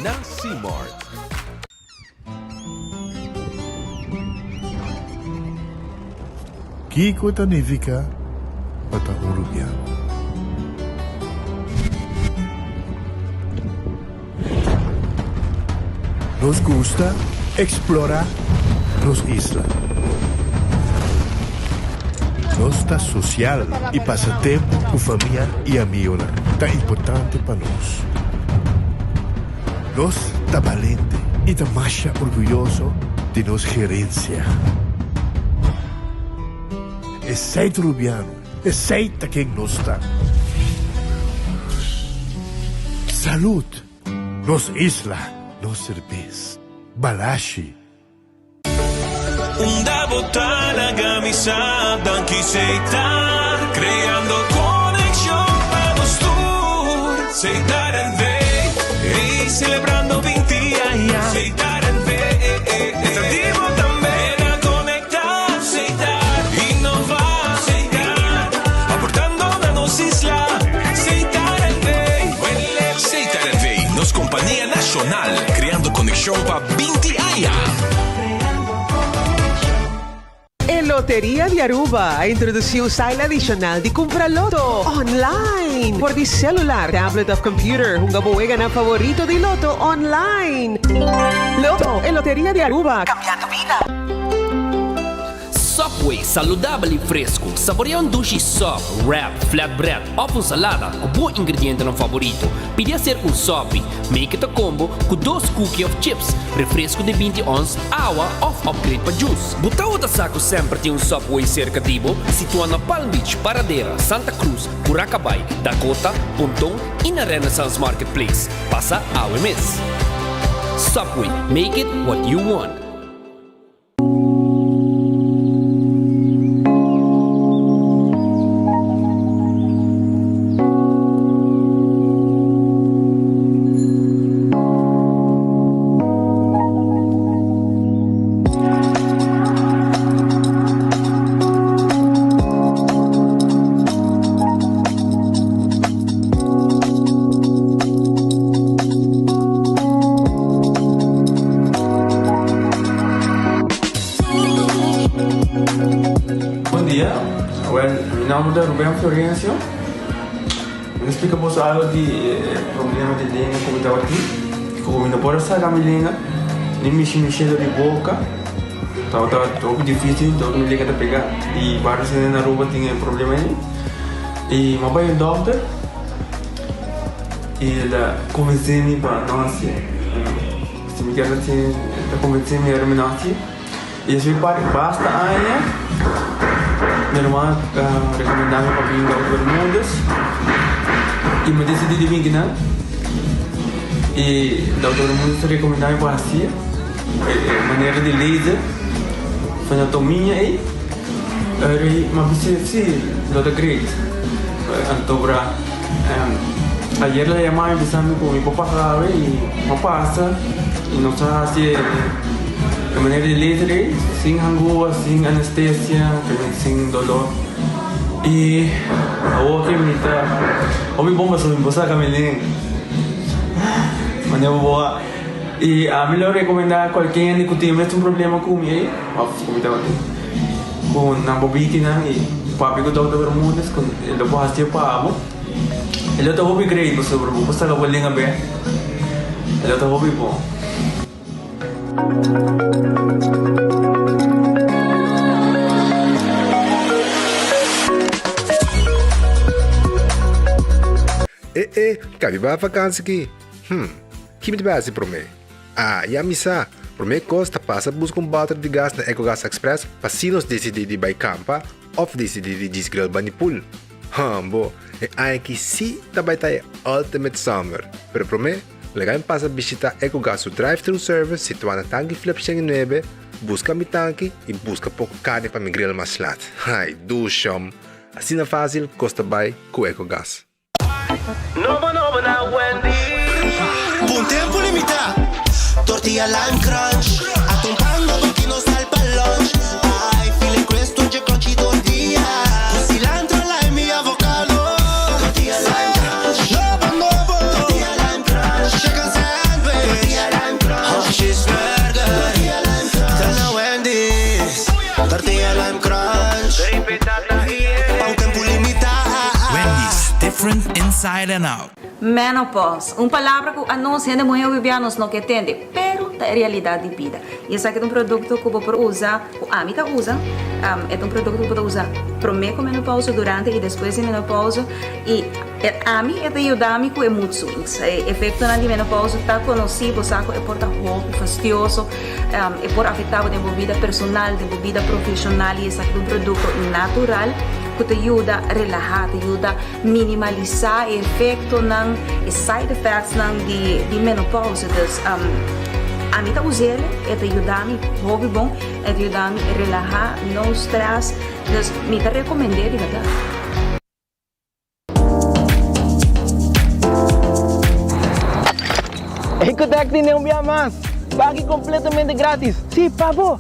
na Simart. Kiko ta nifiká pa ta un rubiano? Nos gusta eksplorá nos isla. Nos ta sosial i pasa tempu ku famia i amionan ta importante pa nos. Nos ta balente i ta masha orguyoso di nos gerensia. Esei ta Rubiano, esei ta ken nos ta. Salud! Nos isla, nos serbes. Balashi. Unda bo ta laga mi sa danki Setar creando conexion pa nos tur Setar NV ey celebrando 20 aña Setar NV ta di bo tambe na conecta Setar innova Setar aportando na nos isla Setar NV Setar NV nos compania nacional creando conexion pa 20 aña. E Loteria di Aruba a introduci un style adicional di cumpra loto online. Por di celular, tablet of computer, hunga bo weganan favorito di loto online. Loto, e Loteria di Aruba, cambiando bida. Subway, saludabel y fresco. Saborea un dushi sub, wrap, flatbread of un salada cu bo ingredientenan favorito. Pidi acerca un sopi. Make it a combo cu dos cookie of chips, refresco di 20 ons, awa of upgrade pa juice. Bo tawata sa cu semper tin un Subway cerca di bo? Situa na Palm Beach, Paradera, Santa Cruz, Curacabay, Dakota, Ponton y na Renaissance Marketplace. Pasa awe mes. Subway, make it what you want. Bon dia, well mi nomber ta Ruben Florencio. Mi ta splika boso algo di e problema di lenga ku mi tabatin. Ku mi no por a saka mi lenga ni mishi mi shelo di boka. Tabata hopi dificil, tabata mi lenga ta pega. I varios hende na Aruba tin e problema ei. I mi a bai un dokter i el a konvensé mi pa no hasié. Si mi kier hasié, el a konvensé mi ora mi no hasié. I despues pa basta aña mi ruman a rekomendá mi pa bin Dokter Bermudez i mi a disidí di bin kinan. I Dokter Bermudez a rekomendá mi pa hasié e manera di laser frenatomiña ei. Eri mi a bisa si lo ta great. Anto bra ayer la yama mi bisa mi ku mi por pasa awe i mi a pasa i nos a hasi e manera di laser ei sin hangua sin anestesia sin dolor i awor ke mi ta hopi bon pasobra mi por saka mi lenga manera bo a i ami lo rekomenda kualke hende ku tin e mesun problema ku mi ei òf ku mi tabatin. Ku nan bo bitinan i papia ku Dòkter Bermudez ku e lo por hasié pa bo. E lo ta hopi great pasobra bo por saka bo lenga bek. E lo ta hopi bon. E e, kabi bai vakansi ki? Hm, ki mi ta bai hasi promé? Ah, ya mi sa! Promé kos ta pasa buska un bòter di gas na Ecogas Express pa si nos disidí di bai kampa òf disidí di djis grill bani pool. Hambo, e aña aki sí ta bai ta e ultimate summer! Pero promé, laga mi pasa bishitá Ecogas su drive-thru service situá na Tanki Flip 109, buska mi tanki i buska poko karni pa mi grill mas lat. Ai, dushom! Asina fásil kos ta bai ku Ecogas. Nobo nobo na Wendy's. Pa un tempu limitá, tortilla lime crunch. Ata un pan nobo ki nos sal pa lunch. Ai, file crisp dje crunchy tortilla. Ku cilantro, lime i avocado. Tortilla lime crunch. Nobo nobo. Tortilla lime crunch. Chicken sandwich. different inside and out. Menopause, un palabra ku anos hende muhé hopi nos no ke tende, pero ta e realidat di bida. I esaki ta un produkto ku bo por usa, ku ami ta usa, e ta un produkto ku bo ta usa promé ku menopause, durante i despues di menopause, i ami e ta yuda mi ku e mood swings. E efektonan di menopause ta konosí, bo sa ku e por ta hopi fastioso, e por afektá bo den bo bida personal, den bo bida profeshonal i esaki ta un produkto natural ku ta yuda relahá, ta yuda minimalisá e efektonan, e side effectsnan di di menopause. Dus ami ta us'el, e ta yuda mi hopi bon, e ta yuda mi relahá, no stress, dus mi ta rekomend'é di bèrdat. Ecotec tene un bia mas! Pagi completamente gratis! Si, pa bo!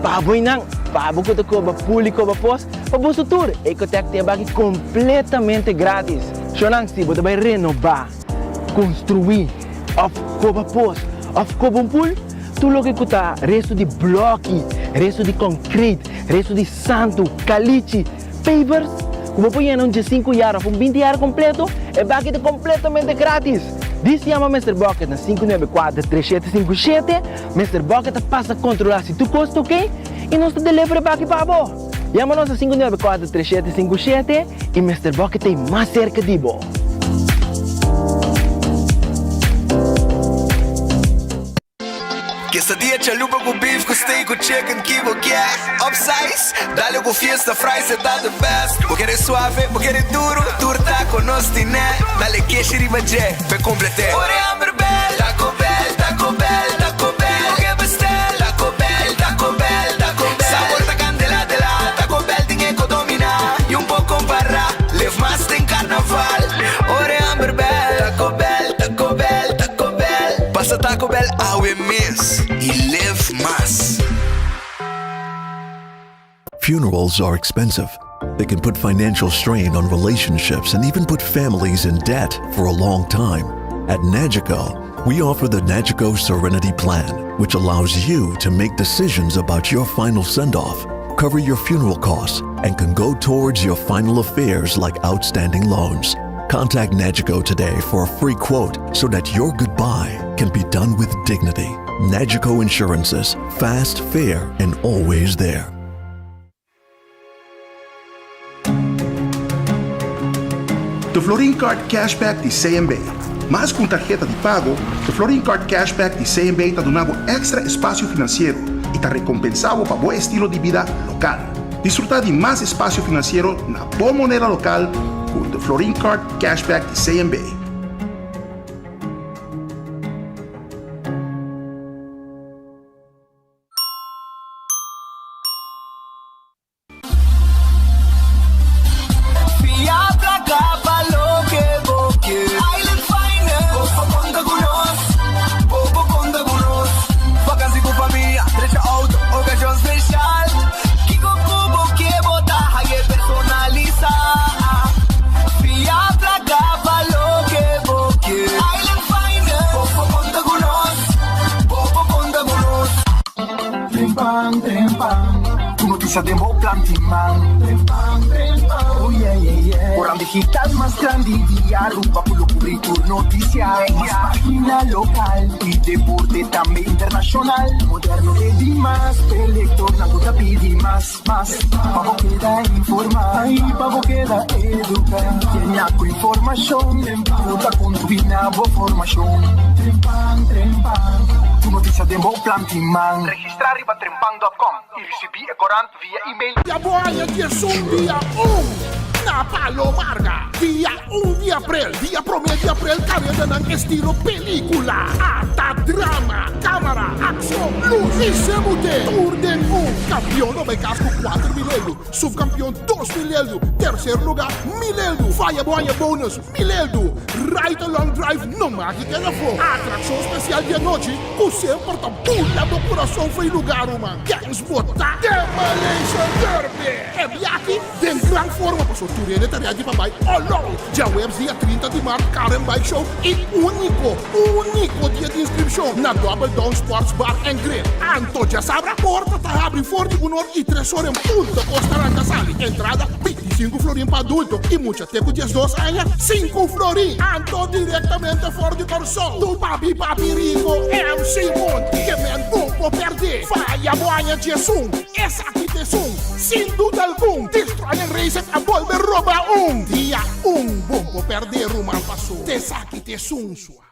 Pa bo y nan! Pa bo cu ta coba pul y coba pos, pa boso tur! Ecotec tin e baki completamente gratis! Shownan, si bo ta bay renoba, construi, of coba pos, of coba un pul, tur loke cu ta resto di bloki, resto di concrete, resto di santo, calichi, Pavers ku bo por yena un diesinku yar òf un binti yar kompleto, e baki ta kompletamente gratis! Dis yama Mister Bucket na 594 3757, Mister Bucket ta pasa kontrolá si tur kos ta oke i nos ta deliver e baki pa bo! Yama nos na 594 3757 i Mister Bucket ta ei mas serka di bo! Quesadilla chalupa ku beef ku steak ku chicken ki bo kier Upsize, dale ku fiesta fries e ta the best Bo kere suave, bo kere duro, tur taco nos tine Dale keshi riba dje, p'e complete Ora e hamber bel, Taco Bell, Taco Bell, Taco Bell Bo ke bestel, Taco Bell, Taco Bell, Taco Bell Sabor ta candela de la, Taco Bell tin e ko domina Y un por compara, live mas den carnaval Ora e hamber bel, Taco Bell, Taco Bell, Taco Bell Pasa Taco Bell awe mes y live mas. Funerals are expensive. They can put financial strain on relationships and even put families in debt for a long time. At Nagico, we offer the Nagico Serenity Plan, which allows you to make decisions about your final send off, cover your funeral costs, and can go towards your final affairs like outstanding loans. Contact Nagico today for a free quote so that your goodbye can be done with dignity. Nagico Insurances, fast, fair, and always there. The Florin Card Cashback di CMB. Mas ku un tarheta di pago, The Florin Card Cashback di CMB ta duna bo èkstra espasio finansiero i ta rekompensá bo pa bo estilo di bida lokal. Disfrutá di mas espasio finansiero na bo moneda lokal ku The Florin Card Cashback di CMB. Fia plaka pa loke bo ke. Island Finance. Bo por konta ku nos. Bo por konta ku nos. Vakansi ku famia, drecha outo, okashon speshal. Kiko ku bo ke bo ta haye personalisá. Fia plaka pa loke bo ke. Island Finance. Bo por konta ku nos. Bo por konta ku nos. Trempan, trempan, Tur noticia den bo plan tin man. Trempan, trempan, oh yeah, yeah, yeah. Koran digital mas grandi di Aruba ku lo kubri tur noticia. Mas pagina lokal i deporte tambe internashonal. Moderno te dimas, p'e lektornan ku ta pidi mas, mas. Pa bo keda informá i pa bo keda eduká. Yena ku informashon ku ta kontribuí na bo formashon. Trempan, trempan, Tur noticia den bo plan tin man. Registrá riba trempan dòt kòm i risibí e korant via email. Ya bo haña diesun dia un na Palo Marga. Dia un di aprel, dia promé di aprel karedanan estilo pelíkula, ata drama, kámara, akshon, lus i semute tur den un. Kampion lo bai kas ku 4000 eldu, supkampion 2000 eldu, terser lugá 1000 eldu. Faya bo haña bonus 1000 eldu. Ride Along Drive no maki keda afó. Atrakshon spesial di anochi ku semper ta bula bo kurason fo'i lugá ruman. Kens bo ta Demolition Derby! E biaha aki den gran forma pasobra. Tur hende ta ready pa bai all out. Djaweps dia 30 di mart Car and Bike Show y unico, unico dia di inscripcion na Double Down Sports Bar and Grill. Anto djasabra porta ta habri for di un or y tres or en punto cos ta ranca sali. Entrada 25 florin pa adulto y mucha te cu 12 aña 5 florin. Anto directamente for di Corsou tu papi papi rico MC Monty ke men bo por perde. Faya bo aña 11 esaki t'esun sin duda algun. Destroyer Racing a bolbe roba un dia un bon por perde ruman paso t'esaki t'esun sua.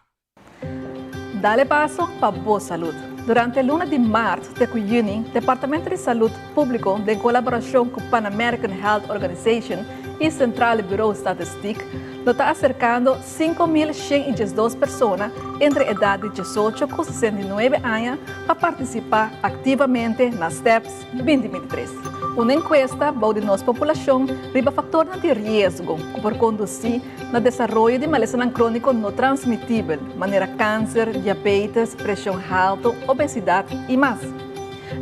Dale paso pa bo salud. Durante luna di maart te cu juni, Departamento di Salud Publico den colaboracion cu Pan American Health Organization y Centrale Bureau Statistiek lo ta acercando 5.112 persona entre edad di 18 cu 69 aña pa participa activamente na STEPS 2023. Un encuesta bou di nos populacion riba factornan di riesgo cu por conduci na desaroyo di malesanan crónico no transmitibel, manera cáncer, diabetes, presion halto, obesidad y mas.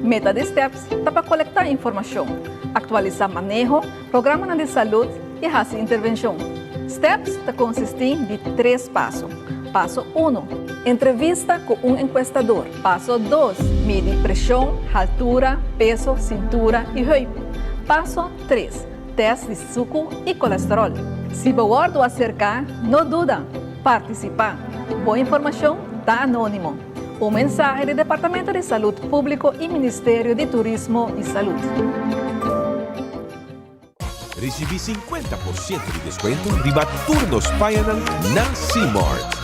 Meta di STEPS ta pa colecta informacion, actualisa maneho, programanan di salud y haci intervencion. STEPS ta consisti di tres paso. Paso uno, Entrevista cu un encuestador. Paso dos, Midi presion, haltura, peso, cintura y heup. Paso tres, Test di suku i kolesterol. Si bo wòrdu aserká, no duda, partisipá. Bo informashon ta anónimo. Un mensahe di Departamento di Salud Públiko i Ministerio di Turismo i Salud. Risibí 50% di deskuento riba tur nos pañanan na Simart.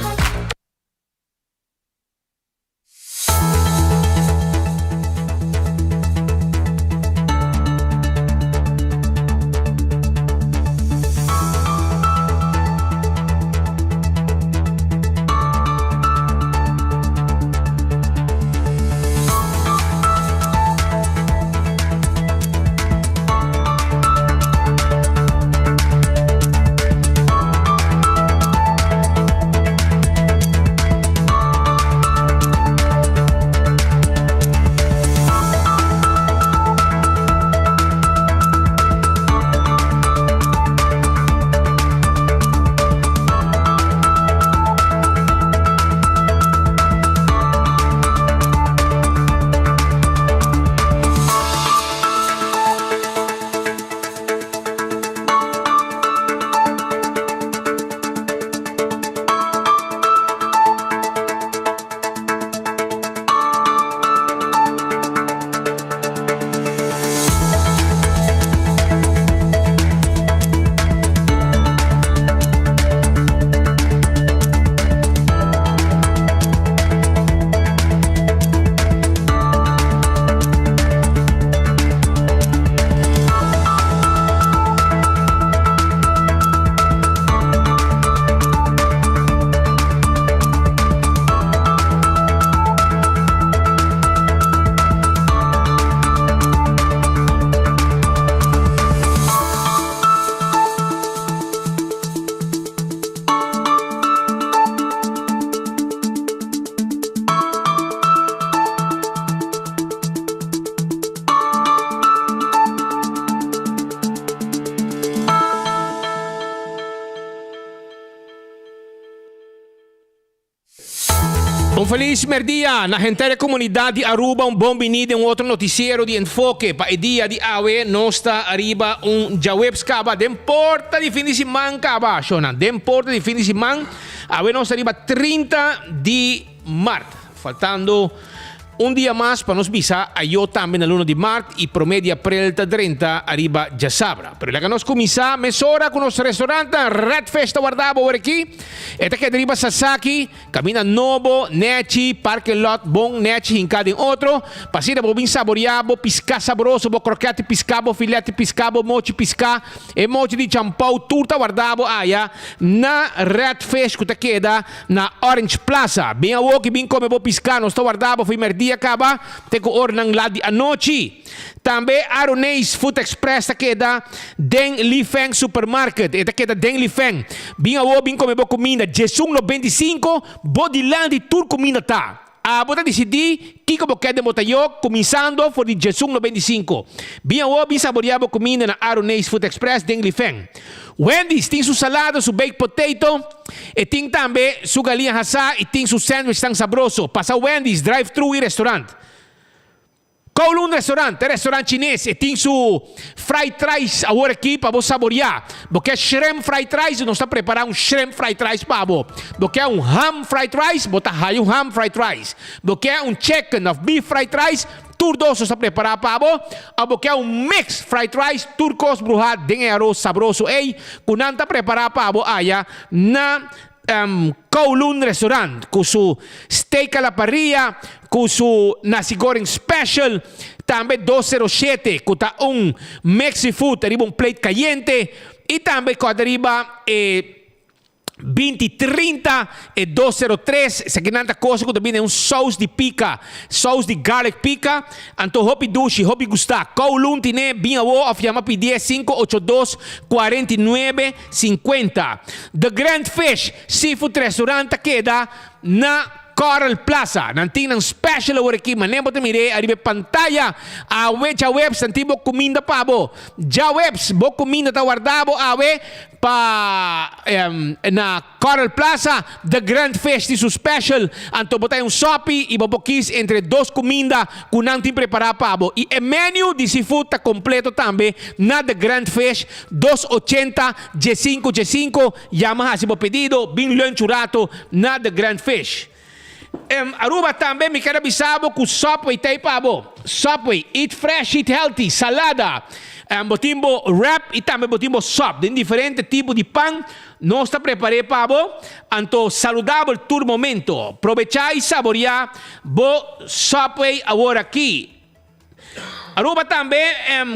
Un felis merdia na henter e comunidad di Aruba, un bon bini den un otro noticiero di Enfoke. Pa e dia di awe nos ta ariba un djaweps caba den porta di fin di siman caba, shownan, den porta di fin di siman. Awe nos ta riba 30 di mart, faltando un dia mas pa nos bisa ayo tambe na luna di mart y prome di aprel ta drenta ariba djasabra. Pero laga nos cuminsa mesora cu nos restaurantnan. Red Fish ta warda bo awor aki. E ta keda riba Sasaki, Camina Nobo, Nechi, Parking Lot, Bon, Nechi hinca den otro. Pa asina bo bin saborea bo pisca sabroso, bo croquette pisca, bo filete pisca, bo mochi pisca. E mochi di champou tur ta warda bo aya na Red Fish ku ta keda na Orange Plaza. Bin awoki bin kome bo piská, nos ta warda bo fo'i mèrdia kaba te ku oranan lat di anochi. Tambe Aroneis Food Express ta keda den Li Feng Supermarket. E ta keda den Li Feng. Bin awo bin kome bo kuminda. 11.95 bo dilanti tur kuminda ta. Abo ta disidí kiko bo ke den bo tayó, kuminsando for di djesun 95. Bin awor bin saboreá bo kuminda na Aroneis Food Express den Lifeng. Wendy's tin su salada, su baked potato, e tin tambe su galiña hasá i tin su sandwich tan sabroso. Pasa Wendy's drive-thru i restaurant. Kowloon Restaurant, e restaurant chines, e tin su fried rice awor aki pa bo saboreá. Bo ke shrimp fried rice, nos ta prepará un shrimp fried rice pa bo. Bo ke un ham fried rice, bo ta haya un ham fried rice. Bo ke un chicken of beef fried rice, tur dos nos ta prepará pa bo. Of bo ke un mix fried rice, tur kos bruhá den e aros sabroso ei ku nan ta prepará pa bo aya na Kowloon Restaurant ku su steak a la parrilla, ku su nasi goreng special, tambe 207 ku ta un mix seafood riba un plate kayente i tambe ku riba e 20 30 e 203. Esakinan ta kos ku ta bini un saus di pika, saus di garlic pika, anto hopi dushi, hopi gustá. Kowloon tine, bin awo òf yama pidié 582 49 50. The Grand Fish Seafood Restaurant ta keda na Coral Plaza. Nan tin nan special awor aki, manera bo ta mir'é ariba e pantaya. Awe djaweps nan tin bo kuminda pa bo. Djaweps bo kuminda ta warda bo awe pa na Coral Plaza. The Grand Fish tin su special, anto bo ta un sopi i bo por kis entre dos kuminda ku nan tin prepará pa bo. I e menu di seafood ta kompleto tambe na The Grand Fish. Dos ochenta, diesinco, diesinco, Yama hasi bo pedido, bin lunch un rato na The Grand Fish. Em Aruba tambe mi ker a bisa bo ku Subway ta ei pa bo. Subway, eat fresh, eat healthy, salada. Em bo tin bo wrap i tambe bo tin bo sub den diferente tipo di pan. Nos ta prepar'é pa bo, anto saludabel tur momento. Probechá i saboreá bo Subway awor aki. Aruba tambe,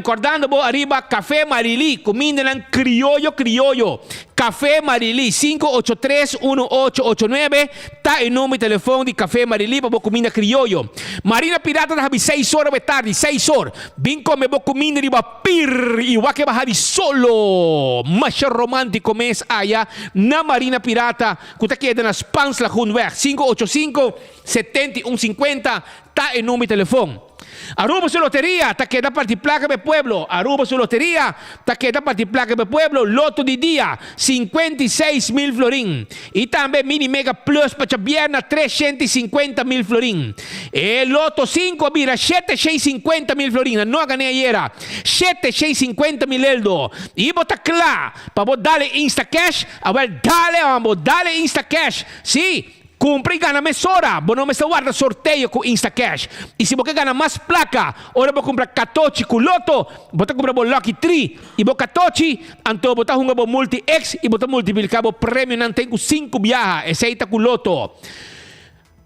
kordando bo ariba Café Marili, kumindanan krioyo krioyo. Café Marili, 583-1889 ta e number di telefon di Café Marili pa bo kuminda krioyo. Marina Pirata ta habi seis or awe tardi, seis or. Bin kome bo kuminda riba pir i wak e baha di solo. Masha romantiko mes aya na Marina Pirata ku ta keda na Spaans Lagoenweg, 585 71 50 ta e number di telefon. Aruba su loteria ta keda parti placa pa e pueblo Aruba su loteria ta keda parti placa pa e pueblo Loto di dia, 56 mil florin. Y tambe Mini Mega Plus pa djabierna, 350 mil florin. E Loto 5 a bira 750 mil florin. No a gana ayera. 750 mil eldo. Y bo ta cla pa bo dal e Instacash? Awel dal e, bo dal e Instacash. Si, kumpra i gana mesora. Bo no mester warda sorteo ku Instacash. I si bo ke gana mas plaka, ora bo kumpra katochi ku Lotto, bo ta kumpra bo Lucky 3 i bo katochi, anto bo ta hunga bo Multi X i bo ta multipliká bo premionan te ku sinku biaha. Esei ta ku Lotto.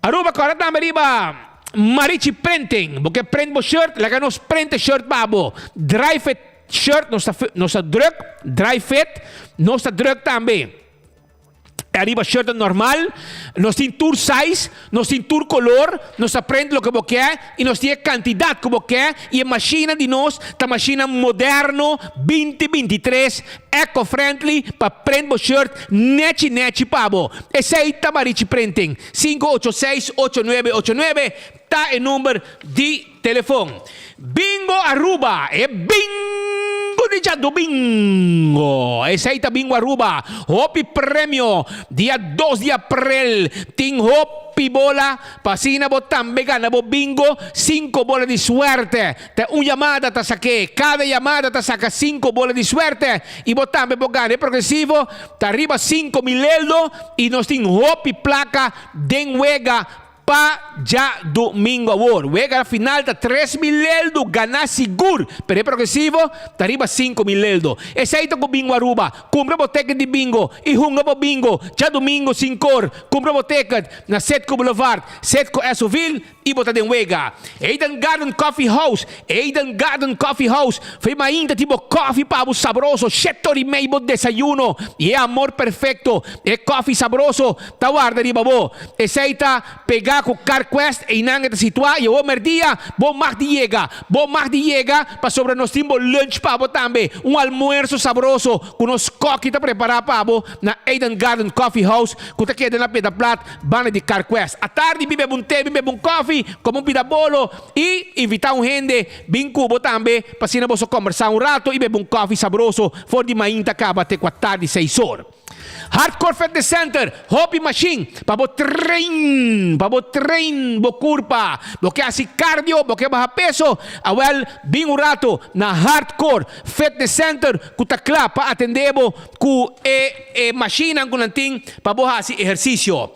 Aruba kòrda tambe riba Marichi Printing. Bo ke print bo shirt, laga nos print e shirt pa bo. Dry fit shirt nos ta nos ta druk, dry fit nos ta druk tambe. Ariba shirt normal, nos tin tur size, nos tin tur color, nos ta print loke bo ke i nos tin e kantidat ku bo ke i e mashina di nos ta mashina moderno 2023 eco-friendly pa print bo shirt nechi nechi pa bo. Esei ta Marichi Printing, 586-8989 ta e number di telefon. Bingo Aruba, e bingo di djadumingo. Esei ta Bingo Aruba. Hopi premio dia 2 di aprel. Tin hopi bola. Pa asina bo tambe gana bo bingo. Sinku bola di suerte. Te un yamada ta sak'é. Kada yamada ta saka sinku bola di suerte. I bo tambe por gana. E progresivo ta riba 5000 eldo. I nos tin hopi plaka den wega pa djadumingo awor. Wega final ta 3000 eldo, gana sigur. Pero e progresivo ta riba 5000 eldo. Esei ta ku Bingo Aruba. Kumpra bo ticket di bingo i hunga bo bingo djadumingo sink'or. Kumpra bo ticket na Citgo Boulevard, Citgo Essoville i bo ta den wega. Eden Garden Coffee House, Eden Garden Coffee House. Fe mainta tin bo koffie pa bo sabroso, 7'30 bo desayuno. I e amor perfekto, e koffie sabroso ta warda riba bo. Esei ta pegá. Pegá ku CarQuest, einan e ta situá i awor mèrdia bo mag di yega. Bo mag di yega pasobra nos tin bo lunch pa bo tambe, un almuerso sabroso ku nos kòki ta prepará pa bo na Eden Garden Coffee House ku ta keda na Pieterplat banda di CarQuest. Atardi bin bebe un te, bin bebe un kòfi, kome un pida bolo i invitá un hende bin ku bo tambe pa asina boso kòmbersá un rato i bebe un kòfi sabroso for di mainta kaba te ku atardi seis or. Hardcore Fitness Center, hopi mashin pa bo train, pa bo train bo kurpa. Bo ke hasi cardio, bo ke baha peso, awel bin un rato na Hardcore Fitness Center ku ta kla pa atende bo ku e e mashinnan ku nan tin pa bo hasi ehersisio.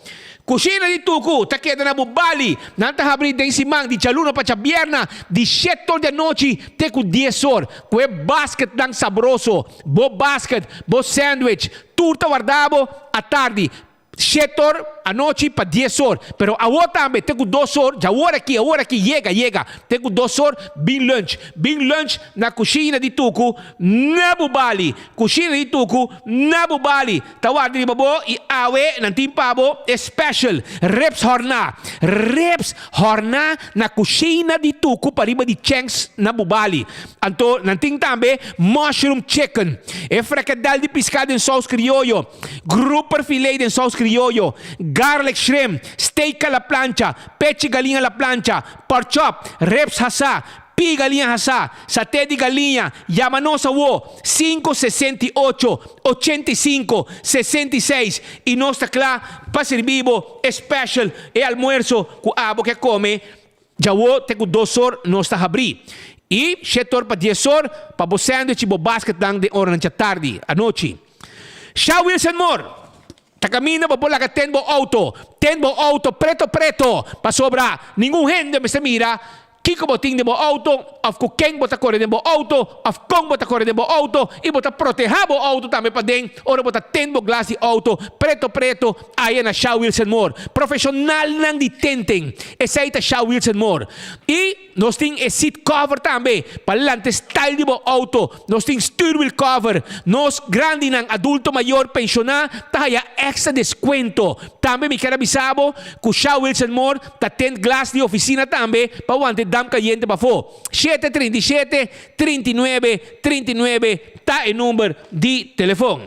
Kushina di Tuku ta keda na Bubali. Nan ta habri den siman di djaluna pa djabierna di shete or di anochi te ku dies or ku e basketnan sabroso. Bo basket, bo sandwich, tur ta warda bo atardi, shet or anochi pa dies or. Pero awor tambe te ku dos or, dja awor aki, awor aki, yega, yega, te ku dos or bin lunch. Bin lunch na kushina di Tuku na Bubali. Kushina di Tuku na Bubali ta warda riba bo i awe nan tin pa bo e special, ribs horná. Ribs horná na kushina di Tuku pariba di Cheng's na Bubali. Anto nan tin tambe mushroom chicken, e frikadel di piská den sous krioyo, grouper filet den sous krioyo, garlic shrimp, steak a la plancha, pechi galiña a la plancha, pork chop, ribs hasá, pie galiña hasá, saté di galiña. Yama nos awo, 568, 85, 66 i nos ta kla pa sirbi bo e special, e almuerso ku abo ke kome Djawo te ku dos or nos ta habrí. I shet or pa dies or pa bo sandwich i bo basketnan den oranan djatardi, anochi. Sha Wilson Moore ta kaminda bo por laga ten bo outo. Ten bo outo preto preto pasobra ningun hende mester mira kiko bo tin den bo outo of ku ken bo ta kore den bo outo of kon bo ta kore den bo outo i bo ta protehá bo outo tambe paden ora bo ta ten bo glas di outo preto preto aya na Sha Wilson Moore. Profeshonalnan di tenten. Esei ta Sha Wilson Moore. I nos tin e seat cover tambe pa lanta e style di bo auto. Nos tin stuurwiel cover. Nos grandinan, adulto mayor, penshoná ta haya extra descuento. Tambe mi kier a bisa bo cu Sha Wilson Moore ta tent glas di oficina tambe pa wanta e damp cayente pafó. Shete 37 39 39 ta e number di telefon.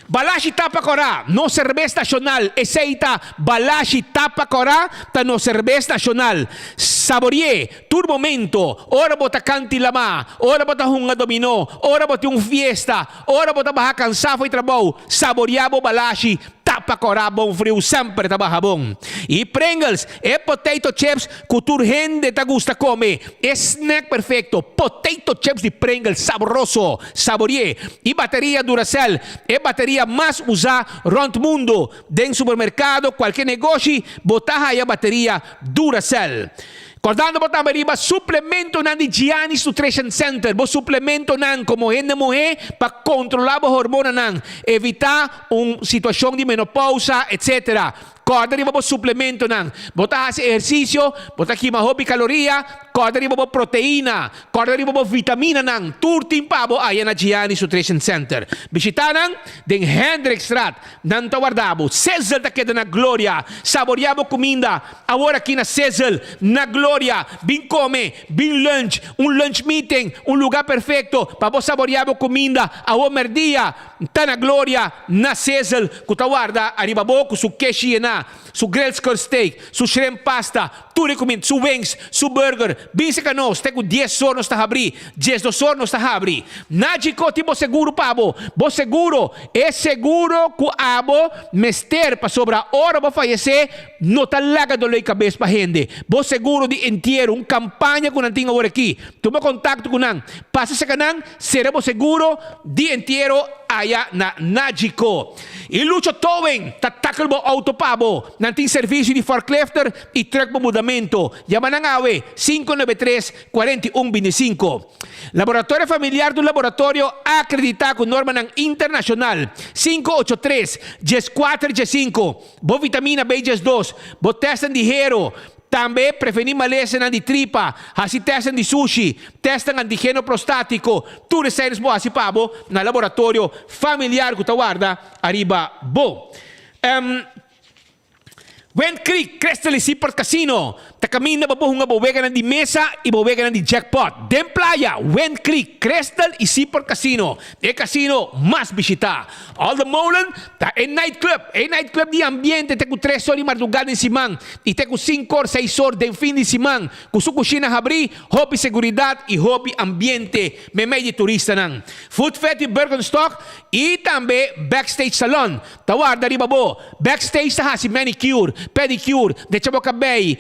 Balashi Tapa Kòrá, nos serbes nashonal Esei ta Balashi Tapa Kòrá ta nos serbes nashonal Sabori'é tur momento, ora bo ta kanti lamá, ora bo ta hunga dominó, ora bo tin un fiesta, ora bo ta baha kansá fo'i trabou, saboriá bo Balashi Tapa Kòrá bon friu semper ta baha bon. I Pringles, e potato chips ku tur hende ta gusta kome, e snack perfekto, potato chips di Pringles sabroso! Saborié i bateria Duracell, e bateria mas usá rònt mundu. Den supermerkado, kualke negoshi, bo ta haya bateria Duracell. Kòrdando bo tambe riba suplementonan di Gianni's Nutrition Center, bo suplementonan komo hende muhé pa kontrolá bo hormonanan, evitá un situashon di menopousa, etc. Kòrda riba bo suplementonan. Bo ta hasi ehersisio, bo ta kima hopi kaloria, kòrda riba bo proteina, kòrda riba bo vitaminanan. Tur tin pa bo aya na Gianni's Nutrition Center. Bishitá nan den Hendrikstraat. Nan ta warda bo. Sizzle ta keda na Gloria. Saboreá bo kuminda awor aki na Sizzle na Gloria. Bin kome, bin lunch, un lunch meeting, un lugá perfekto pa bo saboreá bo kuminda awor mèrdia. Ta na gloria na Sizzle ku ta warda ariba bo ku su keshi yená, su grilled skirt steak, su shrimp pasta, tur e kuminda, su wings, su burger. Bin seka nos te ku dies or nos ta habrí, diesdos or nos ta habri. Nagico tin bo seguro pa bo, bo seguro, e seguro ku abo mester pasobra ora bo fayesé no ta laga doloi kabes pa hende. Bo seguro di entiero, un kampaña ku nan tin awor aki. Tuma kontakto ku nan, pasa seka nan. Sera bo seguro di entiero aya na Nagico. Y Lucho Towing ta tackle bo auto pa bo. Nan tin servicio di forklifter y truck pa mudamento. Yama nan awe, 593, 41 25. Laboratorio Familiar ta un laboratorio acredita cu normanan internacional. 583, 14 15. Bo vitamina B 12, bo testnan di hero, Tambe prevení malesanan di tripa, hasi tèstnan di sushi, tèstnan antigeno prostátiko, tur esei nos por hasi pa bo na laboratorio familiar ku ta warda ariba bo. Wind Creek, Crystal y Seaport Casino ta caminda pa bo hunga bo weganan di mesa y bo weganan di jackpot. Den playa, Wind Creek, Crystal y Seaport Casino, e casino mas bishita. Alde Molen ta e nightclub, e nightclub di ambiente te cu tres or di marduga den siman y te cu cinco or, seis or den fin di siman. Cu su cushina habri, hopi seguridad y hopi ambiente memey di turistanan. Food Fete di Birkenstock y tambe Backstage Salon ta warda riba bo. Backstage ta haci manicure, pedicure, decha bo cabey,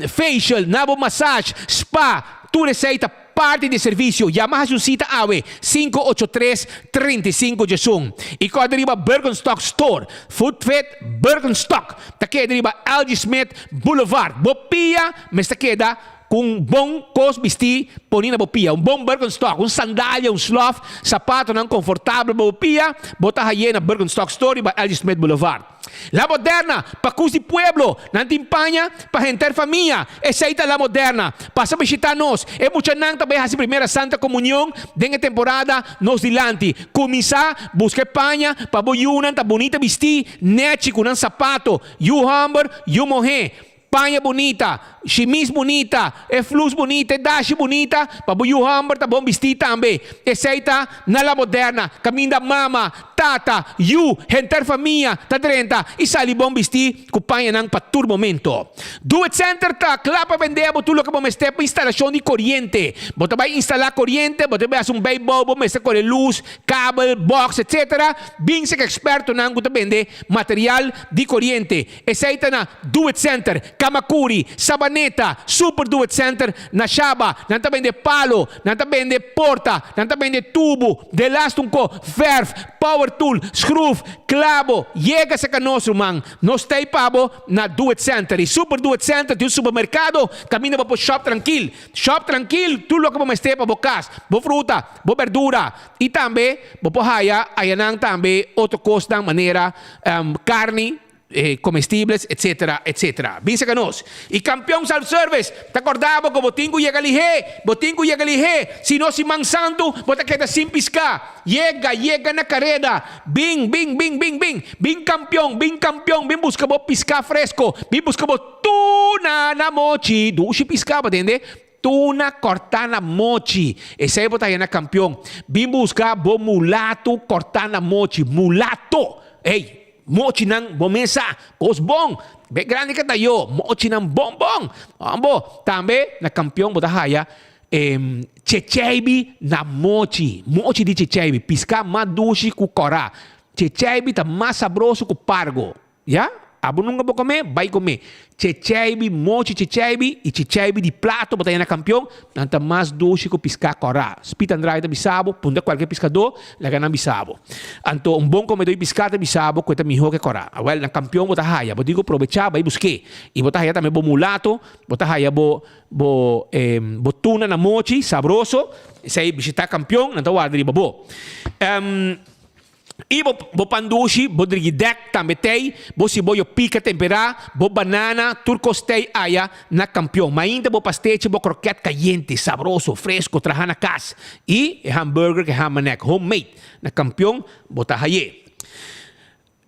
facial, na bo massage, spa, tur esey ta parti di e servicio. Yama haci un cita awe, 583 35 diesun. Y corda riba Birkenstock Store, Food Fit Birkenstock ta keda riba LG Smith Boulevard. Bo pia mester keda Ku un bon kos bistí poni na bo pia, un bon Birkenstock, un sandalia, un slof, sapatonan konfortabel pa bo pia, bo ta hay'é na Birkenstock Store riba LG Smith Boulevard. La Moderna, pakus di pueblo, nan tin paña pa henter famia, esei ta La Moderna. Pasa bishitá nos, e muchanan ta bai hasi Primera Santa Komunion den e temporada nos dilanti. Kuminsá buska e paña pa bo yunan ta bunita bistí, nèchi ku nan sapato, yu hòmber, yu mohé. Paña bunita, shimis bunita, e flus bunita, e dashi bunita, pa bo yu hòmber ta bon bistí tambe. Esei ta na La Moderna, kaminda mama, tata, yu, henter famia ta drenta i sali bon bistí ku pañanan pa tur momento. Do It Center ta kla pa bendé bo tur loke bo mester pa instalashon di koriente. Bo ta bai instalá koriente, bo ta bai hasi un bijbouw, bo mester kore lus, kabel, box, etc. Bin sek ekspertonan ku ta bende material di koriente. Esei ta na Do It Center, Kamakuri, Sabaneta, Super Do It Center na Shaba. Nan ta bende palo, nan ta bende porta, nan ta bende tubu, delaste un ko, verf, power tool, schroef, klabo. Yega seka nos ruman. Nos ta ei pa bo na Do It Center. I Super Do It Center tin un supermerkado kaminda bo por shop trankil. Shop trankil tur loke bo mester pa bo kas, bo fruta, bo berdura i tambe bo por haya ayanan tambe otro kosnan manera karni, comestibles, etc. Etc. Bisa ka nos. Y Campeon Self Service ta corda bo cu bo tin cu yega lihé, bo tin cu yega lihé, si no siman santu bo ta keda sin pisca. Yega, yega na careda. Bin, bin, bin, bin, bin. Bin Campeon, bin Campeon, bin busca bo pisca fresco, bin busca bo tuna na mochi. Dushi pisca, bo tende? Tuna corta na mochi. Esey bo ta haya na Campeon. Bin busca bo mulato corta na mochi. Mulato! Ey! Mochinan bo mes sa, kos bon, be grandi ka ta yo, mochinan bon bon. Ambo, tambe na kampion bo ta haya checheibi na mochi, mochi di checheibi, piská mas dushi ku kòrá. Checheibi ta mas sabroso ku pargo, ya? Abo nunka bo kome, bai kome. Checheibi, mochi checheibi i checheibi di plato bo ta haya na kampion, nan ta mas dushi ku piská kòrá. Spit Andrade ta bisa bo, puntra kualke piskadó, laga nan bisa bo. Anto un bon komedó di piská ta bisa bo ku e ta mihó ke kòrá. Awèl, na kampion bo ta haya, bo tin ku probechá bai busk'é. I bo ta haya tambe bo mulato, bo ta haya bo bo bo tuna na mochi sabroso. Esei bishitá kampion, nan ta warda riba bo. I bo bo pan dushi, bo drigidek tambe tei, bo siboyo pika temperá, bo banana, tur kos tei aya na Kampion. Mainta bo pastechi, bo kroket kayente, sabroso, fresko, traha na kas. I e hamburger ku e hamanek, homemade, na Kampion bo ta haye.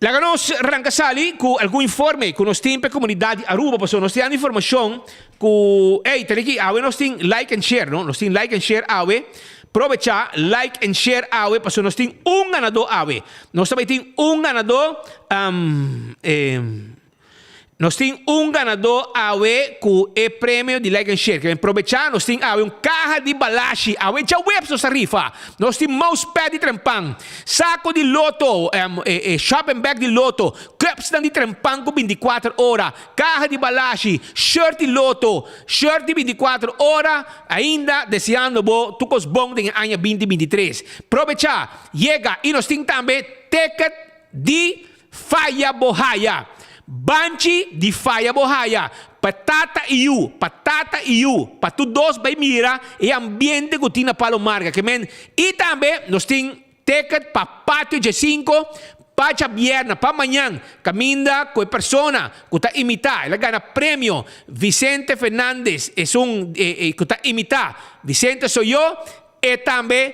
Laga nos ranka sali ku algun informe ku nos tin pa e komunidat di Aruba, pasobra nos tin anda informashon ku, ey, tene ki awe nos tin like and share, no? Nos tin like and share awe. Probecha like and share awe pasobra nos tin un ganadó awe. Nos ta bai tin un ganadó Nos tin un ganadó awe ku e premio di like and share. Ke men probecha nos tin awe un kaha di balashi. Awe djaweps nos ta rifa. Nos tin mousepad di trempan, sako di loto, e shopping bag di loto, cupsnan di trempan ku bintikuater ora, kaha di balashi, shirt di loto, shirt di bintikuater ora. Ainda deseando bo tur kos bon den e aña binti 23. Probechá, yega i nos tin tambe ticket di Faya Bo Haya. Banchi di Faya Bo Haya pa tata i yu, pa tata i yu, pa tur dos bai mira e ambiente ku tin na Palo Marga. Ke men i tambe nos tin Ticket pa Patio Djesinko pa djabierna pa mañan kaminda ku e persona ku ta imitá el a gana premio Vicente Fernandez esun ku ta imitá Vicente Soyo e tambe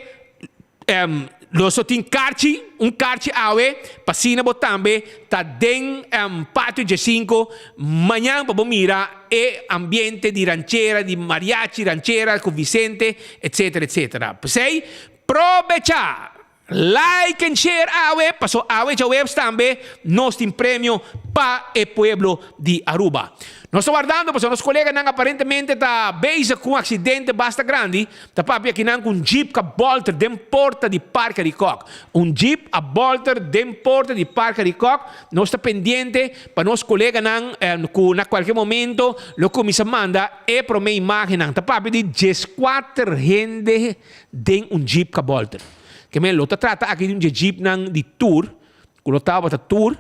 Nos lo tin karchi, un karchi awe, pa asina bo tambe ta den Patio Djesinko mañan pa bo mira e ambiente di ranchera, di mariachi, ranchera ku Vicente, etcetera, etcetera. P'esei, probecha! Like and share awe, paso awe djaweps tambe nos tin premio pa e pueblo di Aruba. Nos ta wardando pasobra nos coleganan aparentemente ta bezig cu un accidente basta grandi. Ta papia akinan cu un jeep ca bolter den porta di Parke Arikok. Un jeep a bolter den porta di Parke Arikok. Nos ta pendiente pa nos coleganan cu na cualkier momento lo cuminsa manda e prome imagennan. Ta papia di diescuater hende den un jeep ca bolter. Ke men lo ta trata aki di un dje jeepnan di tour, ku lo tabata tour,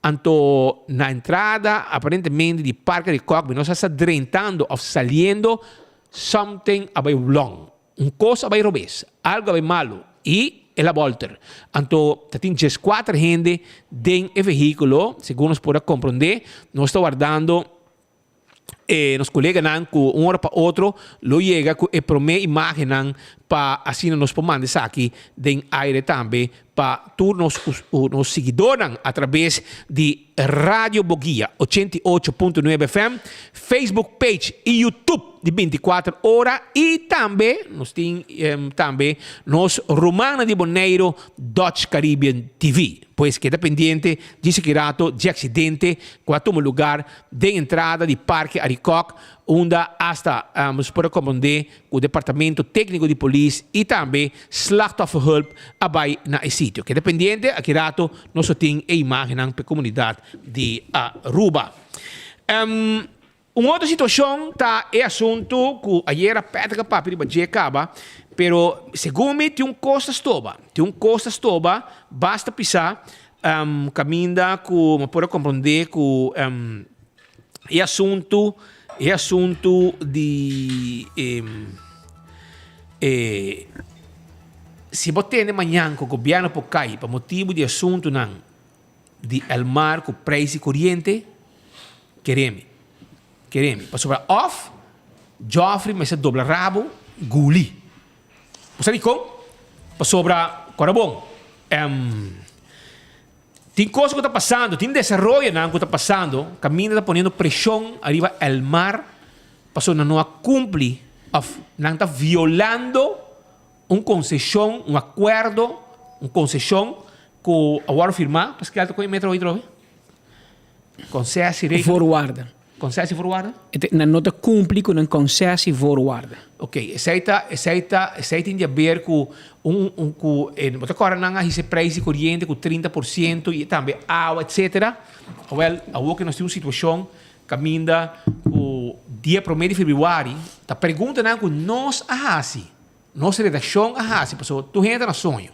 anto na entrada aparentemente di Parke di Kòk mi no sa sa drentando òf saliendo something a bai wrong, un kos a bai robes, algu a bai malu i el a bolter. Anto ta tin djeskuater hende den e vehíkulo, segun nos por a komprondé, nos ta wardando e nos coleganan cu un ora pa otro lo yega cu e prome imagennan pa asina nos por manda esaki den aire tambe pa tur nos nos siguidornan a traves di Radio Boguia 88.9 FM, Facebook page y YouTube di 24 ora y tambe nos tin tambe nos rumannan di Boneiro Dutch Caribbean TV. Pues keda pendiente djis aki rato dje accidente cu a tuma lugar Den entrada di Parke Arikok, unda asta nos por a komprondé ku Departamento Tékniko di Polis i tambe Slachtofferhulp a bai na e sitio. Keda pendiente, aki rato nos lo tin e imágennan pa e komunidat di Aruba. Un otro situashon ta e asuntu ku ayera Patrick a papia riba dje kaba, pero segun mi tin un kos ta stoba, tin un kos ta stoba basta pisá Caminda cu mi por a comprende cu e asunto, e asunto di e si bo tende mañan cu gobierno por cay pa motibo di asuntonan di el mar cu prijs di coriente, kere mi, kere mi. Pasobra of Geoffrey mester dobla rabo guli. Bo sa dikon? Pasobra, kòrda bon, tin kos ku ta pasando, tin desaroyonan ku ta pasando kaminda ta poniendo preshon ariba el mar pasobra nan no a kumpli òf nan ta violando un konseshon, un akuerdo, un konseshon ku a wòrdu firmá. Paske el ta kohe metro hoy atrobe? Konsessie. Voorwaarden. Concessievoorwaarden? Nan no ta cumpli cu nan concessievoorwaarden. Ok, esey ta, esey ta, esey tin di haber cu un, un cu e, bo ta corda nan a hisa e prijs di coriente cu 30% y tambe awa etcetera. Awel, awor cu nos tin un situacion caminda cu dia prome di februari ta preguntanan cu nos a haci, nos redaccion a haci, pasobra tur hende ta na soño.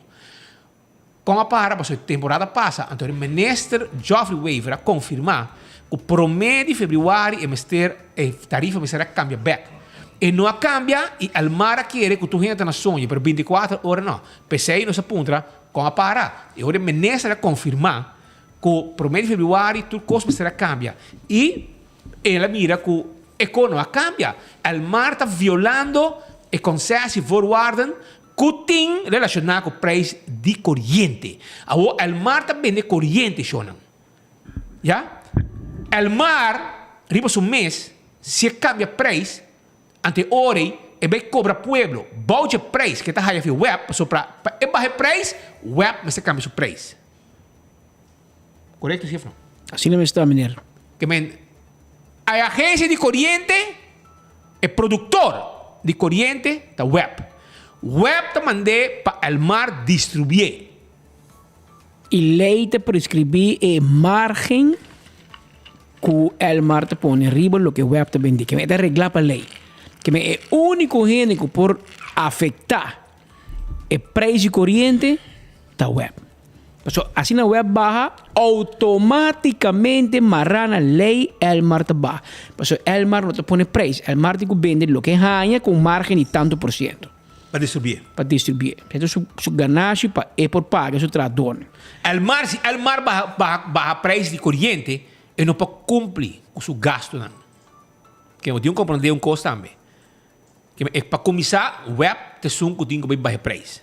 Kon a para pasobra e temporada pasa anto e minister Geoffrey Wever a konfirmá ku promé di febrüari e mester e tarifa mester a kambia bèk. E no a kambia i Elmar a kere ku tur hende ta na soño pero bintikuater ora no. P'esei nos a puntra kon a para i ora e minister a konfirmá ku promé di febrüari tur kos mester a kambia i el a mira ku e kos no a kambia. Elmar ta violando e concessievoorwaarden Ku tin relashoná ku preis di koriente. Awor Elmar ta bende koriente shonnan. Ya. Elmar riba su mes si e kambia preis anto e ora ei e bai kobra pueblo bou dje preis ke ta haya fi web pasobra pa e baha e preis web mester kambia su preis. Korekto si of no? Asina mester ta meneer. Ke men e agensia di koriente. E produktor di koriente ta web. Web ta mand'é pa Elmar distribuié. E lei ta preskribí e márgen ku Elmar ta pone riba loke web ta bendé. Keme e ta reglá pa lei. Keme e úniko hende ku por afektá e preis di koriente ta web. Pasobra asina web baha, outomátikamente mará na lei Elmar ta baha. Pasobra Elmar no ta pone preis. Elmar tin ku bende loke e haña ku un márgen di tantu por siento. Pa distribuí. Pa distribuí. Esei ta su su ganashi pa e por paga su trahadornan. Elmar, si Elmar baha baha baha preis di koriente, e no por kumpli ku su gastunan. Ke bo tin ku komprondé un kos tambe. Ke pa kuminsá web ta esun ku tin ku bai baha e preis.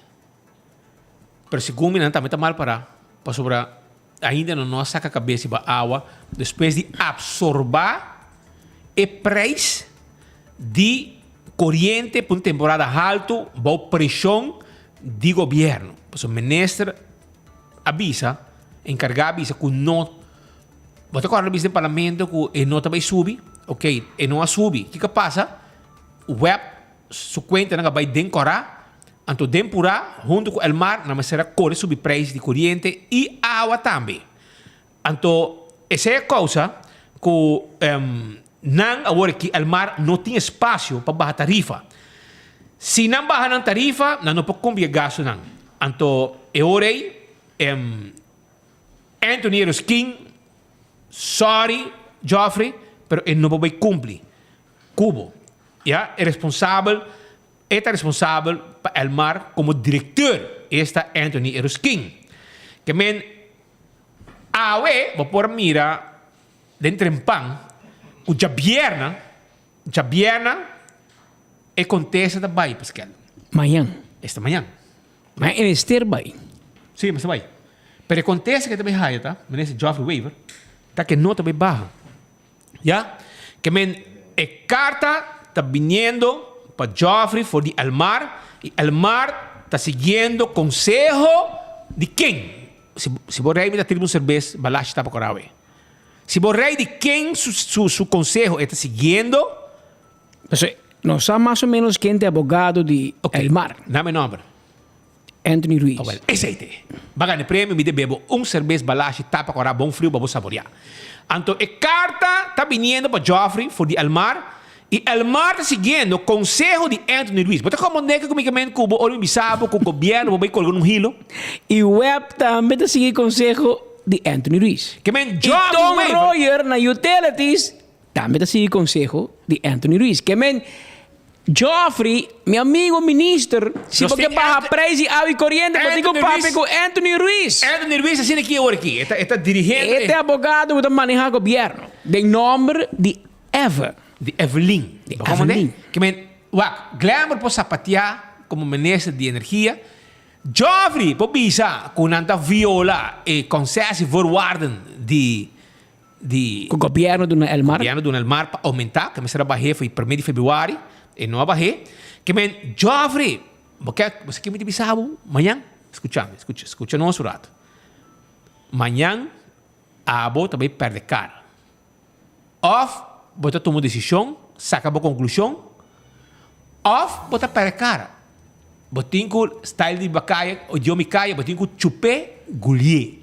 Pero segun mi nan tambe ta mal pará, pasobra ainda nan no a saka kabes riba awa despues di apsorbá e preis di koriente pa un temporada haltu bou preshon di gobièrnu. Pasobra minister a bisa, enkargá a bisa ku no, bo ta kòrda bisa den parlamento ku e no ta bai subi? Oke, e no a subi. Kiko a pasa? Web su kuentanan a bai den kòrá, anto den purá huntu ku Elmar nan mester a kore subi preis di koriente i awa tambe. Anto esei a kousa ku nan awor aki Elmar no tin espasio pa baha tarifa. Si nan baha nan tarifa nan no por kumpli e gastunan. Anto e ora ei Anthony Eroskin, sorry Geoffrey, pero e no por bai kumpli. Cubo, ya, e responsabel, e ta responsabel pa Elmar como directeur, esta Anthony Eroskin. Ke men awe bo por mira den Trempan cu djabierna, djabierna e contesta ta bay Paskel. Mañan. Esta mañan. Mañan e mester bay. Si, e mester bay. Pero e contesta ke ta bay haya ta, minister Geoffrey Wever, ta ke no ta bay baha. Ya, ke men e karta ta biniendo pa Geoffrey for di Elmar i Elmar ta siguiendo konseho di ken? Si si bo rei mi ta tira un serbes balashi ta pa kora awe. Si bo rei di ken su su su konseho e ta siguiendo? Pasobra nos sa mas o menos ken ta e abogado di Elmar. Dame nomber. Anthony Ruiz. Awel, esei te. Ba gana e premio, mi debe bo un serbes balashi tapa kora bon friu pa bo saboreá. Anto e karta ta biniendo pa Geoffrey for di Elmar i Elmar ta siguiendo konseho di Anthony Ruiz. Bo ta komprondé kiko mi ke men ku bo ora mi bisa bo ku gobièrnu bo bai kolga un hilo? I web tambe ta sigui konseho di Anthony Ruiz. Ke men I Geoffrey Tom Wever. Royer na Utilities Tambe ta sigui conseho di Anthony Ruiz. Ke men, Geoffrey, mi amigo minister, si bo ke baha prijs di awa y coriente, bo tin cu papia cu Anthony Ruiz. Anthony Ruiz asina aki awor aki. E ta, e ta dirigente. E ta e abogado cu ta maneha gobierno den nomber di Eve. Di Evelyn. Di Evelyn. Ke men, wak, Glamour por sapatea como minister di energia. Geoffrey por bisa cu nan ta viola e concessievoorwaarden di di. Ku gobièrnu duna Elmar. Gobièrnu duna Elmar pa oumentá, ke mester a bah'é for di promé di februari, e no a bah'é. Ke men, Geoffrey, bo ke, bo sa ke mi ta bisa bo mañan? Skucha mi, skucha, skucha nos un ratu. Mañan abo ta bai pèrdè kara. Òf bo ta tuma un desishon, saka bo konklushon, òf bo ta pèrdè kara. Bo tin ku style di bakaya, odiomi kaya, bo tin ku chup'é, gulié.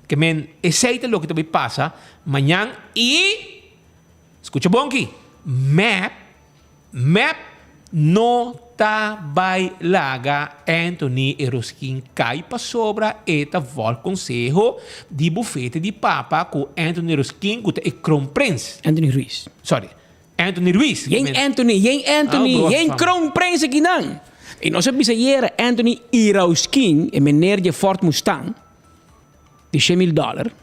Ke men esei ta loke ta bai pasa mañan i, skucha bon aki, mep, mep no ta bai laga Anthony Eroskin kai pasobra e ta vòlg konseho di bufete di papa ku Anthony Eroskin ku ta e kroonprins. Anthony Ruiz. Sorry, Anthony Ruiz. Yen Anthony, yen Anthony, yen kroonprins akinan. I nos a bisa ayera Anthony Irausquin, e meneer dje Ford Mustang, Di shen mil dòler,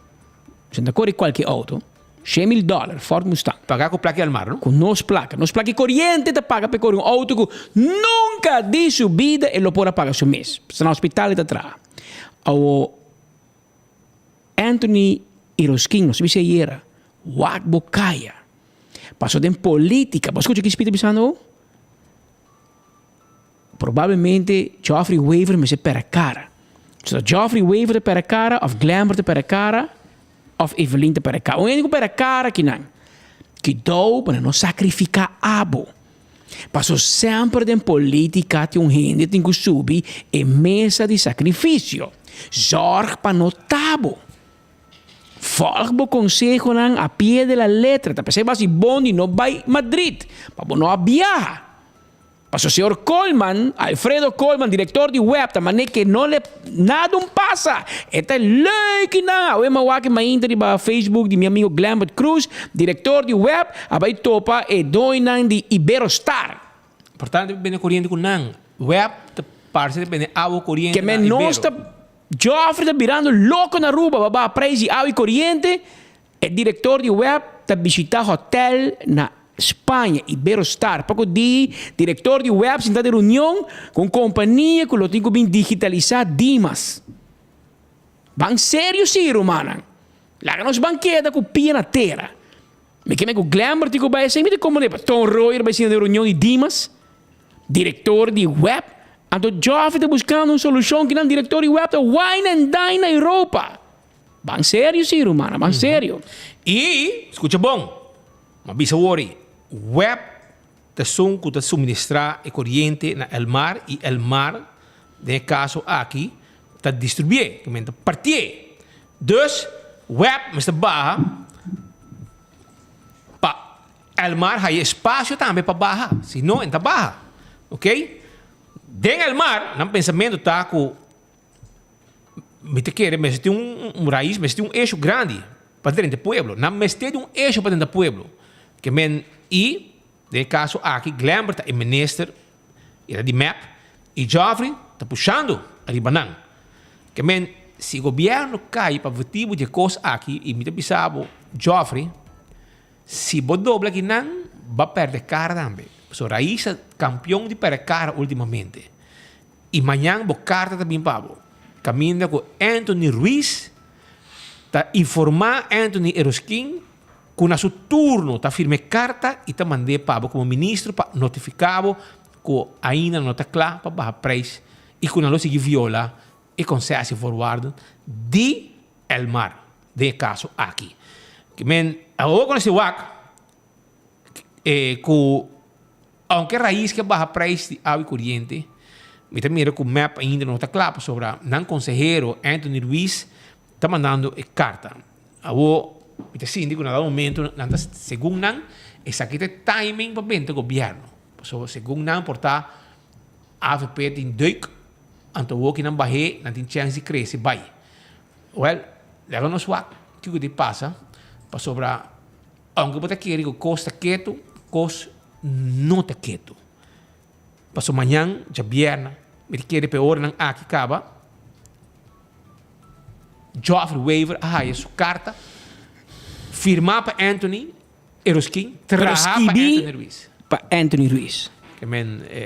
si no ta kore kualke outo, shen mil dòler Ford Mustang. Paga ku plaka di Elmar, no? Ku nos plaka. Nos plaka di koriente ta paga pa e kore un outo ku nunka di su bida e lo por a paga su mes. Pasobra na hospital e ta traha. Awo Anthony Iroskin, nos bisa ayera, wak bo kaya. Pasobra den politika, bo a skucha ki Speed ta bisando awo? Probablemente Geoffrey Wever mester pera cara. So ta Geoffrey Wever ta pera cara of Glenbert ta pera cara of Evelyn ta pera cara. Un hende ku pera cara kinan. Kidou pa nan no sacrifica abo. Paso semper den politica tin un hende tin ku subi e mesa di sacrificio. Zorg pa no tabo. Volg bo consehonan a pie de la letra. Ta pesey basi bon di no bay Madrid pa bo no a biaha. Paso señor Koolman, Alfredo Koolman, director di web, ta mane ke no le nada un pasa. E ta leuk nan. Awe mi a wak mainta riba Facebook di mi amigo Glenbert Croes, director di web, a bai topa e doinan di Iberostar. Importante pa bende coriente cu nan. Web ta parce ta bende awa coriente Ke men na nos Ibero. ta Geoffrey ta birando loco na Aruba, ba baha prijs di awa y coriente. E director di web ta bishita hotel na. Spaña Iberostar pa ku di direktor di web sinta den reunion ku un kompania ku lo tin ku bin digitalisá Dimas. Ban serio si, rumannan. Laga nos ban keda ku pia na tera. Mi ke men ku Glenbert tin ku bai esei mi ta komprendé pa Ton Royer bai sinta den reunion di Dimas, direktor di web. Anto Geoffrey ta buskando un solushon kinan direktor di web ta wine and dine na Europa. Ban serio si, rumannan, ban serio. I, skucha bon, Ma bisa wori, web ta esun ku ta suministrá e koriente na Elmar i Elmar den e kaso aki ta distribuié, ke men ta partié. Dus web mester baha pa Elmar haya espasio tambe pa baha, si no e ta baha. Ok? Den Elmar nan pensamentu ta ku Mi ta kere mester tin un rais, mester tin un eixo grandi pa drenta e pueblo. Nan mester di un eixo pa drenta pueblo. Ke men i den e kaso aki Glenbert ta e minister, e ta di mep, i Geoffrey ta pushando ariba nan. Ke men si gobierno kai pa motibu di e kos aki i mi ta bisa bo Geoffrey si bo dobla aki nan bo a perde kara tambe. Pasobra Rais ta kampion di perde kara ultimamente. I mañan bo karta ta bin pa bo. Kaminda ku Anthony Ruiz ta informá Anthony Eroskin ku na su turno ta firma e karta i ta mand'é pa bo komo ministro pa notifiká bo ku ainda no ta kla pa baha preis i ku nan lo sigui viola e concessievoorwaarden di Elmar den e kaso aki. Men awor ku nos ta wak ku Aunke Raiz ke baha prijs di awa i koriente, mi ta mira ku mep ainda no ta kla pasobra nan konsehero Anthony Ruiz ta mandando e karta. Awor mi ta sinti ku na dado momento nan ta segun nan esaki ta e timing pa benta gobièrnu. Pasobra segun nan por ta avp tin deuk anto awor ki nan bah'é nan tin chèns di krese bai. Wèl, laga nos wak kiko ta pasa pasobra Aunke bo ta kere ku kos ta ketu, kos no ta ketu. Pasobra mañan, djabièrna, mi ta kere pa e oranan aki kaba, Geoffrey Wever a haya su karta firmá pa Anthony Eroskin, traha pa Anthony Ruiz. Pa Anthony Ruiz. Ke men e,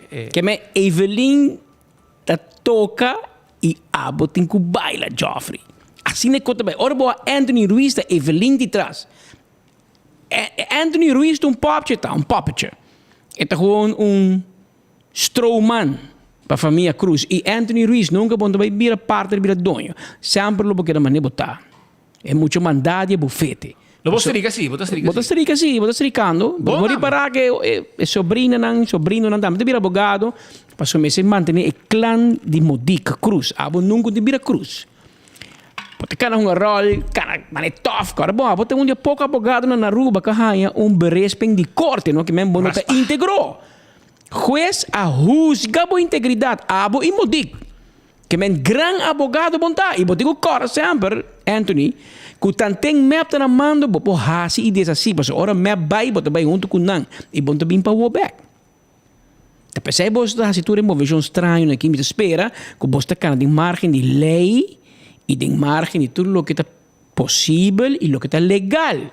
e. Ke men Evelyn ta toka I abo tin ku baila, Geoffrey. Asina e kos ta bai. Ora bo a Anthony Ruiz ta Evelyn di tras. Anthony Ruiz ta un popchi ta, un poppetje. E ta gewoon un stroman pa famia Cruz. I Anthony Ruiz nunka bo no ta bai bira partner, bira doño. Semper lo bo keda manera bo ta. E mucho manda di e bufete. Lo bo strika si, bo ta strika si. Bo ta strika si, bo ta strikando. Bo por ripara ke e sobrinanan, sobrinonan tambe ta bira abogado, pasobra mester mantene e clan di Modica Cruz. Abo nunca tin bira Cruz. Bo ta cana hunga rol, cana mane tof, ora bon abo ta un di e poco abogadonan na Aruba cu a haya un beresping di corte, no? Ke men bo no ta integro. Hues a huzga bo integridad, abo y Modic. Ke men gran abogado bon ta, i bo tin ku kòrda semper, Anthony, ku tanten mep ta na mando bo por hasi i deshasí, pasobra ora mep bai bo ta bai huntu ku nan i bo no ta bin pa wou bèk. Ta p'esei boso ta hasi tur e moveshon strañonan aki, mi ta spera ku boso ta kana den margen di lei i den margen di tur loke ta posibel i loke ta legal.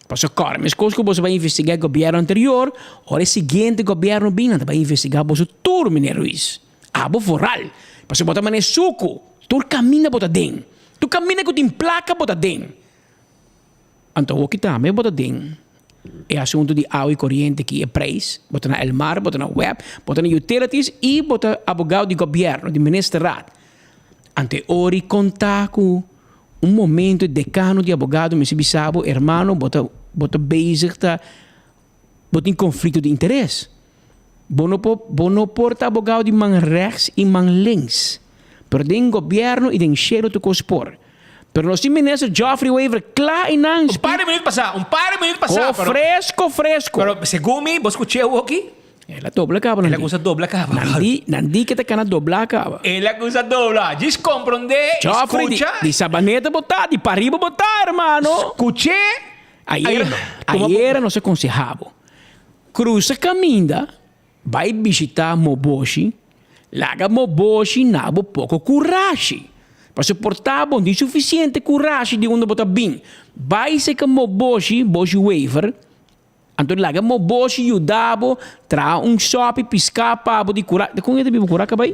Pasobra kòrda meskos ku boso bai investigá e gobièrnu anterior, ora e siguiente gobièrnu bin nan ta bai investigá boso tur, Meneer Ruiz. Abo vooral, pasobra bo ta manera suku, tur kaminda bo ta den. Tur kaminda ku tin plaka bo ta den. Anto hoki tambe bo ta den e asuntu di awa i koriente ki e preis, bo ta na Elmar, bo ta na web, bo ta na utilities i bo ta abogado di gobièrnu, di ministerraad. Anto e ora i konta ku un momento e dekano di abogado mester bisa bo, hermano bo ta bo ta bezig ta bo tin konflikto di interes. Bo no por bo no por ta abogado di man rechts i man links. Pero den gobierno i den shelo tur kos por. Pero nos tin minister Geoffrey Wever kla i nan Un par di minuut pasá, un par di minuut pasá. Ko fresco fresco. Pero segun mi, bo skuch'é awoki? El a dobla kaba nan di. El a kusa dobla kaba. Nan di, nan di ke ta kana dobla kaba. El a kusa dobla. Djis komprondé i Geoffrey, di, skucha. di Sabaneta bo ta, di pariba bo ta, hermano. Skuch'é. Ayera, ayera nos a konsehá bo. Cruza caminda bay bishita Moboshi, laga Moboshi na bo poco curashi. Pasobra por ta bo no tin suficiente curashi di unda bo ta bin. Bay seca Moboshi, Boshi Wever. Anto laga mo boshi yuda bo traha un sopi piská pa bo di kura. Kon e ta biba kura kabay?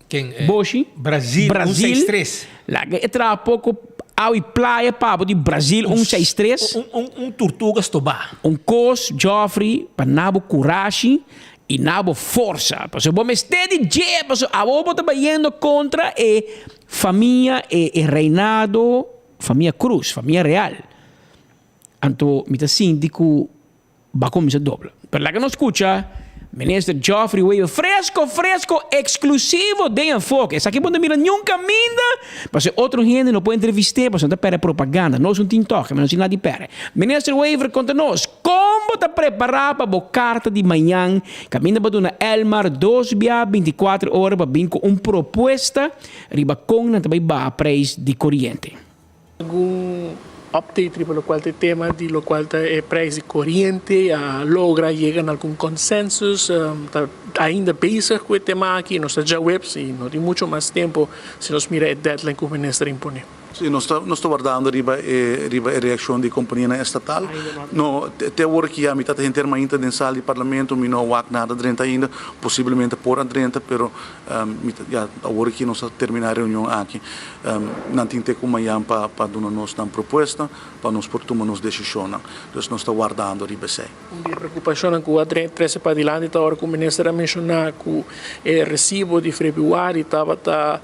Ken? Eh, Boshi? Brazil, un seis tres. Laga e traha poko awa i playa pa bo di Brazil un seis tres. Un, un, un turtuga stobá. Un kos, Geoffrey, pa na bo kurashi i na bo forsa. Pasobra bo mester di dje, pasobra awor bo ta bayendo kontra e famia, e, e reinado, famia Cruz, famia real. Anto mi ta sinti ku Ba cuminsa dobla. Pero laga nos scucha Minister Geoffrey Wever fresco fresco exclusivo den Enfoke. Esaki bo no mira niun caminda pasobra otro hende no por entrevist'e pasobra nan ta perde propaganda. Nos no tin toke, nos no tin nada di perde. Minister Wever conta nos con bo ta prepara pa bo carta di mañan caminda bo duna Elmar dos bia binticuatro ora pa bin cu un propuesta riba con nan ta bay baha prijs di coriente. Algun update riba locual ta e tema di locual ta e prijs di coriente a logra yega na algun consensus ta ainda bezig cu e tema aki nos ta djaweps y no tin mucho mas tempo si nos mira e deadline cu minister a impone. Si nos ta nos ta wardando riba e riba e reaccion di companianan estatal. No te awor aki ya mi ta ta henter mainta den sal di parlamento mi no a wak nada drenta ainda posiblemente por a drenta pero Mi ta, ya, awor aki nos a terminá e reunion aki. Nan tin te ku mañan pa pa duna nos nan propuesta pa nos por tuma nos desishonnan. Dus nos ta wardando riba esei. Un di e preokupashonnan ku a trese padilanti ta ora ku minister a menshoná ku e resibo di febrüari tabata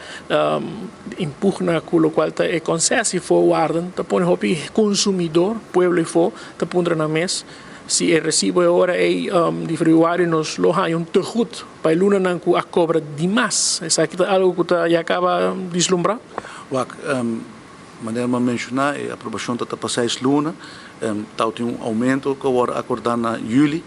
impugna ku lokual ta e konsesi voorwaarden ta pone hopi konsumidor, pueblo ifo, ta puntra nan mes si e resibo e ora ei di febrüari nos lo haña un tegoed. Pa e lunanan ku a kobra dimas. Esaki ta algu ku ta ya kaba dislumbrá? Wak, manera mi a menshoná, e aprobashon ta ta pa seis luna. Tau tin un oumento ku a wòrdu akordá na yüli.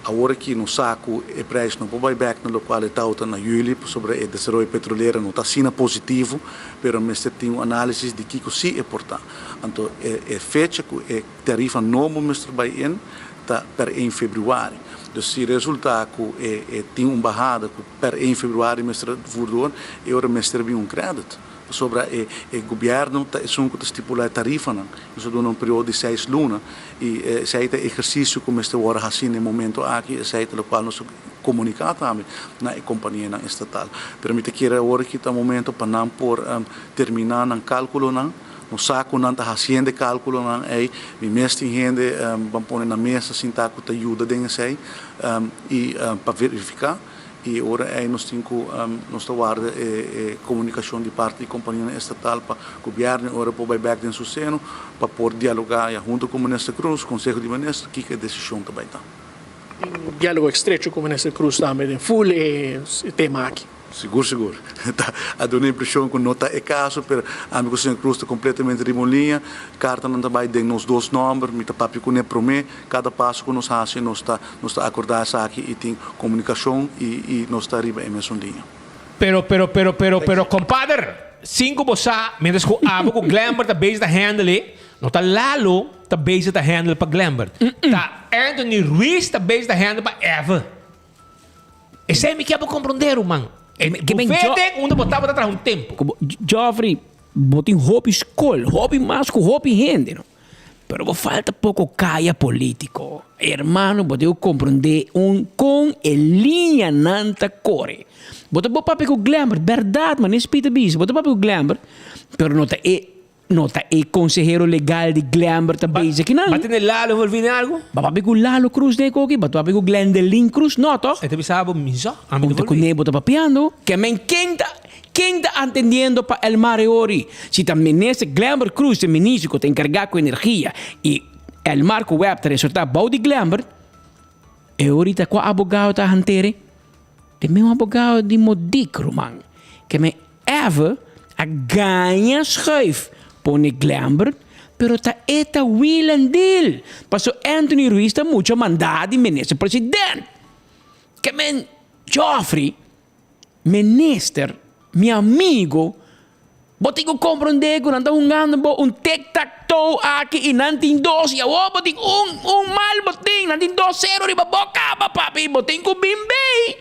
Awor aki nos sa ku e preis no por bai bèk na lokual e tau ta na yüli pasobra e desaroyo petrolero no ta asina positivo, pero mester tin un análisis di kiko sí e por ta. Anto e fecha ku e tarifa nobo mester bai in ta per ein februari. Dus si resulta ku e e tin un bahada ku per ein februari mester voer door, e ora mester bin un credit. Pasobra e e gobierno ta esun ku ta stipula e tarifanan. Nos a duna un periodo di seis luna i esei ta e ehersisio ku mester wòrdu hasi na e momento aki, esei ta lokual nos a komuniká tambe na e kompanianan estatal. Pero mi ta kere awor aki ta momento pa nan por terminá nan kálkulonan. Nos sa ku nan ta hasiendo e kálkulonan ei. Mi mes tin hende ban pone na mesa sintá ku ta yuda den esei i pa verifiká. I ora ei nos tin ku nos ta warda e komunikashon di parti di kompanianan estatal pa gobièrnu e ora por bai bèk den su seno pa por dialogá ya huntu ku Minister Croes, Konseho di Minister, kiko e desishon ta bai ta. Tin diálogo estrecho ku Minister Croes tambe den ful e tema aki. Sigur sigur. Ta a duna impresion cu no ta e caso, pero ami cu señor Cruz ta completamente riba un liña. Cartanan ta bay den nos dos nomber, mi ta papia cune prome. Cada paso cu nos haci nos ta nos ta acorda esaki y tin comunicacion y y nos ta riba e mesun liña. Pero pero pero pero pero compadre, sin cu bo sa, mientras cu abo cu Glenbert ta bezig ta handle e, no ta Lalo ta bezig ta handle pa Glenbert. Ta Anthony Ruiz ta bezig ta handle pa Eve. Esei mi kier bo comprende ruman. E bufete unda bo tabata traha un tempo. Geoffrey, bo tin hopi skol, hopi mas ku hopi hende no. Pero bo falta poko kaya politiko. Hermano, bo tin ku comprende un kon e liñanan ta kore. Bo ta bo papia ku Glenbert, bèrdat man, es Pieter bisa, bo ta papia ku Glenbert, pero no ta e No ta e consehero legal di Glenbert ta bezig kinan. Ba tene Lalo envolvi den algo? Ba papia cu Lalo Cruz den koki? Ba papia cu Glendelin Cruz? No toch? E ta bisa bo mi so, ami ta envolvi. Cune bo ta papiando? Ke men ken ta ken ta atendiendo pa Elmar e ori? Si ta minister Glenbert Cruz e minister cu ta encarga cu energia y Elmar cu web ta resorta bou di Glenbert, e ori ta cua abogado ta hantere? E meun abogado di Modic ruman. Ke men Eve a gaña schuif pone Glenbert, pero ta e ta wheel and deal. Paso Anthony Ruiz ta mucha mandá di minister president. Ke men Geoffrey, minister, mi amigo, bo tin ku komprondé ku nan ta hungando bo un tic tac toe aki i nan tin dos i awor bo tin un, un mal bo tin, nan tin dos sero riba bo kaba papi, bo tin ku bin bei.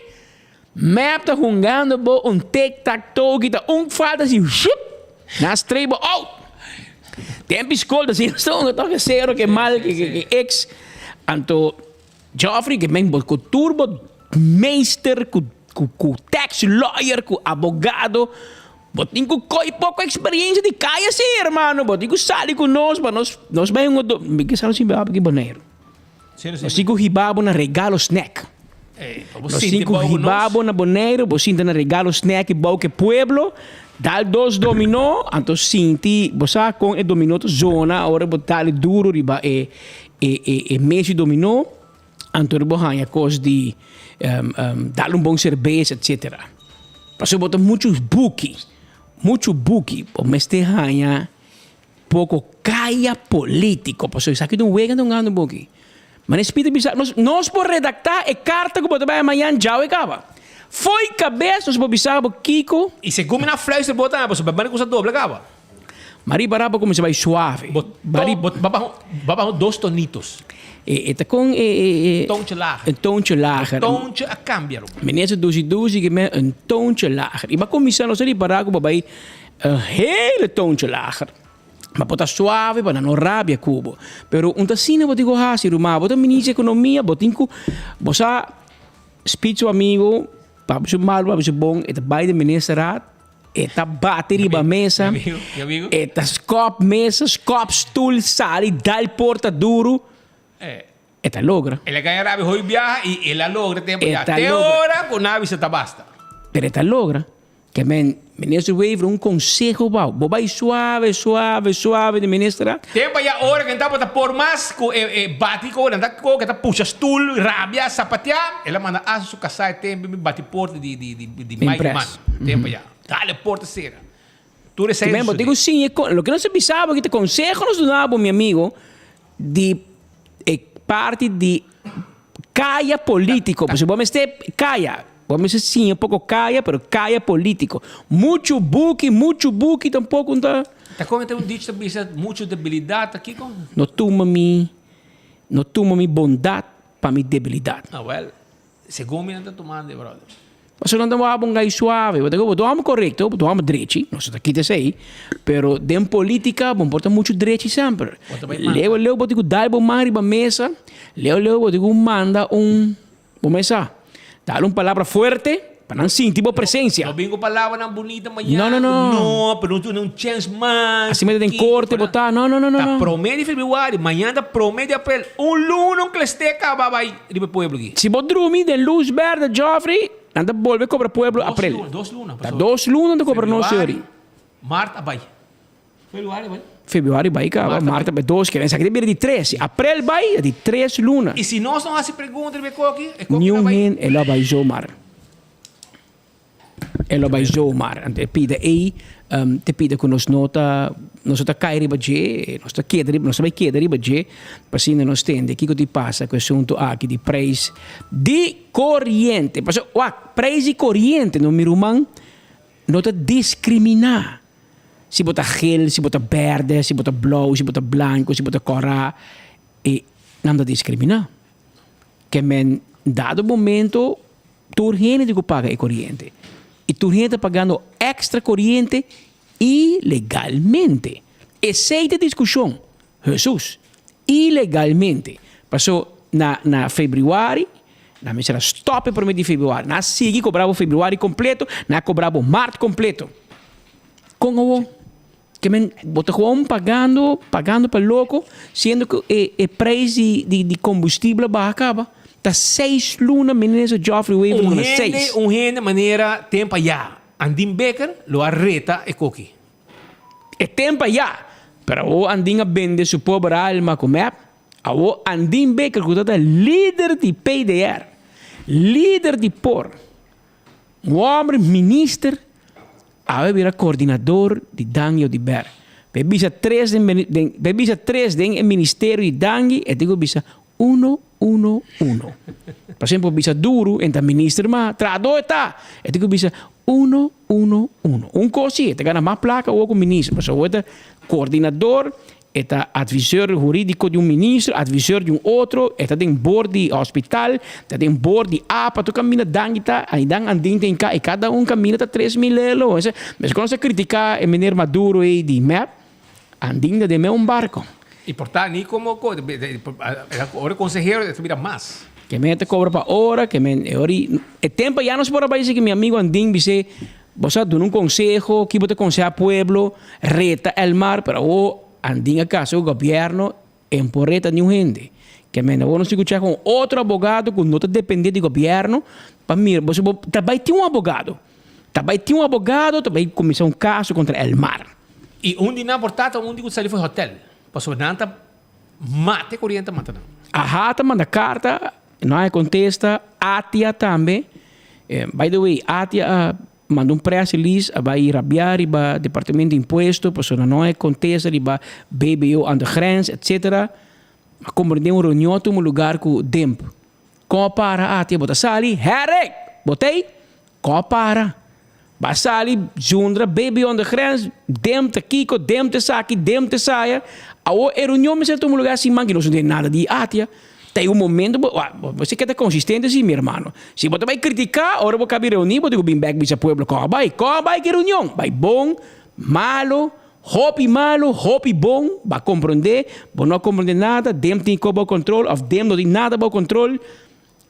Mep ta hungando bo un tic tac toe ki ta un falta si shup nan strei bo out. Tempi skol ta si nos ta hunga toke sero ke mal ke ke ex. Anto Geoffrey ke men bo ku tur bo meester ku ku ku tax lawyer ku abogado bo tin ku koi poko experiencia di kaya si hermano bo tin ku sali ku nos pa nos nos bai un otro mi ke sa nos hiba bo aki Boneiru nos tin ku hiba bo na regalo snack nos tin ku hiba bo na Boneiru bo sinta na regalo snack i bou ke pueblo dal dos domino anto sinti bo sa kon e domino ta zona ora bo dal duro riba e E e e mes di dominó, anto bo haña kos di dal un bon serbes etsetera. Pasobra bo ta muchu buki, muchu buki, bo mester haña poko kaya polítiko, pasobra esaki ta un wega ta un gana buki. Manera Speed a bisa, nos nos por redaktá e karta ku bo ta bai mañan djawe kaba. Fo'i kabes nos por bisa bo kiko. I segun mi nan fluister bo tambe, pasobra bo kusa dobla kaba. Mari bara bo kuminsá bai suave. Bo Mari bo ba baha ba baha dos tonitos. E e ta kon e e e Toontje lager. Un toontje lager. Toontje a kambia ru. Minister dushi dushi ke men un toontje lager. I bo a kuminsá nos a ripará ku bo bai un hele toontje lager. Ma bo ta suave pa nan no rabia ku bo. Pero un ta asina bo tin ku hasi ruman. Bo ta minister di ekonomia bo tin ku bo sa speech su amigo papia su malu papia su bon e ta bai den ministerraad. E ta bati riba mesa, e ta skòp mesa, skòp stul, sali, dal porta duru. E ta logra. El a gaña rabia hopi biaha i el a logra tempu ya. Te ora ku nan a bisa ta basta. Pero e ta logra. Ke men, Minister Wever, un konseho bou. Bo bai suave, suave, suave di minister a. Tempu ya ora ku nan tabata por mas ku e bati ku nan ta ku ta pusha stul, rabia, sapatia, el a manda hasta su kasá e tempu bin bati porta di di di Mike Man. Tempo ya. Dale porta cera. Tur esei Bo tin ku siña e loke nos a bisa bo aki ta konseho nos duna bo mi amigo di e parti di kaya politiko pasobra bo mester kaya bo mester siña un poko kaya pero kaya politiko muchu buki muchu buki tampoko no ta. Ta kon e un dicho ta bisa muchu debilidat ta kiko? No tuma mi no tuma mi bondat pa mi debilidat. Ah wel. Segun mi nan ta tumando e brother. Pasobra nan ta wak un gai suave. Bo ta bo ta hòmber korekto, bo ta hòmber drechi, nos no ta kita esei, pero den politika bo no por ta muchu drechi semper. Leu leu bo tin ku dal bo man riba mesa, leu leu bo tin ku manda un, bo mes sa, dal un palabra fuerte pa nan sinti bo presensia. No bin ku palabranan bunita mañana. No, no, no. No, pero no duna un chèns mas. Asina ta den korte bo ta, no, no, no, no. Ta promé di febrüari, mañana ta promé di aprel, un luna un klesté kaba bai. Riba e pueblo aki. Si bo drumi den luz berde Geoffrey, nan ta bolbe cobra pueblo april. Dos luna, dos luna. Ta dos luna nan ta cobra nos Februari, mart a bai. Februari a bai. Februari bai caba, mart a bai, dos kere. Esaki ta bira di tres. Si april bai, ta di tres luna. Y si nos no haci pregunta riba e koki, e koki ta Niun bai. hende, e lo a bai zomaar. E lo bai zomaar. Anto e pida ei ta pida ku nos no ta nos no ta kai riba dje, nos ta keda riba nos ta bai keda riba dje pa asina nos tende kiko tin pasa ku e asuntu aki di preis di koriente. Pasobra wak, preis di koriente no mi ruman no ta diskriminá si bo ta gel, si bo ta bèrdè, si bo ta blou, si bo ta blanku, si bo ta kòrá, e nan ta diskriminá. Ke men dado momento Tur hende tin ku paga e koriente. I tur hende ta pagando èkstra koriente ilegalmente. Esei ta e diskushon, Hesus. Ilegalmente. Paso na na febrüari, nan mester a stòp e promé di febrüari. Nan a sigui kobra bo febrüari kompleto, nan a kobra bo mart kompleto. Kon awor? Ke men bo ta gewoon pagando, pagando pa loko, siendo ku e e preis di di di kombustibel a baha kaba. Ta seis luna minister Geoffrey Wever Un duna hende, seis. un hende manera tempo ayá, Andin Becker lo a reta e koki. E tempo ayá, pero awor Andin a bende su pober alma ku mep. Awor Andin Becker ku ta ta lider di PDR, lider di por, un homber minister, Awe bira coordinador di Dangui Oduber. Pa e bisa tres den den pa e bisa tres den e ministerio di Dangui e tin cu bisa uno uno uno. Pasobra por bisa duru en ta minister ma trahador e ta. E tin cu bisa uno uno uno. Un cos si e ta gana mas placa awor cu minister pasobra awor e ta coordinador E ta adviseur huridico di un ministro, adviseur di un otro, e ta den board di hospital, ta den board di apa, tur caminda danki ta, aidan andin ta hinca, y cada un caminda ta 3000 elo. Meskos nos a critica e meneer Maduro ey di mep, andin ta den me un barco. Y por ta ni como ora consehero e ta bira mas. Ke men ta cobra pa ora, ke men e ora e tempo ya nos por a bay si ke mi amigo Andin bis'é bo sa duna un conseho, ki bo ta conseha pueblo, reta Elmar, pero awo Andin a casa cu gobierno en por reta niun hende. Ke men awo nos tin cu checa un otro abogado cu no ta depende di gobierno pa mira, bo sa bo ta bay tin un abogado, ta bay tin un abogado ta bay cuminsa un caso contra Elmar. Y un di nan por ta ta un di cu sali for hotel, pasobra nan ta mata e coriente mata nan. Aha ta manda carta, no hay contesta, Atia tambe, by the way Atia a manda un press release a bay rabia riba departamento di impuesto pasobra no hay contesta riba BBO aan de grens etc. A comprende un reunion a tuma lugar cu Demp. Con a para Atia bo ta sali? Herrick! Bo t'ey? Con a para? Ba sali zundra baby on de grens, dem ta kiko, dem ta esaki, dem ta esaya. Awor e reunion mester tuma lugar siman ki nos no tin nada di atia. Ta e un momento bo, bo si ke ta consistente si mi hermano. Si bo ta bai critica, ora bo kabi reuni bo tin ku bin bek bisa pueblo kon a bai. Kon a bai ki reunion? Bai bon, malo, hopi malo, hopi bon, bo a comprende, bo no a comprende nada, dem tin ko bo control of dem no tin nada bo control.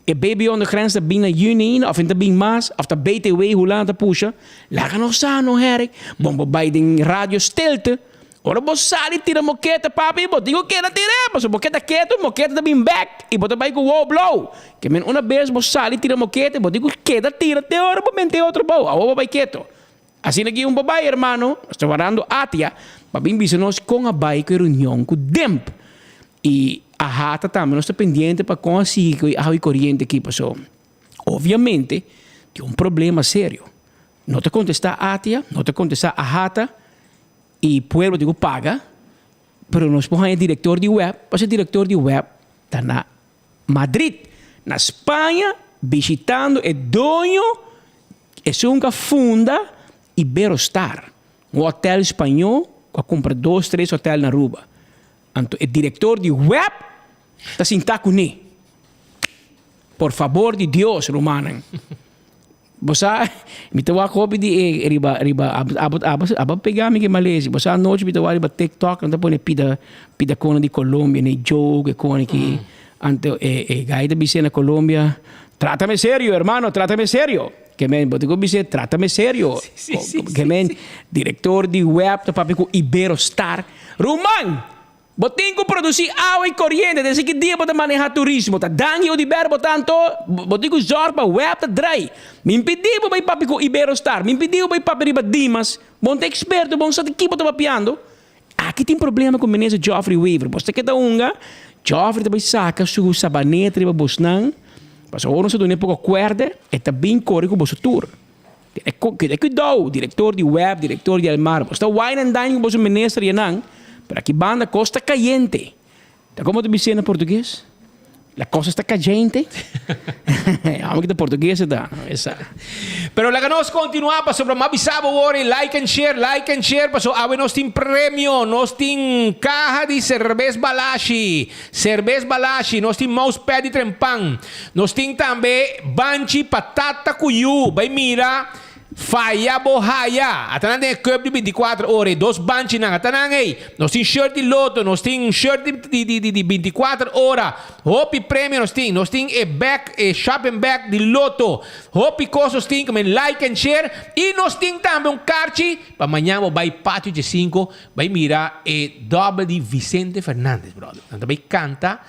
E baby on de grens ta bin na juni of en ta bin mas of ta BTW Hulanda ta pusha, laga nos sa no Herrick. Bon bo bai den radio stilte, ora bo sali tira moketa papi bo tin ku keda tira pasobra bo keda ketu moketa ta bin bek i bo ta bai ku wow blow. Ke men una bes bo sali tira moketa bo tin ku keda tira te ora bo mente otro bou awor bo bai ketu. Asina ki un bo bai hermano, nos ta warando Atia pa bin bisa nos kon a bai ku e reunion ku Demp. I AHATA tambe nos ta pendiente pa kon a sigui ku e awa i koriente aki paso obviamente tin un problema serio. No ta kontestá ATIA, no ta kontestá AHATA i pueblo tin ku paga, pero nos por haña direktor di web pasobra e direktor di web ta na Madrid, na Spaña bishitando e doño esun ku a funda Iberostar, un hotel spañó ku a kumpra dos tres hotel na Aruba. Anto e director di web ta sinta cuné. Por fabor di Dios, rumannan. Bo sa, mi ta wak hopi di e riba riba abo abo abo pega mi ke malezi. Bo sa anochi mi ta wak riba TikTok, nan ta pone pida pida kona di Colombia, ne joke e kona ki. Anto e e guy ta bis'é na Colombia, Trátame serio, hermano, trátame serio. Ke men, bo tin ku bis'é, trátame serio. Ke men, director di web ta papia ku Iberostar. Ruman! Bo tin ku produsí awa i koriente, desde ki dia bo ta manehá turismo? Ta danki Odiber bo ta anto, bo tin ku zòrg pa web ta drai. Mi pidi bo bai papia ku Iberostar, mi pidi bo bai papia riba Dimas, bo no ta eksperto, bo no sa di ki bo ta papiando. Aki tin problema ku minister Geoffrey Wever, bo ta keda hunga, Geoffrey ta bai saka su sabaneta riba bosnan, pasobra ora nos ta dun'é poko kuèrdè, e ta bin kore ku boso tur. Keda kuidou, direktor di web, direktor di Elmar, bo sta wine and dine ku boso minister yenan, pero aki banda kos ta kayente. Ta komo ta bis'é na portugues? La cosa sta kayente. Amo ki ta portugues e ta, esa. Pero laga nos kontinuá pasobra m'a bisa bo wor e like and share, like and share pasobra awe nos tin premio, nos tin kaha di serbes Balashi, serbes Balashi, nos tin mousepad di Trempan. Nos tin tambe banchi patata ku yu. Bai mira Faya bo haya. Ata nan den e cup di binticuater ora e dos banchinan. Ata nan ey. Nos tin shirt di loto, nos tin shirt di di di di binticuater ora. Hopi premio nos tin. Nos tin e bag, e shopping bag di loto. Hopi cos nos tin. Come like and share. Y nos tin tambe un karchi pa mañan bo bai Patio Djesinco bai mira e dobbel di Vicente Fernandez brother. Nan ta bai canta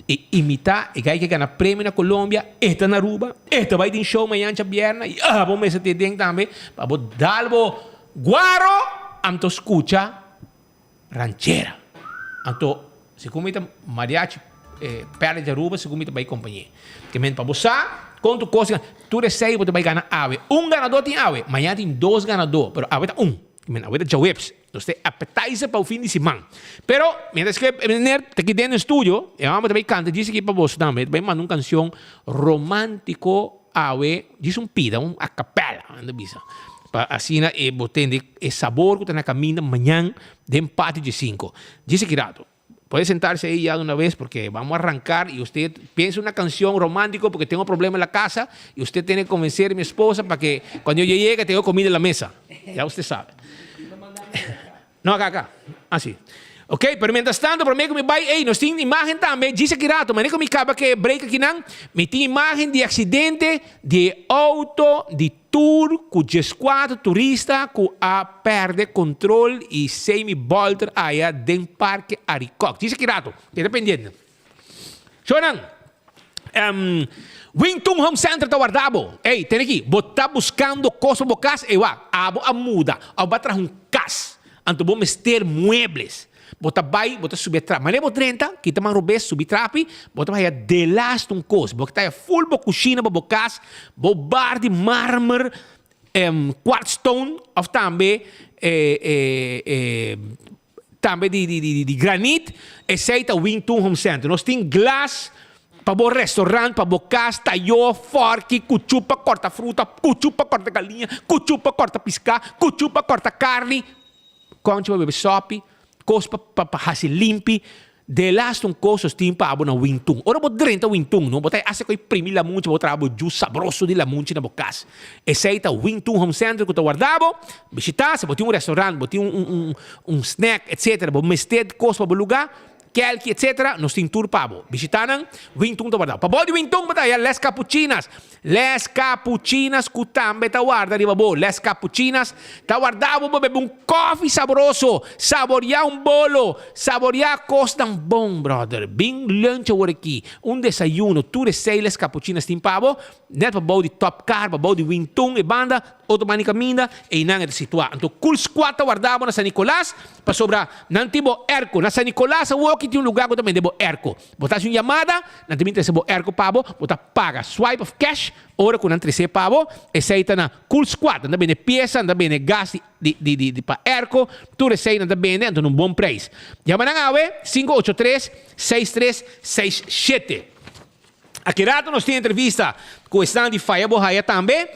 E imita e guy ke gana premio na Colombia, e ta na Aruba, e ta bai den show mañan djabièrnè i abo mester ta den tambe pa bo dal bo guaro anto skucha ranchera. Anto segun mi ta mariachi Perla di Aruba segun mi ta bai kompañ'é. Ke men pa bo sa kon tur kos tur esei bo ta bai gana awe. Un ganadó tin awe, mañan tin dos ganadó pero awe ta un. Ke men awe ta djaweps. Nos ta e appetizer pa un fin di siman. Pero, mientras que e meneer ta aki den e studio, e homber ta bay canta djis aki pa boso tambe. E ta bay manda un cancion romantico awe, djis un pida, un a capella, nan ta bisa. Pa asina e bo tende e sabor cu ta na caminda mañan den patio dje cinco. Djis aki rato. Puede sentarse ahí ya de una vez porque vamos a arrancar y usted piensa una canción romántico porque tengo problema en la casa y usted tiene que convencer a mi esposa para que cuando yo llegue tengo comida en la mesa. Ya usted sabe. No, acá, acá. Así. Ok, pero mientras tanto, promé ku mi bai, ey, nos tin imagen tambe, djis aki rato, manera ku mi kaba ku e break akinan, mi tin imagen di aksidente di e outo di tour ku djeskuater turista ku a pèrdè kontrol i semi bòlter aya den Parke Arikok. Djis aki rato, keda pendiente. Shownan, um, Wing Tun Home Center ta warda bo. Ey, tene aki, bo ta buskando kos pa bo kas? Ey wak, abo a muda, òf bo a traha un kas. Anto bo mester muebles. Bo ta bai, bo ta subi e trapi. Manera bo drenta, kita man robes, subi trapi, bo ta haya delast un kos. Bo ta haya ful bo kushina pa bo kas, bo bar di marmer, quartz stone of tambe tambe di di di di granit. Esei ta Wing Tun Home Center. Nos tin glas pa bo restaurant, pa bo kas, tayó, fòrki, kuchú pa kòrta fruta, kuchú pa kòrta galiña, kuchú pa kòrta piská, kuchú pa kòrta karni, kònchi pa bebe sòpi, kos pa pa pa hasi limpi. De laatste un kos nos tin pa bo na Wintun. Ora bo drenta Wintun, no, bo ta hasi ku e primi lamunchi, bo traha bo jus sabroso di lamunchi na bo kas. Esei ta Wintun Home Center ku ta warda bo. Bishitá, si bo tin un restaurant, bo tin un un un snack, etcetera, bo mester kos pa bo lugá, Kelki etc. Nos tin tur pa bo. Bishita nan, Wintun ta warda. Pa bo di Wintun bo ta haya Les Capuchinas. Les Capuchinas ku tambe ta warda riba bo. Les Capuchinas ta warda bo pa bebe un kofi sabroso, saboria un bolo, saboria kosnan bon, brother. Bin lunch awor aki, un desayuno, tur esei Les Capuchinas tin pa bo. Net pa bou di Top Car, pa bou di Wintun e banda, otro banda di kaminda, einan e ta situá. Anto Cool Squad ta warda bo na San Nicolas. Pasobra nan tin bo erko. Na San Nicolas awoki tin un lugar ku ta bende bo erko. Bo ta hasi un yamada, nan ta bin trese bo erko pa bo, bo ta paga swipe of cash ora ku nan trese pa bo. Esei ta na Cool Squad. Nan ta bende piesa, nan ta bende gas di di di di pa erko, tur esei nan ta bende anto na un bon preis. Yama nan awe, 583 6367. Aki rato nos tin entrevista cu esnan di Faya Bo Haya tambe.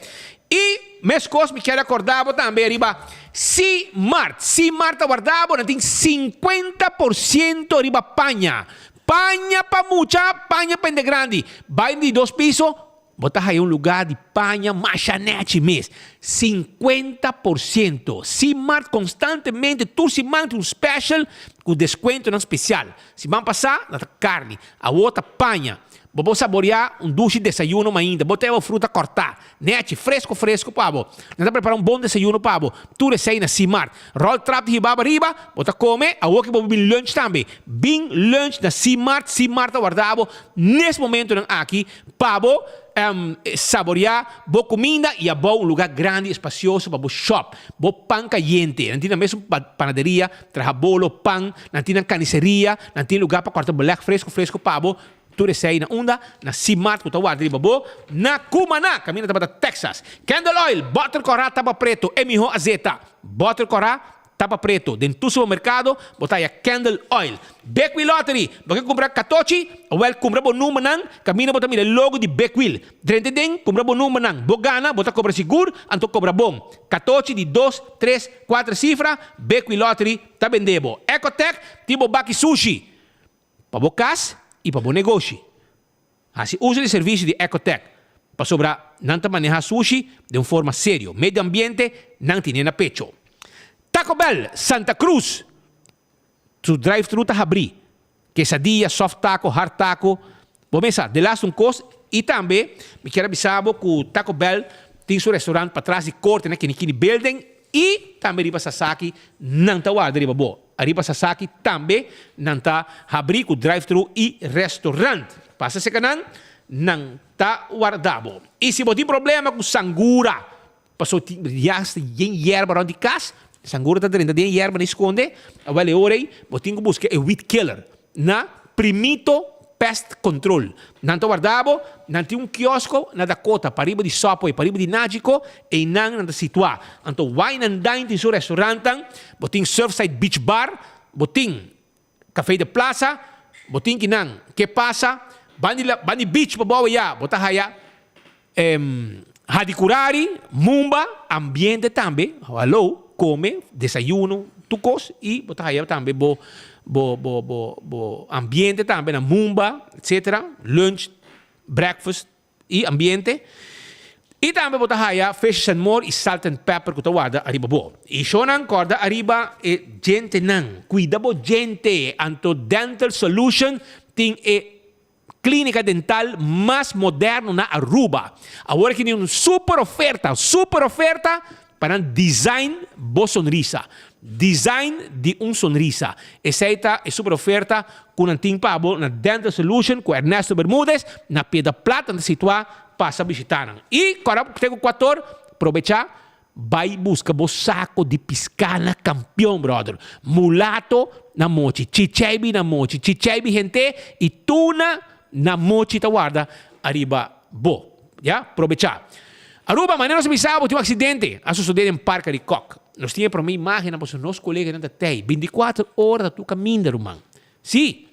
Y mescos mi kier acorda bo tambe riba C-Mart. C-Mart ta warda bo, nan tin 50% riba paña. Paña pa mucha, paña pa hende grandi. Bay di dos piso, bo ta haya un lugar di paña masha nechi mes. 50%. C-Mart constantemente tur siman tin un special cu descuentonan special. Siman pasa nan ta carni. Awor ta paña. Bo por saboreá un dushi desayuno mainta. Bo ta heba fruta kòrtá, nèchi, fresko fresko pa bo. Nan ta prepará un bon desayuno pa bo. Tur esei na Simart. Ròl trap di hibaba riba, bo ta kome. Awor ki bo por bin lunch tambe. Bin lunch na Simart. Simart ta warda bo nes momentonan aki pa bo saboreá bo kuminda i abou un lugá grandi espasioso pa bo shòp. Bo pan kayente. Nan tin nan mesun panaderia. Traha bolo, pan, nan tin nan kaniseria, nan tin lugar pa kòrta beleg fresku fresku pa bo, tur esei na unda? Na Simart ku ta warda riba bo, na Cumaná, kaminda tabata Texas. Candle oil, bòter kòrá tapa preto, e mihó azeta. Bòter kòrá, tapa preto. Den tur supermerkado bo ta haya candle oil. Big Wheel Lottery, bo ke kumpra katochi? Awèl kumpra bo numbernan, kaminda bo ta mira e logo di Big Wheel. Drenta den, kumpra bo numbernan, bo gana, bo ta kobra sigur, anto kobra bon. Katochi di dos, tres, Kuater sifra, Bequi Lottery ta bende bo Ecotec tin bo baki sushi pa bo kas i pa bo negoshi. Hasi uso di servisio di Ecotec pasobra nan ta maneha sushi den un forma serio. Medio ambiente nan tine na pecho. Taco Bell Santa Cruz su drive-thru ta habrí. Quesadilla, soft taco, hard taco. Bo mesa, de laatste un cos. Y tambe mi kier a bisa bo cu Taco Bell tin su restaurant patras di corte na Kinikini Building y tambe riba Sasaki nan ta warda riba bo. Ariba Sasaki tambe nan ta habri cu drive-thru y restaurant. Pasa cerca nan, nan ta warda bo. Y si bo tin problema cu sangura, Paso tin rias ta yen yerba rond di cas, sangura ta drenta den e yerba na e sconde, awel e ora ei bo tin cu busca e weed killer na Primito Pest Control. Nan ta warda bo, nan tin un kiosko na Dakota, pariba di Subway, pariba di Nagico, einan nan ta situa. Anto Wine and Dine tin su restaurantnan, bo tin Surfside Beach Bar, bo tin Café de Plaza, bo tin kinan ke pasa, bandi la bandi beach pa bou ya bo ta haya Hadicurari, Mumba, ambiente tambe, hallo, come, desayuno, tur cos y bo ta haya tambe bo bo bo bo bo ambiente tambe na Mumba, etcetera, lunch, breakfast y ambiente. I tambe bo ta haya Fishes and More i Salt and Pepper ku ta warda ariba bo. I shownan kòrda ariba e djentenan. Kuida bo djente! Anto Dental Solution tin e klínika dental mas moderno na Aruba. Awor aki tin un super oferta, super oferta pa nan design bo sonrisa. Design di un sonrisa. Esei ta e super oferta ku nan tin pa bo na Dental Solution ku Ernesto Bermudez na Piedra Plat nan ta situá pasa bishitá nan. I kòrda ku te ku kuator probechá bai buska bo sako di piská na Kampion brother. Mulato na mochi, chicheibi na mochi, chicheibi hente i tuna na mochi ta warda ariba bo. Ya, probechá. Aruba, manera nos a bisa bo tin un aksidente a sosodé den Parke di Kòk. Nos tin e promé imágennan pasobra nos koleganan ta tei bintikuater ora ta tur kaminda ruman. Sí!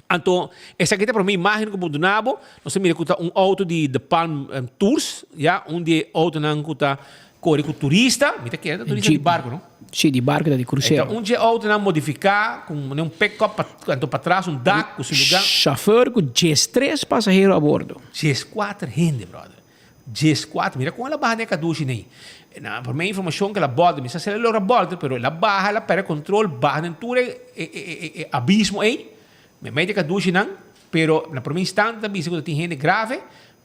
Anto esaki ta e promé imágen ku bo duna bo. Nos ta mira ku ta un outo di De Palm Tours, ya, un di e outonan ku ta kore ku turista. Mi ta kere ta turista di barku, no? Sí, di barku ta di krusero. E ta un dje outonan modifiká ku un pick-up pa anto patras un dak ku su lugá. Shofèr ku diestres pasahero a bordo. Dieskuater hende, bròder. Dieskuater. Mira kon el a baha den e kadushi nei. Na promé informashon ku el a bòlter, mi sa si el a logra bòlter, pero el a baha, el a pèrdè kontrol, baha den tur e e abismo ei, meimei di e kadushinan, pero na promé instante ta bisa ku ta tin hende grave,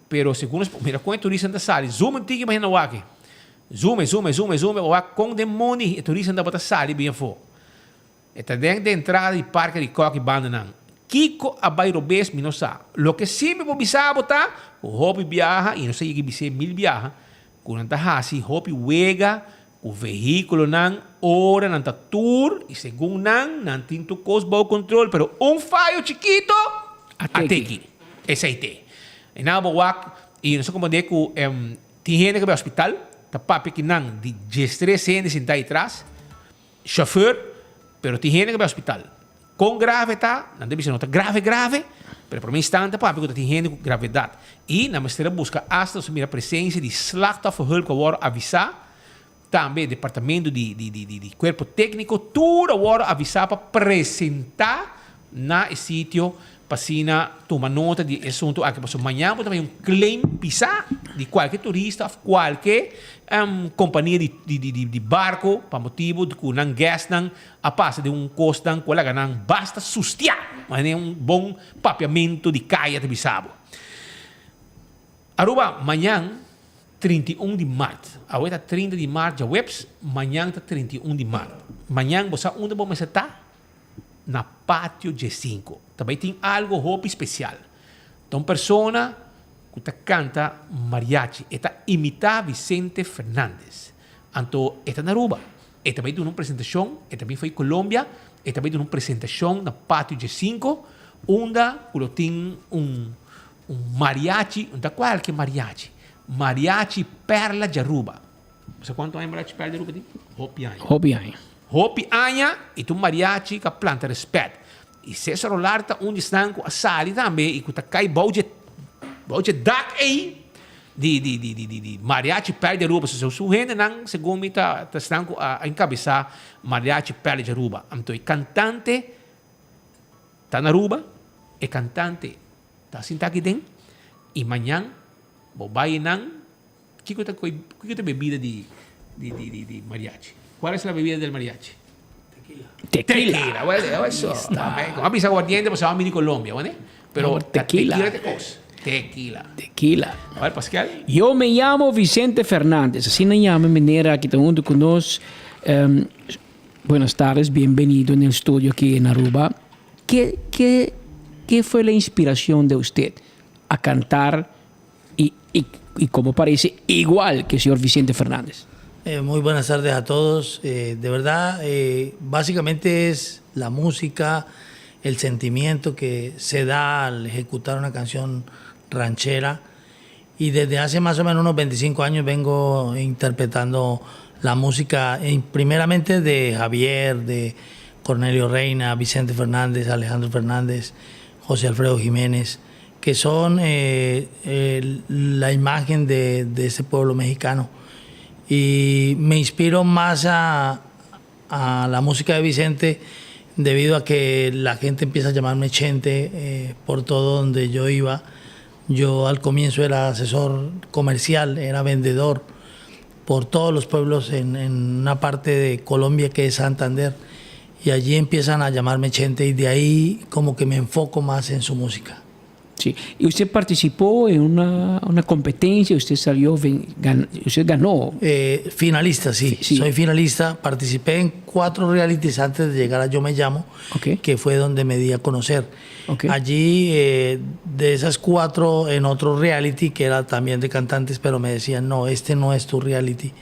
pero segun nos mira kon e turistanan ta sali, zoom un tiki pa hende wak. Zoom, zoom, zoom, zoom, pa wak kon den mondi e turistanan tabata sali bien afó. E ta den de entrada di Parke di Kòk i bandanan. Kiko a bai robes mi no sa. Loke sí mi por bisa bo ta ku hopi biaha, i nos a yega bis'é mil biaha, ku nan ta hasi hopi wega ku vehíkulonan ora nan ta tur i segun nan, nan tin tur kos bou kontrol, pero un fayo chikito a teki. Esei te. I nan bo wak i nos a komprendé ku tin hende ku a bai hospital, ta papia ki nan di diestres hende sintá ei tras. Chauffeur, pero tin hende ku bai hospital. Kon grave ta? Nan ta bisa no ta grave grave, pero prome instante papia ku ta tin hende ku gravedat. I nan mester a buska asta nos a mira presensia di slachtofferhulp ku a wòrdu avisá, tambe departamento di di di di kuerpo tékniko tur a wòrdu avisá pa presentá na e sitio pa asina tuma nota di e asuntu aki pasobra mañan bo ta bay un claim pisa di cualke turista of cualke compania di di barco pa motibo di cu nan guestnan a pasa den un cosnan cu a laga nan basta sustia manera un bon papiamento di caya ta bisa bo. Aruba mañan 31 di mart awe ta 30 di mart djaweps mañan ta 31 di mart mañan bo sa unda bo mester ta? Na Patio Djesinko ta bai tin algo hopi spesial. Ta un persona ku ta kanta mariachi. E ta imitá Vicente Fernandez. Anto e ta na Aruba. E ta bai duna un presentashon, e ta bin for di Colombia, e ta bai duna un presentashon na Patio Djesinko unda ku lo tin un un mariachi, no ta kualke mariachi, Mariachi Perla dje Aruba. Bo sa kuantu aña Mariachi Perla di Aruba tin? Hopi aña. Hopi aña. Hopi aña i ta un mariachi ku a planta respet. I Cesar Rolar ta un di esnan ku a sali tambe i ku ta kai bou dje bou dje dak ei di di di di di Mariachi Perla di Aruba. Pasobra su hendenan segun mi ta ta esnan ku a enkabesá Mariachi Perla di Aruba. Anto e kantante ta na Aruba, e kantante ta sinta aki den i mañan bo bai nan Kiko ta kiko ta bebida di di di di di mariachi? Cual es la bebida del mariachi? Tequila. Tequila. Bueno, eso. Como a bisa aguardiente, pues a mini Colombia, bueno? Pero No, tequila. tequila te cos. Tequila. Tequila. A ver, Pascal. Yo me llamo Vicente Fernández. Así nos llama meneer aquí está junto con nos. Em, buenas tardes, bienvenido en el estudio aquí en Aruba. ¿Qué, qué, qué fue la inspiración de usted a cantar y, y, y como parece igual que el señor Vicente Fernández? Eh, muy buenas tardes a todos. Eh, de verdad, eh, básicamente es la música, el sentimiento que se da al ejecutar una canción ranchera. Y desde hace más o menos unos 25 años vengo interpretando la música, primeramente de Javier, de Cornelio Reina, Vicente Fernández, Alejandro Fernández, José Alfredo Jiménez, que son eh, la imagen de, de ese pueblo mexicano. Y me inspiro más a, a la música de Vicente debido a que la gente empieza a llamarme Chente eh, por todo donde yo iba. Yo al comienzo era asesor comercial, era vendedor por todos los pueblos en, en una parte de Colombia que es Santander. Y allí empiezan a llamarme Chente y de ahí como que me enfoco más en su música. Sí. Y usted participó en una, una competencia, usted salió, usted ganó. Eh, finalista, sí. Soy finalista. Participé en cuatro realities antes de llegar a Yo Me Llamo, que fue donde me di a conocer. Allí, eh, de esas cuatro, en otro reality, que era también de cantantes, pero me decían, no, este no es tu reality.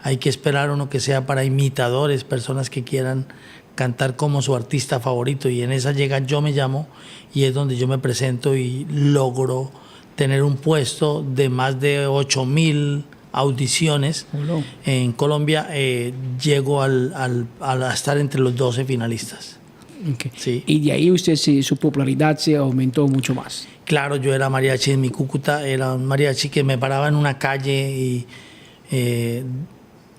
Hay que esperar uno que sea para imitadores, personas que quieran cantar como su artista favorito. Y en esa llega Yo Me Llamo y es donde yo me presento y logro tener un puesto de más de 8.000 audiciones en Colombia. Eh, llego al, al, al estar entre los 12 finalistas. Sí. Y de ahí usted su popularidad se aumentó mucho más. Claro, yo era mariachi en mi Cúcuta, era un mariachi que me paraba en una calle y, eh,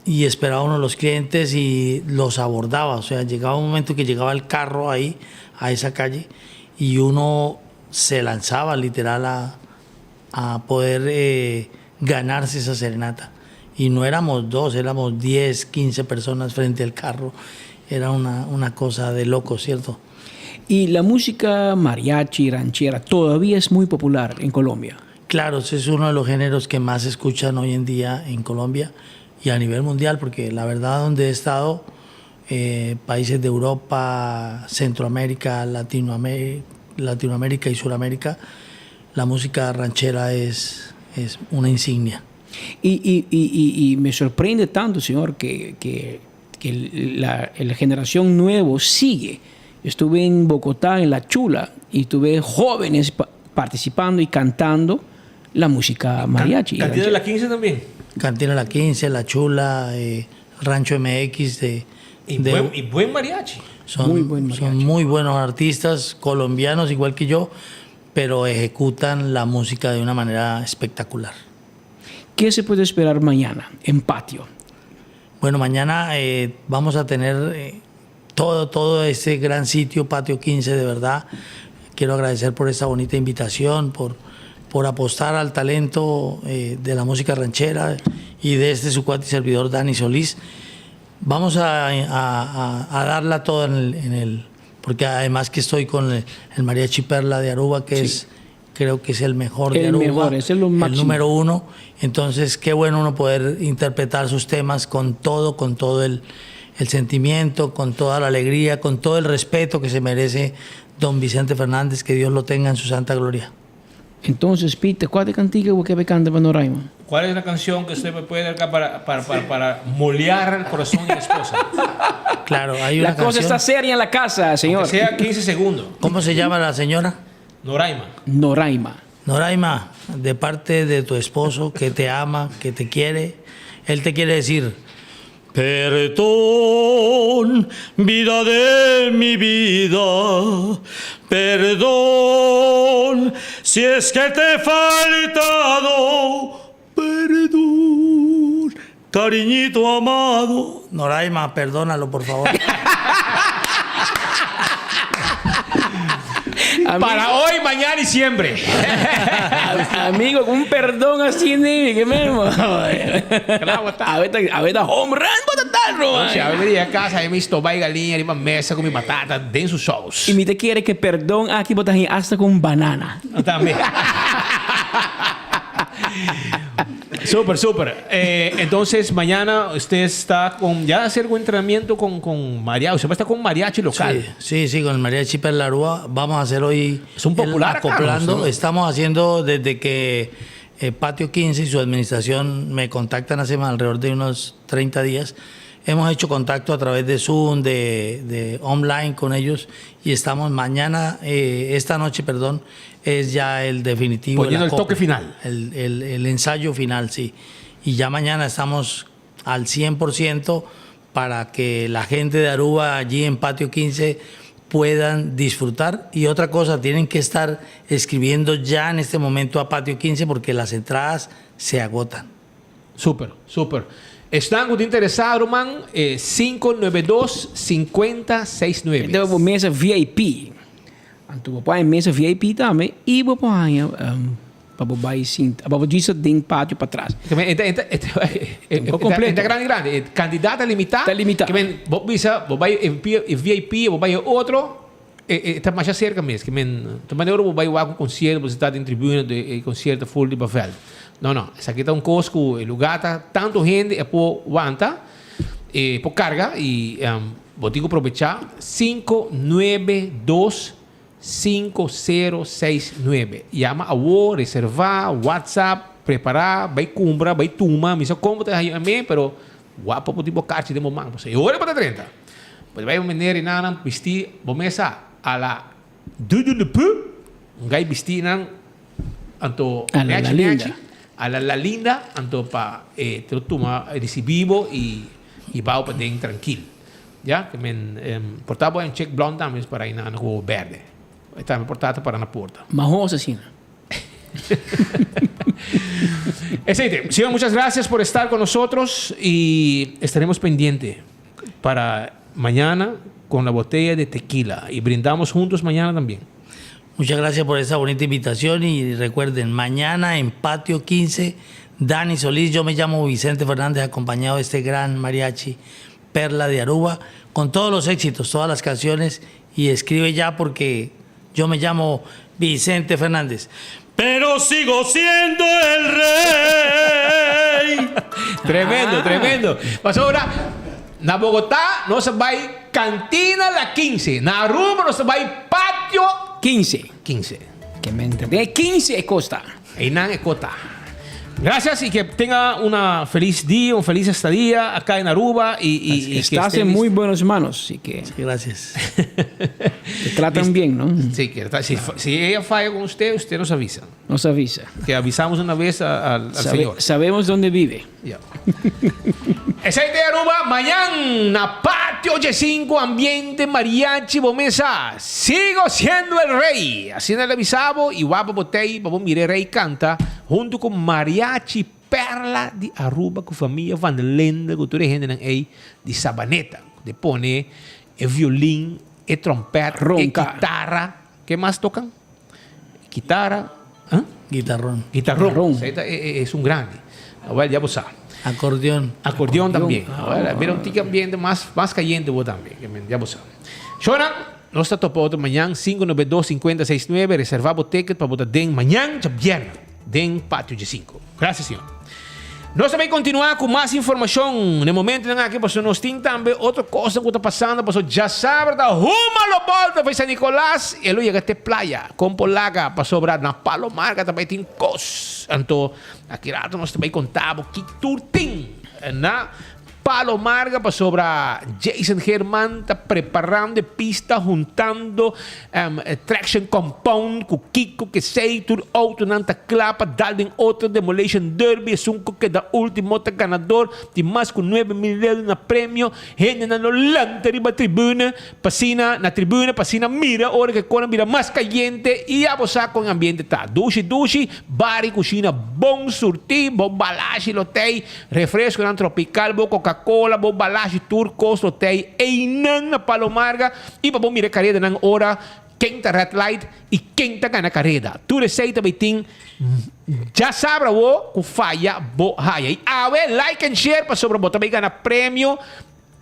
y esperaba uno de los clientes y los abordaba. O sea, llegaba un momento que llegaba el carro ahí, a esa calle, y uno se lanzaba literal a, a poder eh, ganarse esa serenata. Y no éramos dos, éramos 10, 15 personas frente al carro. Era una, una cosa de loco, ¿cierto? Y la música mariachi, ranchera, todavía es muy popular en Colombia. Claro, ese es uno de los géneros que más se escuchan hoy en día en Colombia y a nivel mundial, porque la verdad donde he estado, eh, países de Europa, Centroamérica, Latinoamérica, Latinoamérica y Suramérica, la música ranchera es, es una insignia. Y, y, y, y me sorprende tanto, señor, que, que, que la, la generación nueva sigue. Estuve en Bogotá, en La Chula, y tuve jóvenes pa participando y cantando la música mariachi. ¿Cantina de la 15 también? Cantina La 15, La Chula, eh, Rancho MX de... Y, de, buen, y buen mariachi. Son muy, buen mariachi. son muy buenos artistas colombianos, igual que yo, pero ejecutan la música de una manera espectacular. ¿Qué se puede esperar mañana en patio? Bueno, mañana eh, vamos a tener eh, todo, todo este gran sitio, Patio 15, de verdad. Quiero agradecer por esta bonita invitación, por, por apostar al talento eh, de la música ranchera y de este su cuate y servidor Dani Solís. Vamos a, a, a, a darla toda en el, en el, porque además que estoy con el, el Mariachi Perla de Aruba, que sí. es creo que es el mejor el de Aruba, mejor, es el, el número uno. Entonces, qué bueno uno poder interpretar sus temas con todo, con todo el, el sentimiento, con toda la alegría, con todo el respeto que se merece don Vicente Fernández, que Dios lo tenga en su santa gloria. Entonces, Peter, ¿cuál es cantica que me canta Panorama? ¿Cuál es la canción que usted me puede dar acá para, para, para, para molear el corazón de la esposa? Claro, hay una La cosa canción. está seria en la casa, señor. Aunque sea 15 segundos. ¿Cómo se llama la señora? Noraima. Noraima. Noraima, de parte de tu esposo que te ama, que te quiere, él te quiere decir, perdón, vida de mi vida, perdón, si es que te he faltado, perdón, cariñito amado. Noraima, perdónalo, por favor. Para hoy, mañana y siempre. Amigo, con un perdón así, ni que mismo. A ver, a ver, home run, bota O sea, a ver, a casa, aí me estou galinha, ali uma mesa com mi batata, dentro saus. Y mi te quiere que perdón aquí botas hasta con banana. También. Súper, súper. Eh, entonces, mañana usted está con. Ya hace algún entrenamiento con, con mariachi. Usted va a estar con mariachi local. Sí, sí, sí, con el mariachi Perlarúa. Vamos a hacer hoy. Es un popular. El acoplando. Acá, ¿no? Estamos haciendo desde que eh, Patio 15 y su administración me contactan hace alrededor de unos 30 días. Hemos hecho contacto a través de Zoom, de, de online con ellos y estamos mañana, eh, esta noche, perdón, es ya el definitivo. Poniendo el, acople, toque final. El, el, el, ensayo final, sí. Y ya mañana estamos al 100% para que la gente de Aruba allí en Patio 15 puedan disfrutar. Y otra cosa, tienen que estar escribiendo ya en este momento a Patio 15 porque las entradas se agotan. Súper, súper. Están interesados, man, eh, 592-5069. Anto, mesa VIP. Anto, bo mesa VIP tambe y bo um, Pa bo bai sinta. Pa bo djisa den patio patras. Ke men, e ta, e ta, e ta, e ta grandi grandi. E kantidat ta limitá. Ta limitá. Ke men, bo bisa, bo bai e VIP, bo bai e otro, e ta masha serka mes. Ke men, ta manera ora bo bai wak un konsierto, bo sintá den tribuna, e konsierto ta ful di bavèl. No, no. Esaki ta un kos ku e lugá ta tantu hende e por wanta, e por karga i bo tin ku probechá. Sinku, nuebe, dos. 5069. Yama awor, reserva, WhatsApp, prepara, bai kumpra, bai tuma. Mi sa kon bo ta haña amé, pero wak pa bo tin bo karchi den bo man. Pasobra e ora bo ta drenta, bo ta bai un meneer i nannan bisti bo mesa a la dudu de pu, un gai bisti nan anto A la nechi la linda. nechi, a la la linda, anto pa e te tuma risibi bo i hiba bo paden trankil. Ya, ke men por ta bo un chick blond tambe es para ina ku berde. E tambe por ta ta para na porta. Mahos asina. Esey te. Señor, muchas gracias por estar con nosotros y estaremos pendiente para mañana con la botella de tequila y brindamos juntos mañana también. Muchas gracias por esa bonita invitación y recuerden, mañana en Patio 15, Dani Solís, yo me llamo Vicente Fernández, acompañado de este gran mariachi Perla de Aruba, con todos los éxitos, todas las canciones y escribe ya porque yo me llamo Vicente Fernández. Pero sigo siendo el rey. Tremendo, tremendo. Pasobra na Bogotá nos a bai Cantina La 15. Na Aruba nos a bai Patio 15. 15. Ke mente. Den e 15 e kos ta. Einan e kos ta. Gracias y que tenga una feliz día, un feliz estadía acá en Aruba y, y, y que Estás esté en listo. muy buenas manos, así que Gracias. te tratan bien, ¿no? Sí, que si, si ella falla con usted, usted nos avisa. Nos avisa. Que avisamos una vez a- al, al Sabe- señor. sabemos dónde vive. Ya. Esey te Aruba, mañan na Patio 85, ambiente mariachi bo mesa. Sigo siendo el rey. Asina el a bisa bo y wak bo tey pa bo mira e rey canta hunto cu mariachi Perla di Aruba cu famia Van der Linde cu tur e hendenan ey di Sabaneta. Cu te pone e violin, e trompet, e Ronca. kitara. Ke mas tocan? Kitara, huh? Guitarrón. Guitarrón. Esey ta es un grandi. Awel ya bo sa. Acordeón. Acordeón también. Awel, mira un tiki ambiente mas, mas cayente bo tambe. Ya bo sa. Shona, nos ta topa otro mañan, 592 5069. Reserva bo ticket pa bo ta den mañan djabièrnè den Patio Djesinko. Gracias, señor. Nos ta bay continua cu mas informacion n'e momentonan aki pasobra nos tin tambe otro cosnan cu ta pasando pasobra djasabra ta huma lo bolta for San Nicolas y e lo yega te playa con por laga pasobra na Palo Marga ta bay tin cos. Anto aki rato nos ta bay conta bo ki tur tin na Palo Marga pasobra Jason Geerman ta preparando e pista huntando traction compound ku kiko kesey tur autonan ta kla pa dal den otro demolition derby esun ku keda ultimo ta ganador tin mas ku 9000 euro na premio hendenan lo lanta riba tribuna P'asina na tribuna, p'asina mira ora ku e kona bira mas kayente i ya bo sa kon e ambiente ta. Dushi dushi, bar i kushina bon surtí, bo balashi lo tei, refreskonan tropikal, bo kokakola, bo balashi tur kos lo tei einan na Palo Marga i pa bo mira e karedanan ora ken ta red light i ken ta gana kareda. Tur esei ta bai tin djasabra awo ku faya bo haya. I awe like and share pasobra bo ta bai gana premio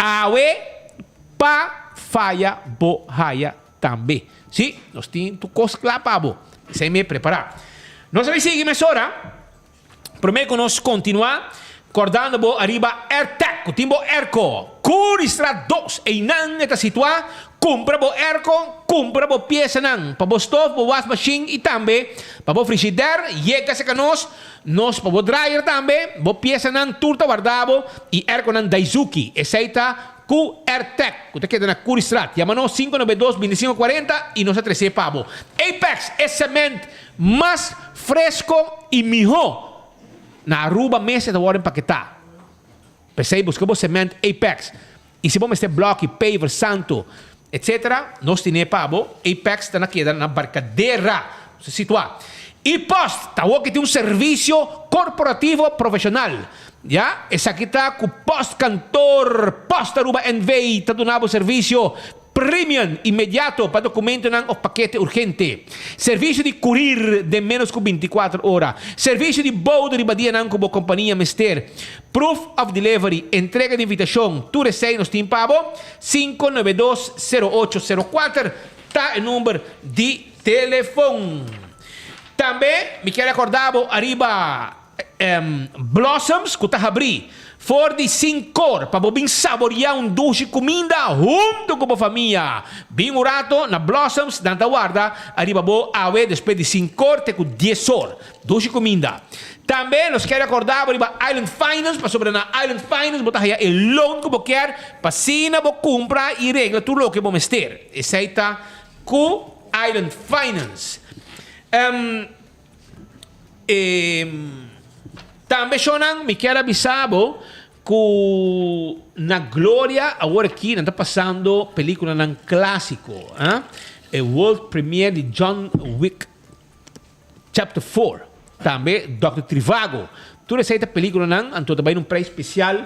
Awe pa faya bo haya tambe. Sí, nos tin tur kos kla pa bo. Esei mi e prepará. Nos a bai sigui mesora. Promé ku nos kontinuá, kòrdando bo ariba Airtec ku tin bo airco. Koornstraat 2, einan e ta situá. Kumpra bo airco, kumpra bo piesanan pa bo stof, bo wasmashin i tambe pa bo frishider. Yega serka nos. Nos pa bo dryer tambe, bo piesanan tur ta warda bo y airconan Daizuki. Esey ta cu Airtec cu ta keda na Curiestraat. Yama nos 592 25 40 y nos ta trece pa bo. Apex e cement mas fresco y miho na Aruba mes e ta worde empaketa. P'esey busca bo cement Apex y si bo mester bloki, paver, santo, etc. Nos tine pa bo. Apex ta na keda na Barcadera. Nos ta situa. Y Post ta awor ki tin un servicio corporativo profesional. Ya, esaki ta cu Post Kantoor, Post Aruba NV ta duna bo servicio. Premium inmediato pa documentonan of pakete urgente. Servicio di courier den menos cu binticuater ora. Servicio di boudo riba dianan cu bo compania mester. Proof of delivery, entrega di invitacion, tur esey nos tin pa bo. 592 0804 ta e number di telefon. Tambe mi kier recorda bo ariba Blossoms cu ta habri for di sincor pa bo bin saboria un dushi cuminda hunto cu bo famia. Bin un rato na Blossoms, nan ta warda ariba bo awe despues di sincor te cu diesor. Dushi cuminda. Tambe nos kier recorda bo riba Island Finance pasobra na Island Finance bo ta haya e loan cu bo kier pa asina bo cumpra y regla tur loke bo mester. Esey ta cu Island Finance. E tambe shownan mi kier a bisa bo ku na Gloria awor aki nan ta pasando peliculanan clasico eh. E world premiere di John Wick chapter 4, tambe Doctor Trivago. Tur esei ta peliculanan anto ta bai na un prijs special,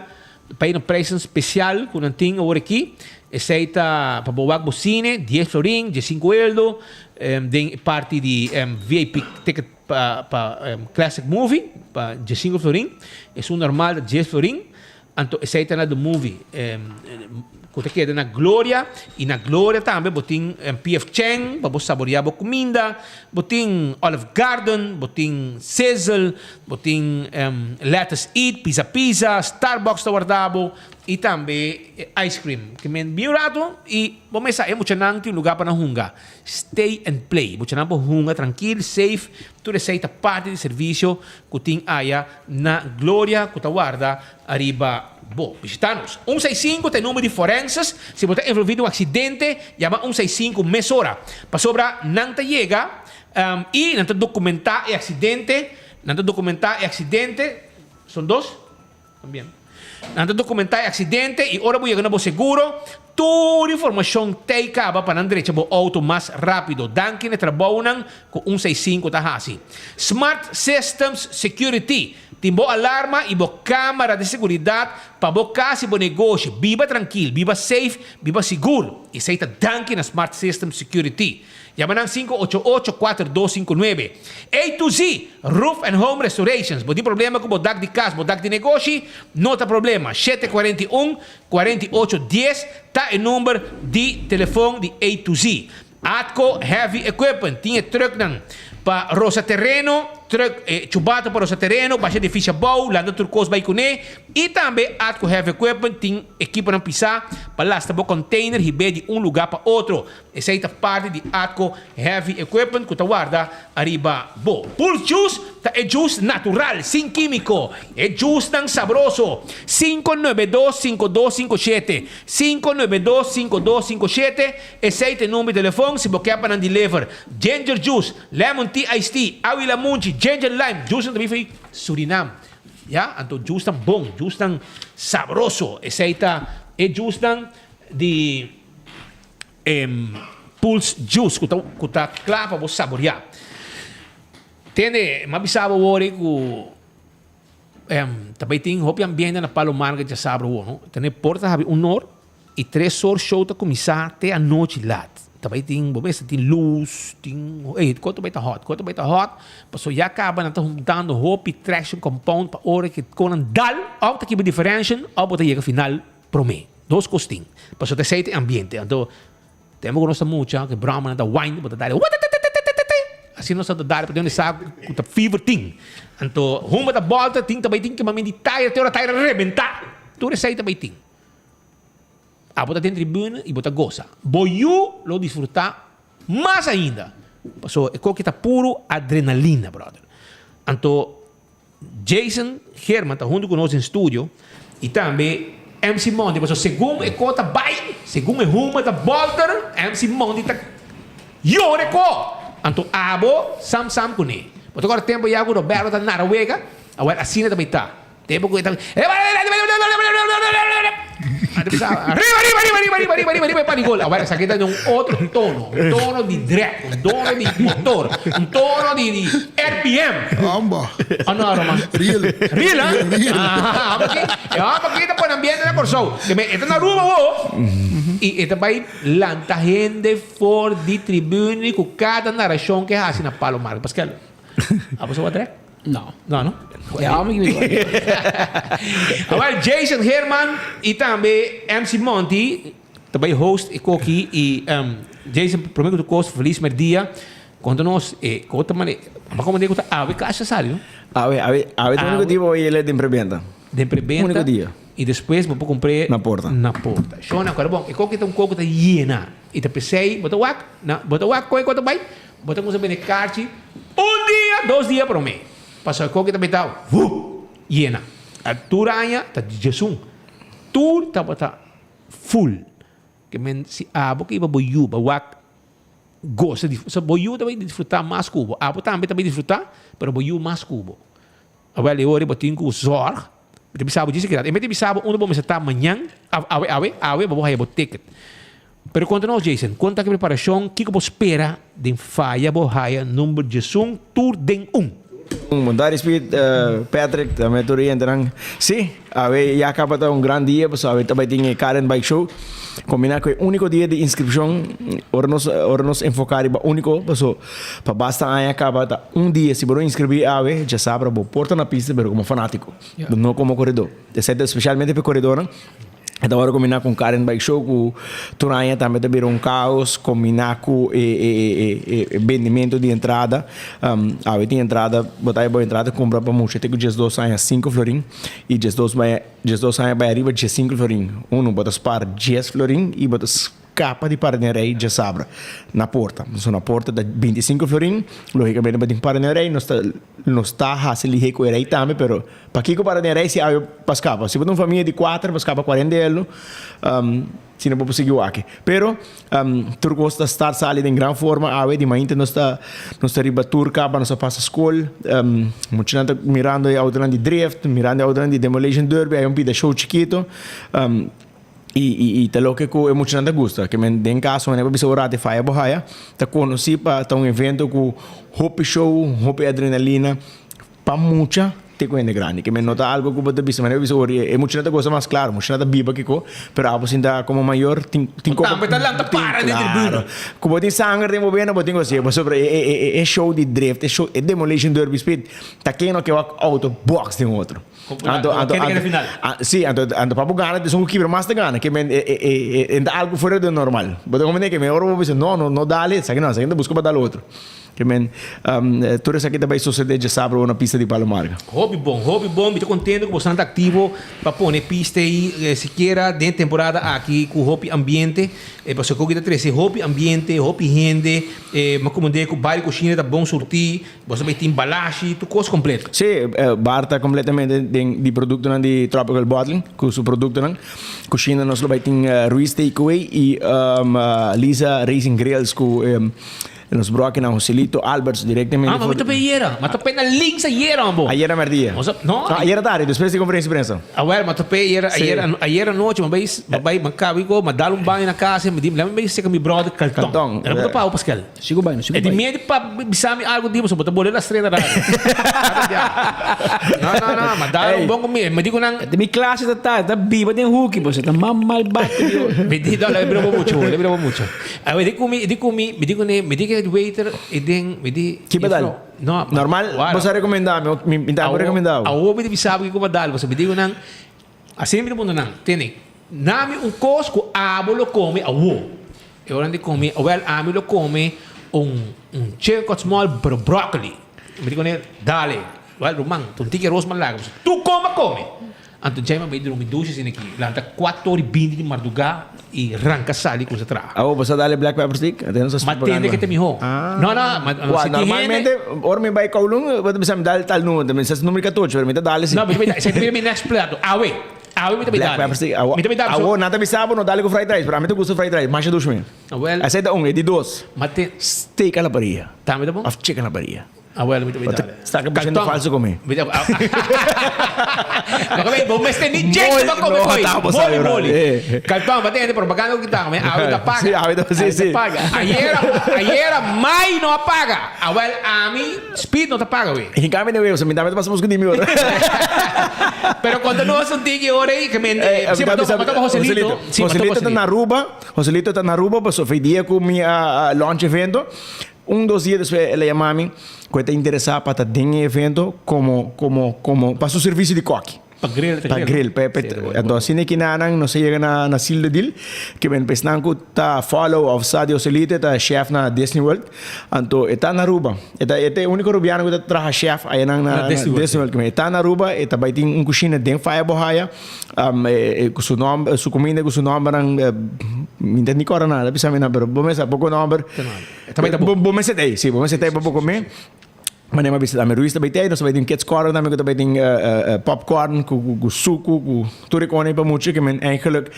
bai na prijsnan special ku nan tin awor aki. Esei ta pa bo wak bo cine, dies florin, diescinco eldo, den e parti di VIP ticket pa pa classic movie pa diescinco florin. Esun normal ta dies florin. Anto esei ta na the movie ku ta keda na Gloria i na Gloria tambe bo tin PF Chang pa bo saborea bo kuminda, bo tin Olive Garden, bo tin Sizzle, bo tin Lettuce Eat, Pizza Pizza, Starbucks ta warda bo i tambe ice cream. Ke men bin un rato i bo mesa e muchanan tin un luga pa nan hunga. Stay and play. Muchanan por hunga trankil, safe, tur esei ta parti di servisio ku tin aya na Gloria ku ta warda ariba bo. Bishita nos. Un seis sinku ta e number di forenses. Si bo ta envolvi den un aksidente, yama un seis sinku mesora. Pasobra nan ta yega i nan ta dokumentá e aksidente. Nan ta dokumentá e aksidente. Son dos? Tambien. Nan ta dokumentá e aksidente i ora bo yega na bo seguro, tur informashon t'ei kaba pa nan drecha bo outo mas rápido. Danki na e trabounan ku un seis sinku ta hasi. Smart Systems Security tin bo alarma i bo kámara di seguridat pa bo kas i bo negoshi. Biba trankil, biba safe, biba sigur. Esei ta danki na Smart Systems Security. Yama nan 588-4259. A to Z, Roof and Home Restorations. Bo tin problema ku bo dak di kas, bo dak di negoshi? No ta problema. 741, 48 dies ta e number di telefon di A to Z. Atco Heavy Equipment tin e trucknan pa rosa tereno, truck e chubato pa rosa tereno, basha edifisio abou, lanta tur kos bai kuné. I tambe Atco Heavy Equipment tin ekiponan pisá pa lasta bo container hib'é di un lugá pa otro. Esei ta parti di Atco Heavy Equipment ku ta warda ariba bo. Pulse Juice ta e juice natural, sin kímiko. E juicenan sabroso. 592 5257, 592 5257, esei ta e number di telefon si bo ke pa nan deliver. Ginger Juice, Lemon Tea Iced Tea, Awi Lamunchi, Ginger Lime, juicenan ta bin for di Surinam. Ya, anto juicenan bon, juicenan sabroso. Esei ta e juicenan di. E Pulse Juice ku ta ku ta kla pa bo saboriá. Tende, m'a bisa bo awor ei ku ta bai tin hopi ambiente na Palo Marga djasabra awor, no. Tene por ta habi un or i tres or show ta kuminsá te anochi lat. Ta bai tin, bo mester tin lus, tin, ey, kos ta bai ta hot, kos ta bai ta hot, pasobra ya kaba nan ta huntando hopi traction compound pa ora ke konan dal òf ta kiba diferensha òf bo ta yega final. Promé, nos kos tin. Pasobra ta esei ta e ambiente. Anto, tempu ku nos ta mucha, ku e bròmanan ta wine, bo ta dal e watatatatatatata. Asina nos ta dal pasobra sa ku ta fever tin. Anto, huma ta bòlta, tin ta bai tin kemamento di tayer te ora tayer a rebentá. Tur esei ta bai tin. Abo ta den tribuna i bo ta gosa. Bo yu lo disfrutá mas ainda. Pasobra e koki ta puru adrenalina, bròder. Anto. Jason Geerman ta hunto cu nos den studio y tambe MC Monty pasobra segun e co ta bay, segun e huma ta bolter, MC Monty ta yora e co. Anto abo sam sam cune. Bo ta corda tempo ya cu Roberto ta nara wega? Awel asina ta bay ta. Tempo cu e ta Arriba arriba arriba arriba arriba arriba arriba arriba e pali gol. Awel esaki ta den un otro tono, un tono di drek, un tono di motor, un tono di di RPM. Amba. Oh no Roman? Real. Real ah? Real. Ah, amba aki, e amba aki ta pone ambiente na Kòrsou. Ke men e ta na Aruba awo. I e ta bai lanta hende for di tribune ku kada narashon ke hasi na Palo Marga. Paskel, abo sa wak trek? No. No, no? Ya, mi ki Awel, Jason Herman i tambe MC Monty ta bai host e koki i Jason, prome ku tur kos, felis merdia. Konta nos e ko ta mane, aba komo ku ta awe kasha sali, no? Awe, awe, awe ta úniko dia bo yele den prebenta. Den prebenta. Úniko dia. I despues bo por kumpr'é Na porta. Na porta. Shona, kòrda bon, e koki ta un koko ta yena. I ta p'esei bo ta wak, na, bo ta wak kon e kos ta bai, bo ta kuminsá bende karchi un dia, dos dia promé. Pasobra e koki ta beta vup, yena. Tur aña ta djesun. Tur tabata full. Ke men si abo ke iba bo yu ba wak gosa di, so bo yu ta bai disfrutá mas ku bo. Abo tambe ta bai disfrutá, pero bo yu mas ku bo. Awel e ora bo tin ku zorg, mi ta bisa bo djis e mi ta bisa bo unda bo mester ta mañan, awe, awe, awe bo por haya bo ticket. Pero konta nos Jason, kon ta ki preparashon, kiko bo spera den faya bo haya number djesun tur den un? Un bon tardi Speed, Patrick, tambe tur e hendenan. Sí, awe ya kaba ta un gran dia pasobra awe ta bai tin e Car and Bike Show kombiná ku e úniko dia di inskripshon. Ora nos ora nos enfoká riba úniko paso pa basta aña kaba ta un dia si bo no inskribí awe djasabra bo por ta na pista pero komo fanátiko no komo koredó. Esei ta spesialmente pa e koredónan. E ta wòrdu kombiná ku un Car and Bike Show ku tur aña tambe ta bira un kaos kombiná ku e e e e bendimentu di entrada. Awe tin entrada, bo ta bo entrada kumpra pa mucha te ku diesdos aña sinku florin i diesdos bai diesdos aña bai ariba diesinku florin. Unu bo ta spar dies florin i bo ta skapa di para den rei djasabra na porta. So na porta ta bintisinku florin, logikamente bo tin para den rei, nos ta nos ta hasi lihé ku e rei tambe pero Pakiko para den rei si awe pa skapa? Si bo ta un famia di kuater pa skapa kuarenta elo, si no bo por sigui wak. Pero tur kos ta start sali den gran forma awe. Di mainta nos ta nos ta riba tur kaba, nos a pasa skol. Muchanan ta mirando e autonan di drift, mirando e autonan di demolition derby. Hay un pida show chikito. I i ta loke ku e muchanan ta gusta. Ke men den kaso manera bo bisa ora te faya bo haya, ta konosí pa ta un evento ku hopi show, hopi adrenalina. Pa mucha te ku hende grandi. Ke men no ta algo ku bo ta bisa manera bo bisa ori e mucha no ta gosa mas klaro, mucha no ta biba kiko, pero abo sinta komo mayor tin tin Bo tambe ta lanta para den tribuna. Klaro. Ku bo tin sanger den bo bena bo tin ku hasié pasobra e e e show di drift, e show e demolition derby speed ta ken no ke wak auto box den otro. Anto anto Ken ta keda final? Si, anto anto pa bo gana esun ku kibra mas ta gana. Ke men e e e e ta algo fuera de normal. Bo ta komprende ke men ora bo bisa no no no dale esaki no esaki ta buska pa dal otro. Ke men, tur esaki ta bai sosede djasabra na pista di Palo Marga. Hopi bon, hopi bon. Mi ta kontento ku boso ta aktivo pa pone pista ei sikiera den e temporada aki ku hopi ambiente. Pasobra koki ta trese hopi ambiente, hopi hende. Mi a komprende ku bar di kushina ta bon surtí. Boso bai tin balashi, tur kos kompleto. Sí, bar ta kompletamente den di produktonan di Tropical Bottling ku su produktonan. Kushina nos lo bai tin Ruiz Takeaway i Lisa Racing Grills ku Nos brokinan Joselito Alberts directamente Ah, ma mi ta pe ayera. Ma ta pe na links ayera, man bo. Ayera merdia. Nos a, no. No, ayera tardi, despues di conferencia di prensa. Awel, ma ta pe ayera, Sí. ayera, ayera anochi, ma bai, ma bai, ma kabi go, ma dal un baño na casa, mi di, lami bai seka mi brother Carlton. Carlton, Era bo ta pago, Pascal. Sigo bai, no sigo E di bai. medi pa bisa mi algo di bo, so bo ta bole las tres na radio. No, no, no, ma dal un Ey. bon comida. Mi di cu nan. Mi clase ta ta, ta biba den hoeki, bo, ta mas mal bati di oro. Mi di, no, le broma mucho, le broma mucho. Awe di ku mi, di ku mi, mi di ku ne, mi di ke waiter e den, mi di. Ki badal? No, Normal, bo sa recomenda mi, mi ta recomenda bo. Awo mi di bisa bo kiko badal, pasobra mi di ku nan, asina mi ta puntra nan, tene, nami un kos ku abo lo kome awo. E ora nan di kome, awel ami lo kome un un chicken cut small pero broccoli. Mi di ku ne, dale, wel ruman, ta un tiki aros malaga, pasobra tur kome a kome. Anto djai m'a bai drumi dushi asina aki, lanta kuater ora i binti di mardugá i ranka sali kusa traha. Awo, bo sa dale black pepper steak? Ate nos a Ma tende ke ta mihó. No, no, ma Kua, si tin hende. normalmente ora mi bai Kowloon, bo ta bisa mi dal tal numero, mi sa numero katochi, pero mi ta dale si. No, mi ta bai dal, esei ta bira mi next plato, awe, awe mi ta bai Black dale. pepper steak, awo, Mi ta bai dal, awo, nan ta bisa bo no dale ku fried rice, pero ami ta gusta fried rice, masha dushi mi. Awel. Esei ta un, e di dos. Ma te. Steak a la parrilla. Tambe ta bon? Of chicken a la parrilla. Abuelo, mi ta Bo ta staka bishendo falso ku mi. Bo mester ni djente pa kome No, koi. ta bo sabi, Moli, bro. moli. Eh. Kalton, ba tende propaganda ku kita kome. Awe ta paga. Sí, awe ta, sí, sí. paga. Ayera, ayera mai no a paga. Awel, ami, speed no ta paga, we. Hinka mi den weo, so mi tambe ta pasa busca di mi ora. Pero konta nos un tiki ora ei, ke men, Eh, sí, ma topa, ma topa Joselito. Sí, ma topa Joselito ta na Aruba, Joselito ta na Aruba, pasobra e dia ku mi a launch evento, un dos dia despues el a yama mi ku e ta interesá pa ta den e evento komo komo komo pa su servisio di kòki. Pa grill, Pa grill. Pa, pa, anto asina ki nanan nos a yega na na seal the deal, ke men esnan ku ta follow of sa di Joselito e ta chef na Disney World, anto e ta na Aruba. E ta e ta e úniko Rubiano ku ta traha chef ayanan na Na Disney World, Disney World. Ke men e ta na Aruba, e ta bai tin un kushina den Faya Bohaya, ku su nòmber, su kuminda ku su nòmbernan, mi no ta ni kòrda nada bisa mi nan, pero bo mester sa poko nòmber. Ta bai ta bon. Bo mester ta ei, si, bo mester ta ei pa bo kome. Manera mi a bisa tambe Ruiz ta bai tei, nos ta bai tin kids corner tambe ku ta bai tin popcorn ku ku suku ku tur e kos pa mucha ke men eigenlijk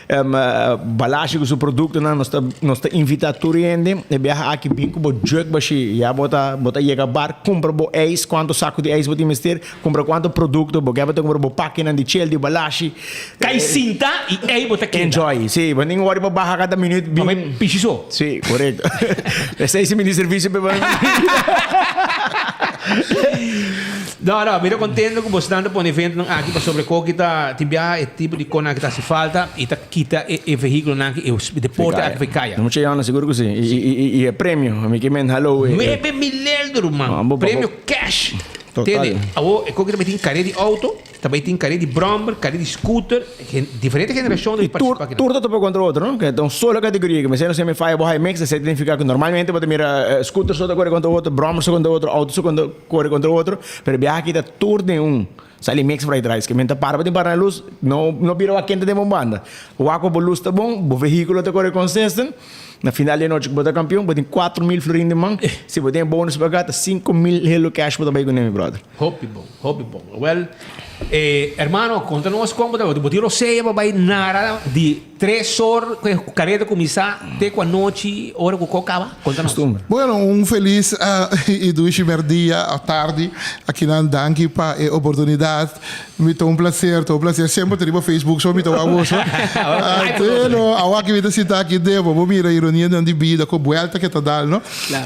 Balashi ku su produktonan nos ta nos ta invita tur hende e biaha aki bin ku bo jug bashi ya bo ta bo ta yega bar kumpra bo ijs kuantu saku di ijs bo tin mester kumpra kuantu produkto bo ke bo ta kumpra bo pakinan di chel di Balashi Kai sinta i ei bo ta keda. Enjoy si bo tin wòrdu pa baha kada minüt bin. Pa bai pishi so. Si korekto esei si mi di servisio pe No no mi ta kontento ku bosnan ta pone eventonan aki pasobra e koki ta tin biaha e tipo di konan aki ta hasi falta i ta kita e vehikulonan aki e deporte aki for kaya. Mucha yònda sigur ku si i e premio mi ke men hallo e. Nuebe mileldo ruman premio cash. Total. Tende awo e koki ta bai tin kare di outo. Ta bay tin kare di brommer, kare di scooter, diferente generacion ta bay participa aki nan. Tur ta topa contra otro, no? Ta un solo categoria. Cu mester no semi faya bo haya mix, esey significa cu normalmente bo ta mira scooter so ta core contra otro, brommer so contra otro, auto so core contra otro, pero biaha aki ta tur den un. Sali mix fried rice, ke men ta para bo tin para na luz, no no bira wak kente den bo banda. Wak cu bo luz ta bon, bo vehiculo ta core consistent. Na final di e nochi ku bo ta kampion, bo tin 4000 florin den man. Si bo tin e bonus pa gata, 5000 helo cash bo ta bai kuné, mi brother. Hopi bon, hopi bon. Wel, eh, hermano, konta nos kon bo ta, bo tin rosea pa bai nara di tres or ku e kareda kuminsá te ku anochi ora ku kò kaba? Konta nos. Bueno, un felis i dushi merdia of tardi. Akinan danki pa e oportunidat. Mi ta un placer, ta un placer. Semper ta riba Facebook so mi ta wak boso. Pero awor mi ta sinta aki den, bo mira ironianan di bida cu buelta ke ta dal, no?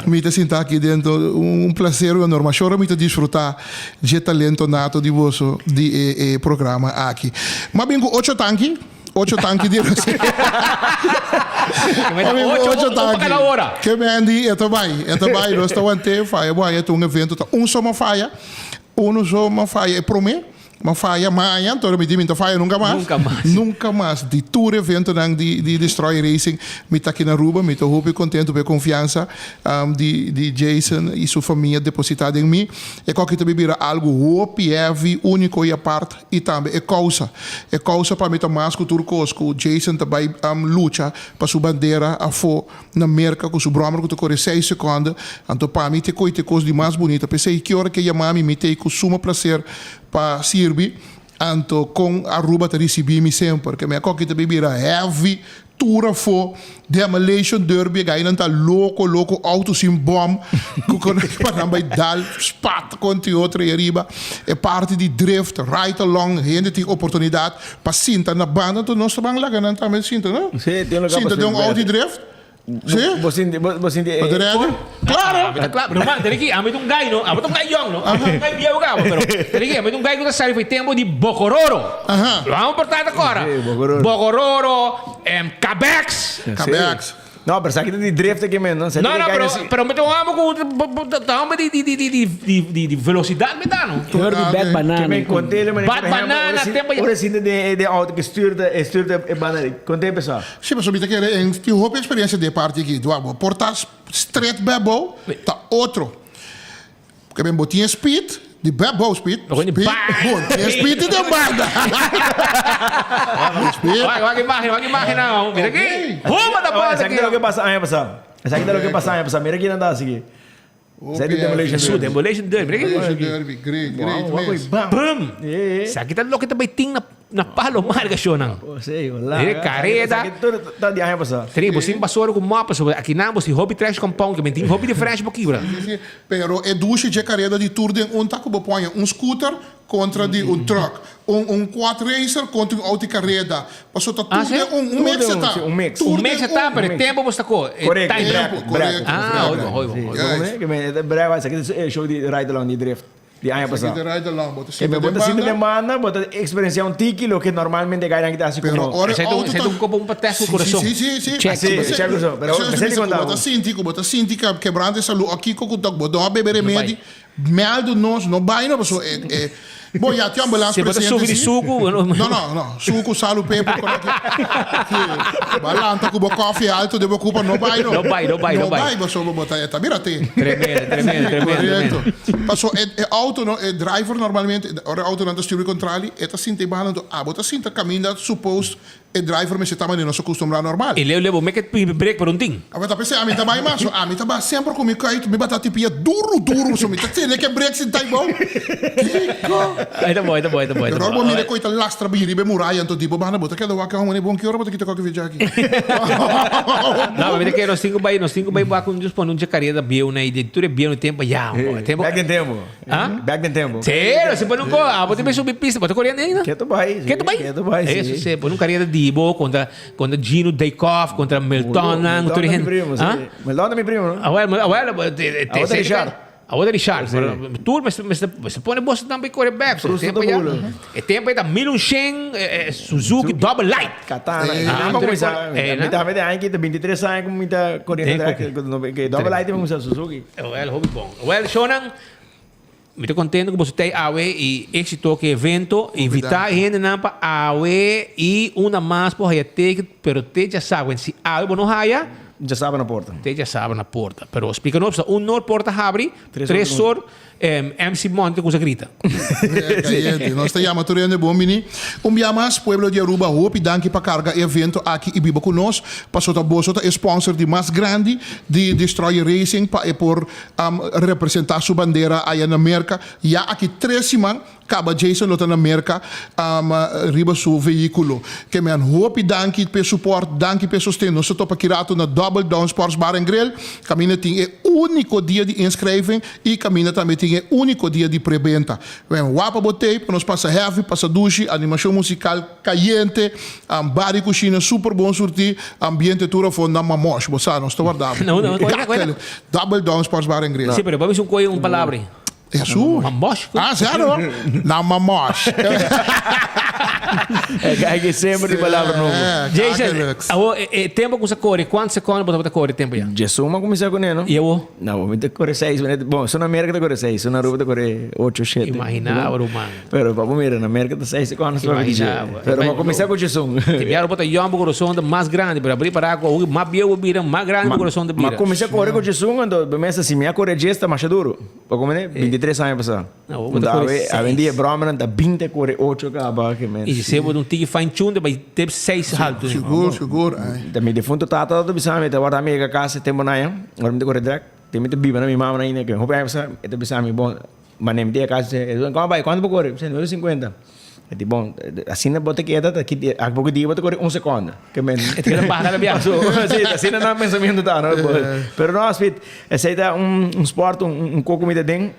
Mi ta sinta aki den, un placer, un honor. Mashora mi ta disfruta dje talento nato di boso di e programa aki. M'a bin cu ocho tanki, ocho tanki di rosé. M'a bin cu ocho tanki. Ke Mandy, e ta bai, e ta bai. Nos ta want'é, faya bo haña ta un evento, ta un soma faya. Uno so m'a faya e prome, m'a faya maña, anto mi di mi no ta faya nunca mas. Nunca mas. Nunca mas. Di tur eventonan di di Destroy Racing mi ta aki na Aruba, mi ta hopi contento pa e confiansa di di Jason y su famia deposita den mi. E koki ta bira algo hopi heavy, unico y apart y tambe e causa. E causa pa mi ta mas cu tur cos cu Jason ta bay lucha pa su bandera afo. Na Merka ku su bròmer ku ta kore seis sekònde, anto pa mi ta e koite kos di mas bunita. P'esei ki ora ke yama mi, mi ta ei ku suma plaser pa sirbi. Anto kon Aruba ta risibí mi semper, ke mi a koki ta bira heavy tur afó, demolition derby, e gainan ta loko loko, outo sin bòm ku pa nan bai dal spat kontra e otro ei ariba. E parti di drift, ride along, hende tin oportunidat Pa sinta na banda anto nos ta ban laga nan tambe sinta no? Sí, tin lugar pa Sinta den un auto di drift? Sí? Bo sinti, bo sinti Bo ta ready? Claro! Ami ta kla, pero man, tene ki, ami ta un guy no, ami ta un guy yong no, ami ta un guy bieu kaba, pero tene ki, ami ta un guy ku ta sali for e tempo di Bokororo. Lo amo por tata kora. Sí, Bokororo. Bokororo, Kabex. Kabex. No, pero sa kita di drift aki men, no? No, no, pero, pero mi ta un amo ku ta homber di di di di di di di velocidad mi ta, no? Tur di bad banana. Ke men kontele manera, Bad por ehempel, banana, tempo ya. Ora sinti den e auto ke stuur ta, e stuur ta e banda di, konte pesá. Si, pasobra mi ta kere en tin hopi experiencia den e parti aki. Dua bo por ta stret bebou ta otro. Ke men bo tin e speed, di beb bou speed, speed, bon, tin e speed di den banda. Speed. Wak, wak imagen, wak imagen nou. Mira aki. Huma ta pasa Esaki ta loke pasa aña pasá. Esaki ta loke pasa aña pasá. Mira kinan ta hasi aki. Esaki ta Demolition Derby. Su Demolition Derby. Mira aki. Demolition Derby, great, great mes. Bum! Esaki ta loke ta bai tin na Na Palo Marga shonan. Mira kareda. Ta di aña pasá. Tri, bo sin basora ku mòp pasobra akinan bo si hopi trash compound ke men tin hopi diferensha bo kibra. Si, si. Pero e dushi dje kareda di tur den un ta ku bo poña un scooter kontra di un truck, un un quad racer kontra un auto di kareda. Pasobra ta tur den un, un mix e ta. Un mix. Un mix e ta, pero e tempo bo sta ko. Korekto. Tempo, korekto. Ah, hoy bon, hoy bon. Brek, esaki ta e show di ride along, di drift. Di aña pasá. Esaki ta ride along. Bo ta Ke sinta bo den ta sinta banda. den banda, bo ta experienciá un tiki loke normalmente gainan kita hasi Pero komo. ora Esei ta un, auto esei ta ta un kopo un pa tèst ku Sí, kurason. sí, sí, sí. Check. Sí, check kurason. Pero Eso mester di bisa ku konta bo bo. ta sinti, ku bo ta sinti ke kebrante de salú o kiko ku ta bo no a bebe No bai. remedi, mèldu nos, no bai no paso e e Bo ya tin ambulans Si bo ta presente sufri di si. suku, bo no. No, no, no. Suku, salu, peper, kon aki. Sí. Bo a lanta ku bo kòfi alto den bo kupa, no bai no. No bai, no bai, No no bai. bai, pasobra bo ta e ta bira te. Tremendo, tremendo, tremendo, Korekto. tremendo. Paso e e outo no, e driver normalmente, ora e outonan ta stuur kontrali, e ta sinta e banda, anto abo ta sinta kaminda supposed E driver mester ta manera nos a custumbrá normal. E leu leu bo meke pidi break por un tin. Awor ta pensé ami ta bai mas, so ami ta bai semper cu mi kite, mi bata tipia duro duro, so mi ta tene ke break sin tai bou. Kiko? Ai ta bon, ai ta bon, ai ta bon, ai ta Pero ora bon. bo mira e koi ta lastra bin riba e muraya, anto di bo banda bo ta keda wak e homber bon ki ora bo ta kita koke fecha aki? No, mi ta kere nos tin cu bai, nos tin cu bai wak un just pone un dje careda bieu na i tur e bieu na tempo ya, tempo. Back den tempo. Ah? Back den tempo. Sero, si pone un ko, abo te subi pista, bo ta corriendo ainda? Keto bai. Keto bai? Keto bai, si. Eso, si, pone un carrera di bo contra, contra Gino Dijkhoff, contra Milton, nan, Milton tur ta mi hende. primo, si. Ah? Milton ta mi primo, no? Ah, well, ah, well, te, te, Awor ta Richard. Awor ta Richard. Si. Pero tur mester, mester, mester pone boso tambe corre back. So, Frusto tempo ta ya. bulo. E tempo ya ta 1100 eh, Suzuki Double Light. Katana. Eh, Ah, ah, kuminsá. eh, Mi ta mete aña ki ta 23 aña ku mi ta corriendo Eh, track. Ke Double Light mi kuminsá Suzuki. Well, hopi bon. Well, shownan, mi ta contento cu boso ta awe y exito cu e evento. Invita e hendenan pa awe y una mas por haya ticket, pero te ya saben, si awe bo no haya, Ya saben na porta. Te ya saben na porta. Pero splica nos, un or porta habri, Tres tres or or, MC Monte cusa grita. Cayente. Nos ta yama tur hende bon bini. Un bia mas, pueblo di Aruba, hopi danki pa carga e evento aki y biba cu nos. Paso ta boso ta e sponsor di mas grandi di Destroyer Racing pa e por representa su bandera aya na Merca. Ya aki tres siman caba Jason lo ta na Merca riba su vehiculo. Ke men hopi danki p'e support, danki p'e sosten. Nos ta topa ki rato na Double Down Sports Bar and Grill. Caminda tin e unico dia di inschrijving y caminda tambe tin e unico dia di prebenta. Wen wapa bo tey pa nos pasa heavy, pasa dushi, animacion musical cayente, bar y cushina super bon surti, ambiente tur afo na mamosh. Bo sa, nos ta warda bo. No, no, cuenta, cuenta. Double Down Sports Bar and Grill. Sí, pero bo a bisa un coye un palabra. Jesús. Mamosh. Ah, serio? Na mamosh. Hay que semper di palabra nobo. Jason, awo e tempo ku sa kore, kuantu sekondo bo tabata kore tempo ya? Jesús a kuminsá kuné, no? I awo? No, mi ta kore seis minuto. Bon, so na Merka ta kore seis, so na Aruba ta kore ocho, shete. Imaginá bo, ruman. Pero pa bo mira, na Merka ta seis sekondo so pa Imaginá bo. Pero bo a kuminsá ku Jesús. Te biaha bo ta yòn, bo kurason ta mas grandi, pero abrí para ku awo mas bieu bo bira, mas grandi bo kurason ta bira. Ma kuminsá kore ku Jesús, anto bo mester si mi a kore djes ta masha duro. Bo come 23 aña pasá. No, bo ta kore Awe en dia brommernan ta 20 kore 8 kaba ke men. I si bo un tiki fine tune ta bai tep 6 haltu. Sigur, sigur. Ta mi defunto tata ta bisa mi ta warda mi yega kas e tempo nan ya. Ora mi ta kore drag te mi ta biba na mi mama nan ainda ke hopi aña pasá e ta bisa mi bon mane mi ta yega kas e komo bai kuantu bo kore? Mi bisa nueve sinkuenta. E di bon asina bo ta keda ta ki a poco dia bo ta kore un sekonda. Ke men. E ta keda baha kada biaha. Si asina nan pensamiento ta no. Pero no Speed esei ta un sport un koko mi ta den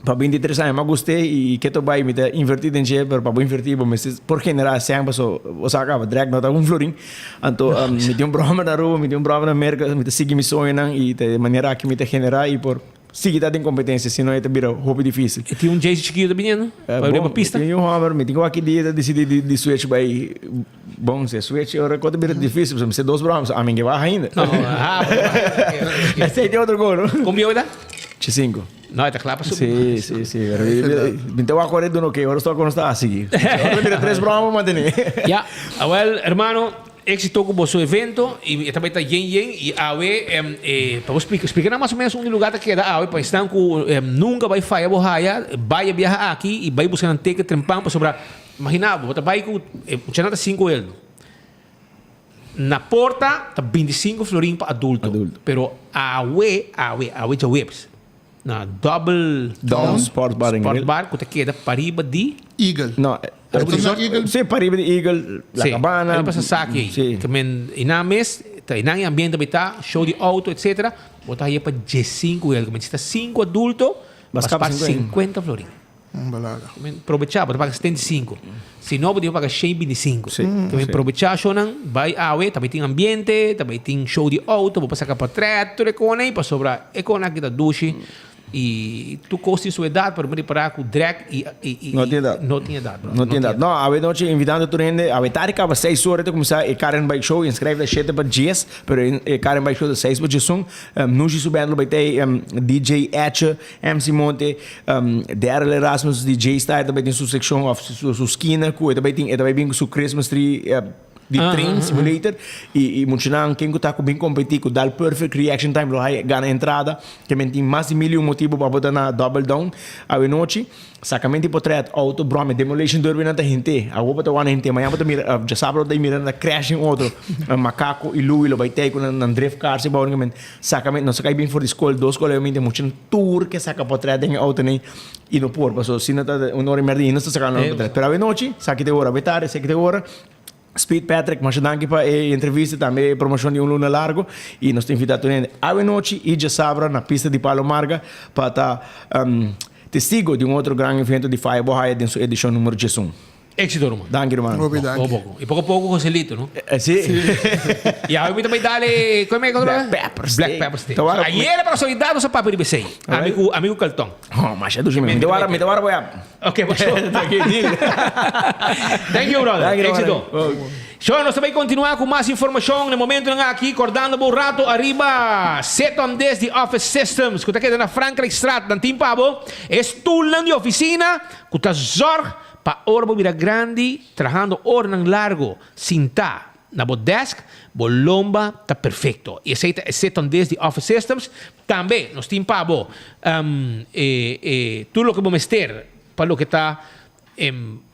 pa 23 aña mi a gust'é y ke ta bai mi ta inverti den dje pero pa bo inverti bo mester por genera sèn paso bo sa kaba drag no ta un florin anto mi tin un bròmer na Aruba mi tin un bròmer na Merca mi ta sigui mi soñonan y ta e manera aki mi ta genera y por Sigui ta den competencia, si no e ta bira hopi dificil. E tin un Jason chiquito ta biniendo pa riba pista? Mi tin un homber, mi tin cu aki dia ta dicidi di switch bay, bon, si e switch ora cu ta bira dificil, pasobra mi si dos bromas, ami ke baha ainda. No, ah, Esey tin otro cosa, no? Con bieu e ta? Cinco. No, e ta cla pa subi. Si, si, si. Pero mi ta wak ora e duna oke, ora sto cu nos ta a sigui. Ora ta bira tres bromas mantene. Ya, awel, hermano. Éxito ku boso evento y e ta bai ta yen yen y awe pa bo splika splika nan mas o menos unda e lugar ta keda awe pa esnan ku nunka bai faya bo haya bai e biaha aki y bai buska nan ticket trempan pasobra imagina bo bo ta bai ku e muchanan ta sinku eldo na porta ta binti sinku florin pa adulto pero awe awe awe djaweps Na Double Down Sport Bar and Sport Grill. Bar ku ta keda pariba di. Eagle. No, Aruba Resort? Eagle. Sí, pariba di Eagle, La Sí, Cabana. Ariba Sasaki ei. Sí. Ke men einan mes, ta einan e ambiente bai ta, show di auto, etcetera. Bo ta haye pa diesinku el. Ke men si ta sinku adulto, Bas bas kaba paga sinkuenta. sinkuenta florin. Un balaga. Ke men probechá, bo ta paga 75. Si no, bo tin ku paga 125. Sí, Ke men sí. probechá shownan, bai awe, ta bai tin ambiente, ta bai tin show di auto, bo por saka portret, tur e kona ei, pasobra e kona aki ta dushi. Y tur cos tin su edad, pero mi ripara cu drag y y No tin edad. No tin edad, bro. No tin edad. No, awe nochi invitando tur hende, awe tardi caba seis ora ta cuminsa e Car and Bike Show, inscribe ta shete pa dies, pero e Car and Bike Show ta seis pa diesun. Nushi su band lo bay tey, DJ Etche, MC Monte, Daryl Erasmus, DJ Style ta bay tin su seccion of su skina cu e ta bay tin, e ta bay bin cu su Christmas tree di Train Simulator y y muchanan ken cu ta cu bin competi cu dal perfect reaction time lo hay gana entrada ke men tin mas di mil y un motibo pa bo ta na Double Down awe nochi sacamento di potret auto brome demolition derby nan ta hinte awo bo ta wak na hinte mañana bo ta mira djasabra bo ta mira nan ta crash den otro Macaco y Louie lo bay tey cu nan drift cars y bou nan sacamento nos a cay bin for di school dos school awe muchanan tur ke saca potret den e auto nan y no por pasobra si no ta un ora y merdi y nos ta sacando nan potret pero awe nochi saki te ora awe tardi saki te ora. Speed Patrick, masha danki pa e entrevista, tambe e promocion di Un Luna Largo y nos ta invita tur hende awe nochi y djasabra na pista di Palo Marga pa ta testigo di un otro gran evento di Faya Bohaya den su edicion numero 11. Éxito ruman. Danki ruman. Hopi danki. Poco poco. Y poco poco Joselito, no? Si. Y awe mi ta bay dale, con mi Black Pepper Steak. Black Pepper Steak. Ayer pa casualidad nos a papia riba esey. Ami cu ami cu Carlton. Oh, masha dushi mi. Mi ta wara, mi ta wara bo ya. Ok, pasó. Thank you, brother. Thank you, Éxito. So, nos ta bay continua cu mas informacion na momentonan aki, cordando bo un rato ariba Set on This di Office Systems cu ta keda na Frankrijkstraat. Nan tin pa bo e stoelnan di oficina cu ta zorg pa ora bo bira grandi trahando oranan largo sinta na bo desk, bo lomba ta perfecto. Y esey ta e Set on This di Office Systems. Tambe nos tin pa bo e e tur loke bo mester pa loke ta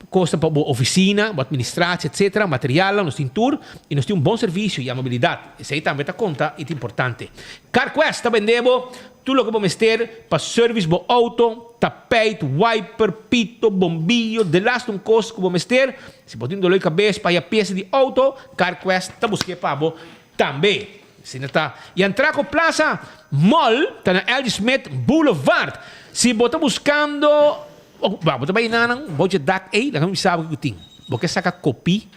kosnan pa bo oficina, bo administratie etcetera, materialnan nos tin tur y nos tin un bon servicio y amabilidad. Esey tambe ta conta y ta importante. Carquest ta bende bo tur loke bo mester pa service bo auto, tapijt, wiper, pito, bombillo, delaste un kos ku bo mester. Si bo tin dolor di kabes pa haya pieza di auto, Carquest ta buske pa bo tambe. Asina ta. Y Antraco Plaza Mall ta na LG Smith Boulevard. Si bo ta buscando, bo ta bay nanan, bo dje dak ey, laga mi bisa bo kico tin. Bo ke saca copi,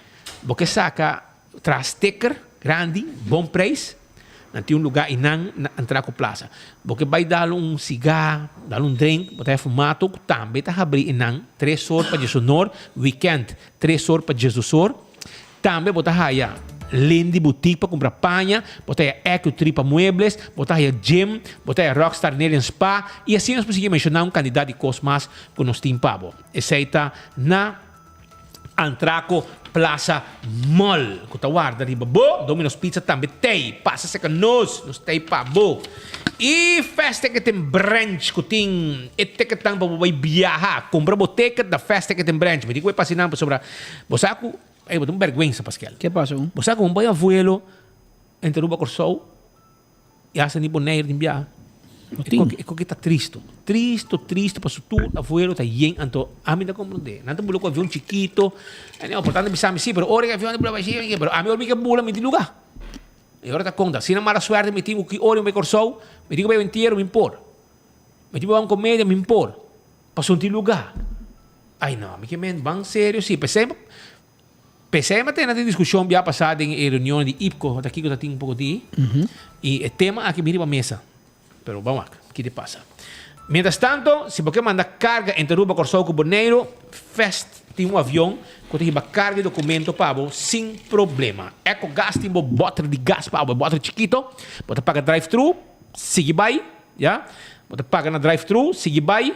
bo ke saca traha sticker grandi, bon prijs, nan tin un lugar eynan na Antraco Plaza. Bo ke bay dal un cigar, dal un drink, bo ta haya fumato cu tambe ta habri eynan tres or pa diesonor, weekend tres or pa diesdosor. Tambe bo ta haya Lindy Boutique pa kumpra paña, bo ta haya Ecu-Tree pa muebles, bo ta haya gym, bo ta haya Rockstar Nail and Spa y asina nos por sigui menciona un cantidad di cos mas cu nos tin pa bo. Esey ta na Antraco Plaza Mall cu ta warda riba bo. Domino's Pizza tambe t'ey. Pasa cerca nos, nos t'ey pa bo. Y Fast Ticket and Branch cu tin e ticketnan pa bo bay biaha. Cumpra bo ticket na Fast Ticket and Branch. Mi tin cu bay pasa eynan pasobra bo sa cu Ey, bo ta un bergwensa, Paskel. Ke pasa? Bo sa ku un bai abuelo entre Aruba Kòrsou i hasta ni Bonaire tin biaha. No tin. E koke ta tristo. Tristo, tristo, pasobra tur abuelo ta yen, anto ami ta komprondé. Nan ta bula ku avion chikito, e no, por tanto bisa mi si, pero ora e avion ta bula bai si, pero ami ora mi ke bula mi tin lugá. E ora ta konta. Si na mala suerte mi tin ku ki ora mi bai Kòrsou, mi tin ku bai entiero, mi por. Mi tin ku bai un komedia, mi por. Pasobra tin lugá. Ay no, mi ke men ban serio si. P'esei p'esei mi a tene den diskushon bia pasá den e reunion di IPCO, ta kiko ta tin un poko di, i e tema aki bin riba mesa. Pero ban wak ki ta pasa. Mientras tanto, si bo ke manda karga entre Aruba, Kòrsou ku Boneiru, Fest tin un avion ku ta hiba karga i dokumento pa bo sin problema. Ecogas tin bo bòter di gas pa bo, e bòter chikito. Bo ta paga drive-thru, sigui bai, ya. Bo ta paga na drive-thru, sigui bai.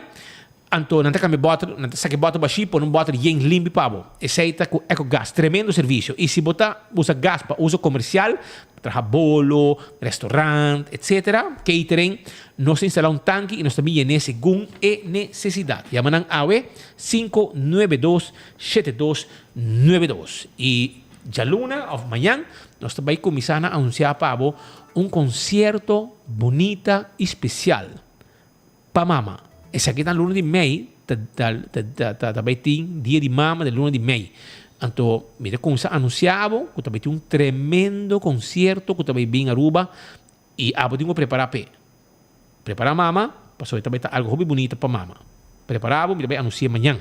Anto nan ta kambia bòter, nan ta saka e bòter bashí pone un bòter yen limpi pa bo. Esei ta ku Ecogas, tremendo servisio. I si bo ta usa gas pa uso komersial, traha bolo, restaurant, etcetera, catering, nos ta instalá un tanki i nos ta bin yen'é segun e nesesidat. Yama nan awe, 592 7292. I djaluna òf mañan nos ta bai kuminsá na anunsiá pa bo un konsierto bunita i spesial. Pa mama. Esaki ta luna di mei ta ta ta bai tin dia di mama den luna di mei. Anto mi ta cuminsa anuncia abo cu ta bai tin un tremendo concierto cu ta bai bin Aruba y abo tin cu prepara p'e. Prepara mama pasobra e ta bai ta algo hopi bunita pa mama. Prepara abo mi ta bai anuncia mañan.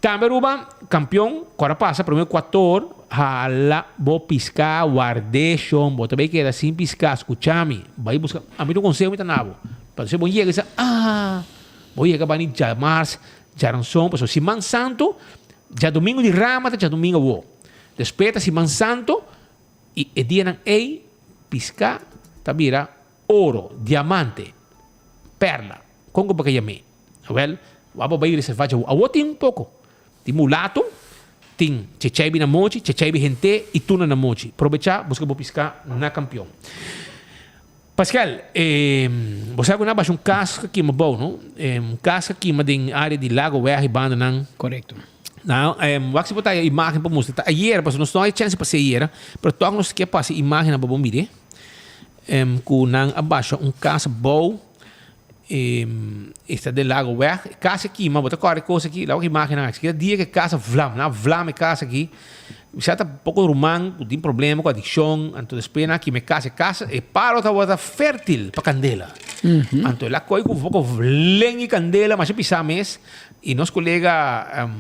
Tambe Aruba campeon cu ora pasa prome cuator hala bo pisca ward'e shon bo ta bai keda sin pisca scucha mi bai busca ami ta un conseho mi ta nabo. Pasobra bo yega sa, ah, bo yega bani djamars, djaranson, pasobra siman santu, djadumingu di rama ta djadumingu awo. Despues ta siman santu i e dianan ei piská ta bira oro, diamante, perla, kon ku bo ka yam'é? Awèl, wak bo bai reservá djawo. Awo tin un poko. Tin mulato, tin checheibi na mochi, checheibi hent'é i tuna na mochi. Probechá, buska bo piská na Kampion. Pascal, bo sa ku nan a basha un kas ku a kima bou, no? Un kas ku a kima den área di Lago Weg i bandanan. Korekto. Nou, wak si bo ta haya imágen pa mustra. Ta ayera, pasobra nos no haya chèns di pasa ayera, pero tòg nos ke pasa e imágennan pa bo mira ku nan a basha un kas bou, esta den Lago Weg. E kas a kima, bo ta kòrda e kos aki? Laga wak imágennan aki. Keda dia ku e kas a vlam, nan a vlam e kas aki. Bisa ta poko ruman ku tin problema ku adikshon, anto despues nan a kima e kas, e kas, e palo tabata fértil pa kandela. Anto el a koi ku poko len di kandela masha pisá mes, i nos kolega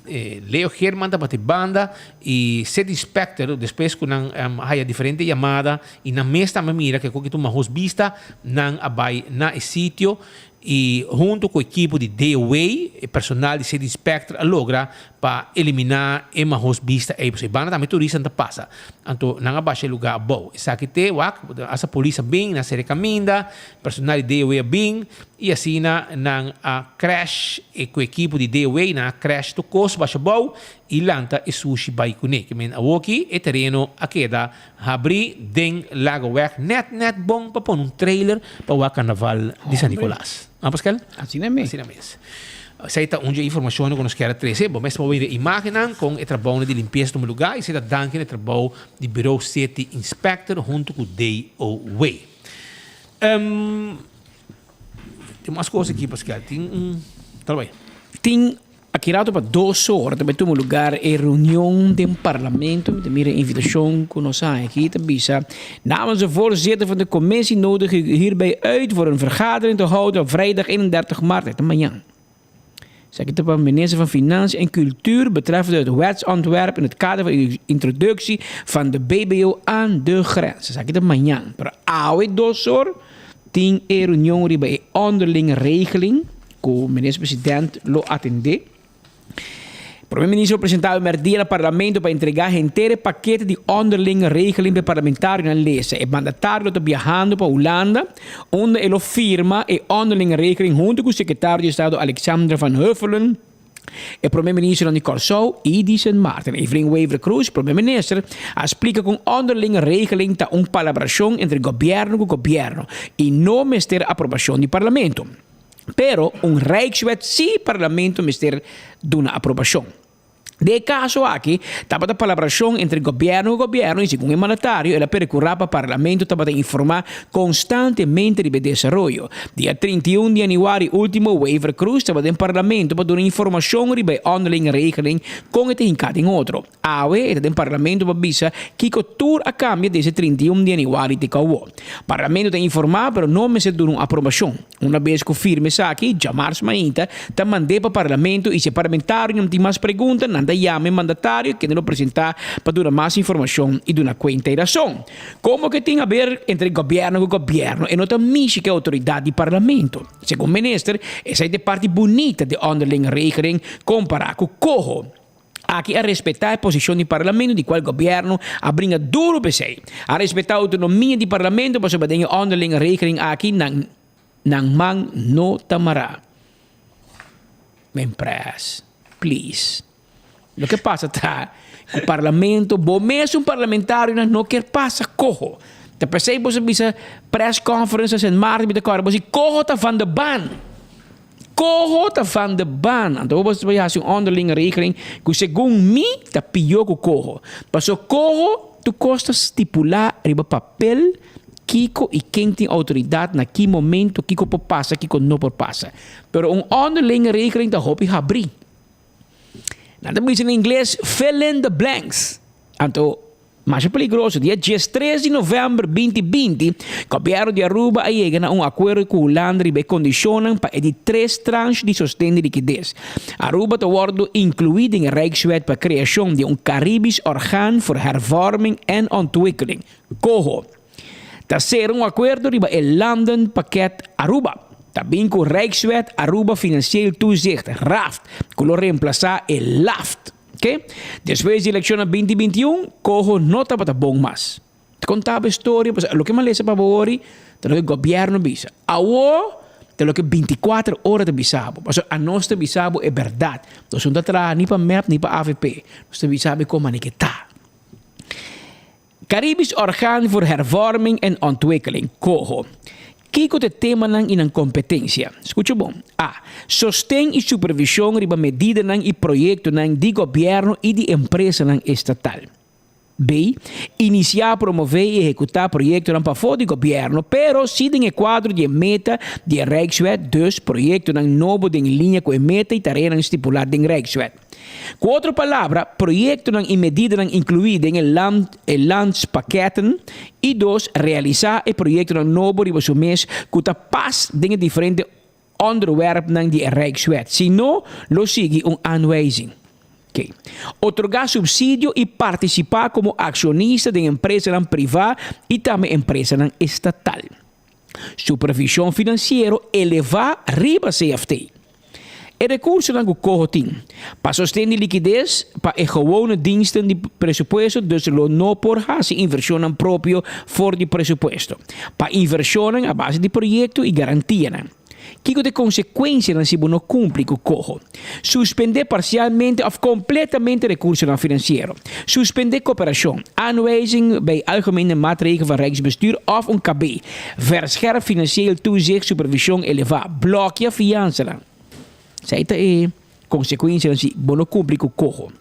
Leo Geerman tabata e banda i City Inspector despues ku nan a haya diferente yamada i nan mes tambe mira ke koki ta un mahos bista, nan a bai na e sitio i hunto ku ekipo di DOW, e personal di City Inspector a logra pa eliminá e mahos bista ei, pasobra e banda tambe turistanan ta pasa. Anto nan a basha e lugá abou. Esaki te wak, asta polis a bin, nan a sera e kaminda, personal di DOW a bin i asina nan a crash e ku ekipo di DOW, nan a crash tur kos basha abou i lanta e sushi bai kuné. Ke men awoki e tereno a keda habrí den Lagoweg nèt nèt bon pa pone un trailer pa wak karnaval di San Nicolas. Ah Pascal? Asina mes. Asina mes. Esei ta un dje informashonnan ku nos kier a trese. Bo mes por mira e imágennan kon e trabounan di limpiesa tuma lugá i esei ta danki na e trabou di Bureau City Inspector huntu ku DOW. Tin mas kos aki Pascal. Tin un. Tal bai. Tin Aki rato pa dos or ta bai tuma lugar e reunion den parlamento. Mi ta mira e invitacion cu nos a haña aki ta bisa, Namens de voorzitter van de commissie nodig ik u hierbij uit voor een vergadering te houden op vrijdag 31 maart, dat ta mañan. Esaki ta pa minister van Financiën en Cultuur betreffende het wetsontwerp in het kader van de introductie van de BBO aan de grens. Esaki ta mañan. Pero awe dos or tin e reunion riba e onderlinge regeling. Ku Minister President lo atendé. Prome Minister lo presentá e merdia na Parlamento pa entregá henter e pakete di onderlinge regeling pa e parlamentarionan lesa. E mandatario lo ta biahando pa Hulanda, unda e lo firma e onderlinge regeling huntu ku Sekretario di Estado Alexandra van Huffelen, e Prome Ministernan di Kòrsou i di Sint Maarten. Evelyn Wever-Croes, Prome Minister, a splika ku un onderlinge regeling ta un palabrashon entre gobièrnu ku gobièrnu i no mester aprobashon di Parlamento. Pero un Rijkswet sí Parlamento mester duna aprobacion. Den e caso aki tabata palabracion entre gobierno cu gobierno y segun e mandatario el a percura pa Parlamento tabata informa constantemente riba e desaroyo. Dia 31 di januari ultimo Wever Croes tabata den Parlamento pa duna informacion riba e onderlinge regeling con e ta hinca den otro. Awe e ta den Parlamento pa bisa kiko tur a kambia desde 31 di yanüari te kouwo. Parlamento ta informá pero no mester duna un aprobashon. Una bes ku firma esaki, djamars mainta ta mand'é pa Parlamento i si e parlamentarionan tin mas pregunta nan ta yama e mandatario kende lo presentá pa duna mas informashon i duna kuenta i rason. Komo ke tin haber entre gobièrnu ku gobièrnu e no ta mishi ku e outoridat di Parlamento. Segun minister, esei ta e parti bunita di onderlinge regeling kompará ku koho. Aki a respetá e posishon di Parlamento di kual gobièrnu a bringa duru p'esei. A respetá outonomia di Parlamento pasobra den e onderlinge regeling aki nan nan man no ta mará. Men pres, please. Loke pasa ta ku Parlamento, bo mesun parlamentarionan no kier pasa koho. Ta p'esei bo sa bisa press conference na Sint Maarten mi ta kòrda bo si koho ta van de baan. Koho ta van de baan. Anto bo bai hasi un onderlinge regeling ku segun mi ta pió ku koho. Paso koho tur kos ta stipulá riba papel kiko i ken tin outoridat na ki momento, kiko por pasa, kiko no por pasa. Pero un onderlinge regeling ta hopi habrí. Nan ta bisa na ingles fill in the blanks. Anto Masha peligroso, dia diestres di novèmber 2020, Gobièrnu di Aruba a yega na un akuerdo ku Hulanda riba e kondishonnan pa e di tres tranche di sosten di likides. Aruba ta wòrdu inkluí den e Rijkswet pa kreashon di un Caribisch Orgaan voor Hervorming en Ontwikkeling, COHO. Ta sera un akuerdo riba e Landenpakket Aruba. Ta bin ku Rijkswet Aruba Financieel Toezicht, RAFT, ku lo reemplasa e LAFT. Oké? Despues di elekshonnan binti 21, Coho no tabata bon mas. Ta konta bo e storia, pasobra loke mi a lesa pa bo ori ta loke gobièrnu bisa. Awor ta loke 24 ora ta bisa bo, pasobra anos ta bisa bo e bèrdat. Nos no ta traha ni pa mep ni pa avp. Nos ta bisa bo kon manera ke ta. Caribisch Orgaan voor Hervorming en Ontwikkeling, COHO. Kiko ta e temanan i nan kompetensia? Skucha bon. A. Sosten i supervishon riba medidanan i proyektonan di gobièrnu i di empresanan estatal. B. Inisiá, promové i ehekutá proyektonan pafó di gobièrnu, pero si den e kuadro di e meta di e Rijkswet, dus proyektonan nobo den liña ku e meta i tareanan stipulá den Rijkswet. Ku otro palabra, proyektonan i medidanan inkluí den e land e landspakketten i dos realisá e proyektonan nobo riba su mes ku ta pas den e diferente onderwerpnan di e Rijkswet, si no lo sigui un aanwijzing. Oké. Otorgá supsidio i partisipá komo akshonista den empresanan privá i tambe empresanan estatal. Supervishon finansiero elevá riba CFT. E rekursonan ku Coho tin pa sosten di likides pa e gewone diensten di presupuesto dus lo no por hasi invershonnan propio for di presupuesto pa invershonnan a base di proyekto i garantianan. Kiko ta e konsekuensianan si bo no kumpli ku Coho? Suspendé parsialmente òf kompletamente rekursonan finansiero. Suspendé koperashon, aanwijzing bij algemene maatregel van Rijksbestuur òf un KB. Verscherp financieel toezicht, supervision elevá, blòkia fiansanan. Esei ta e konsekuensianan si bo no kumpli ku koho.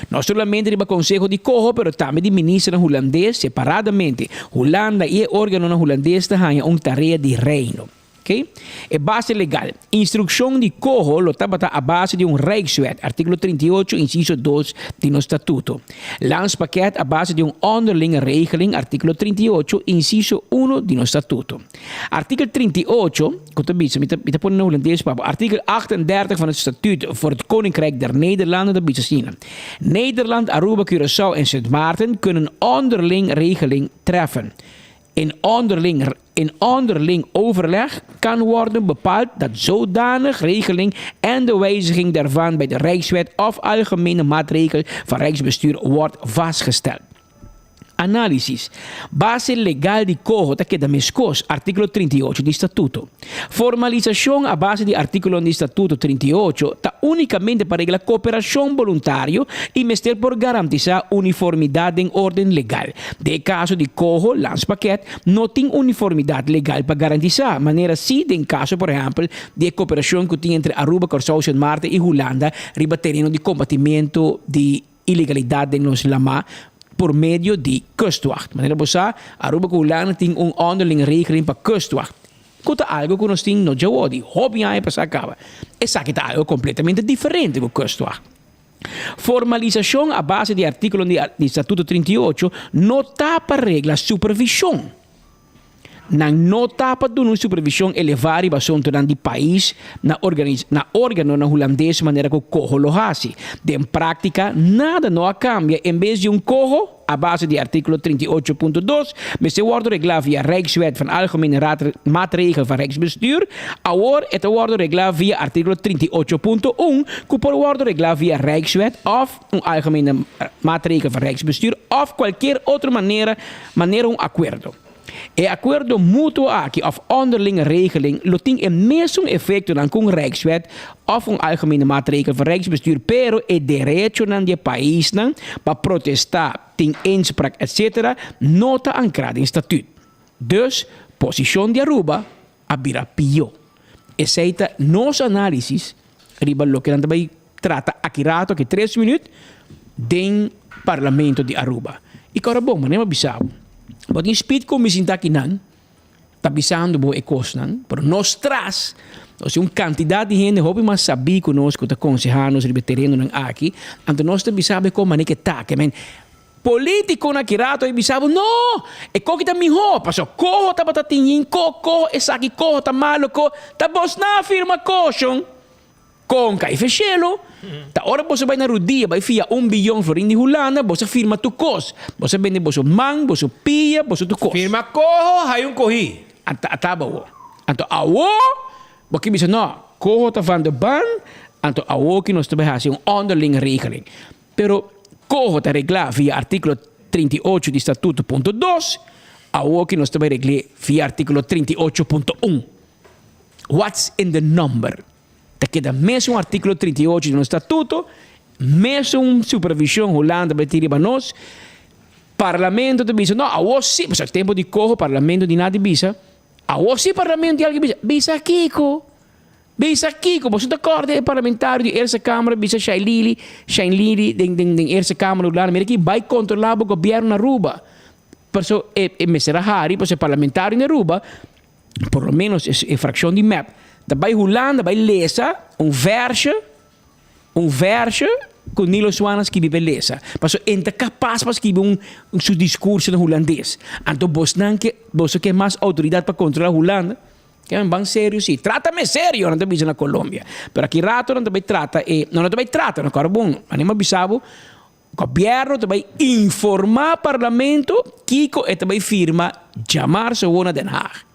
No solamente riba konseho di koho, pero tambe di ministernan hulandes separadamente. Hulanda i e órganonan hulandes ta haña un tarea di Reino. Oké. E base legal. Instrukshon di koho lo tabata a base di un Rijkswet, artíkulo 38, insiso 2 di nos statuto. Landspakket a base di un onderlinge regeling, artíkulo 38, insiso 1 di nos statuto. Artíkel 38, ku ta bisa, mi ta mi ta pone na hulandes pa bo, artíkel 38 van het Statuut voor het Koninkrijk der Nederlanden ta bisa asina, Nederland, Aruba, Curaçao en Sint Maarten kunnen onderling regeling treffen. In onderling, in onderling overleg kan worden bepaald dat zodanig regeling en de wijziging daarvan bij de Rijkswet of algemene maatregel van Rijksbestuur wordt vastgesteld. Análisis. Base legal di coho ta keda meskos, artíkulo 38 di Statuto. Formalisashon a base di artíkulonan di Statuto 38 ta únikamente pa regla koperashon boluntario i mester por garantisá uniformidat den órden legal. Den e kaso di coho, landspakket, no tin uniformidat legal pa garantisá, manera sí den kaso por ehèmpel di e koperashon ku tin entre Aruba, Kòrsou, Sint Maarten i Hulanda riba tereno di kombatimentu di ilegalidat den nos lamá por medio di Kustwacht. Manera bo sa, Aruba ku Hulanda tin un onderling regeling pa Kustwacht, ku ta algu ku nos tin no djawo di hopi aña pasá kaba. Esaki ta algu kompletamente diferente ku Kustwacht. Formalisashon a base di artíkulo di Statuto 38 no ta pa regla supervishon. Nan no ta pa duna un supervision elevá riba asuntunan di pais na na órganonan hulandes manera ku koho lo hasi. Den práktika, nada no a kambia. En bes di un koho, a base di artíkulo 38.2, mester wòrdu reglá via Rijkswet van Algemene Maatregel van Rijksbestuur, awor e ta wòrdu reglá via artíkulo 38.1, ku por wòrdu reglá via Rijkswet òf un Algemene Maatregel van Rijksbestuur òf kualkier otro manera manera un akuerdo. E akuerdo mutuo aki òf onderlinge regeling lo tin e mesun efektonan ku un Rijkswet òf un Algemene Maatregel van Rijksbestuur, pero e derechonan di e paisnan pa protestá, tin inspraak etc. No ta ankrá den Statuut. Dus, posishon di Aruba a bira pió. Esei ta nos análisis riba loke nan ta bai trata aki rato, aki tres minuut, den Parlamento di Aruba. I kòrda bon, manera mi a bisa bo, bo tin spit ku mi sinta akinan ta bisando bo e kosnan, pero nos tras nos tin un kantidat di hende hopi mas sabí ku nos ku ta konsehá nos riba e terenonan aki, anto nos ta bisa bo e kon manera ke ta. Ke men Politiconan aki rato a bisa bo, no, e koki ta miho, paso koho tabata tin yin ko, koho esaki, koho ta malo, ko, ta bosnan a firma koshon, konka i feshelo, ta ora boso bai na rudia bai fia un biyon florin di Hulanda, boso a firma tur kos, boso a bende boso man, boso pia, boso tur kos. Firma koho, hay un kohi. Ata, ata bo. Anto awo. Bo ke bisa no, coho ta van de baan, anto awoki nos ta bai hasi un onderlinge regeling. Pero coho ta reglá via artíkulo 38 di statuto punto dos, awoki nos ta bai regl'é via artíkulo 38 punto un. What's in the number? Ta keda mesun artíkulo 38 di nos statuto, mesun supervishon Hulanda bai tin riba nos. Parlamento ta bisa no, awo si, pasobra tempu di coho parlamento di nada di bisa. Awor si parlamento di algin bisa, bisa kiko? Bisa kiko? Boso ta kòrda e parlamentario di Eerste Kamer bisa Shailili, Shainlili den den den Eerste Kamer Hulanda, mira aki bai kontrolá bo gobièrnu na Aruba. Paso e e mester a hari paso e parlamentario na Aruba, por lo menos e e frakshon di mep, ta bai Hulanda bai lesa un vèrshe Un vèrshe ku Nilo Swan a skibi pa e lesa. Pasobra e no ta kapas pa skibi un su diskurso na hulandes. Anto bosnan ke boso ke mas outoridat pa kontrolá Hulanda? Ke men ban serio si. Trátame serio, nan ta bisa na Colombia. Pero aki rato nan ta bai trata e, no nan ta bai trata, no kòrda bon, anima bisa bo, gobièrnu ta bai informá parlamento kiko e ta bai firma djamarsa awor na Den Haag.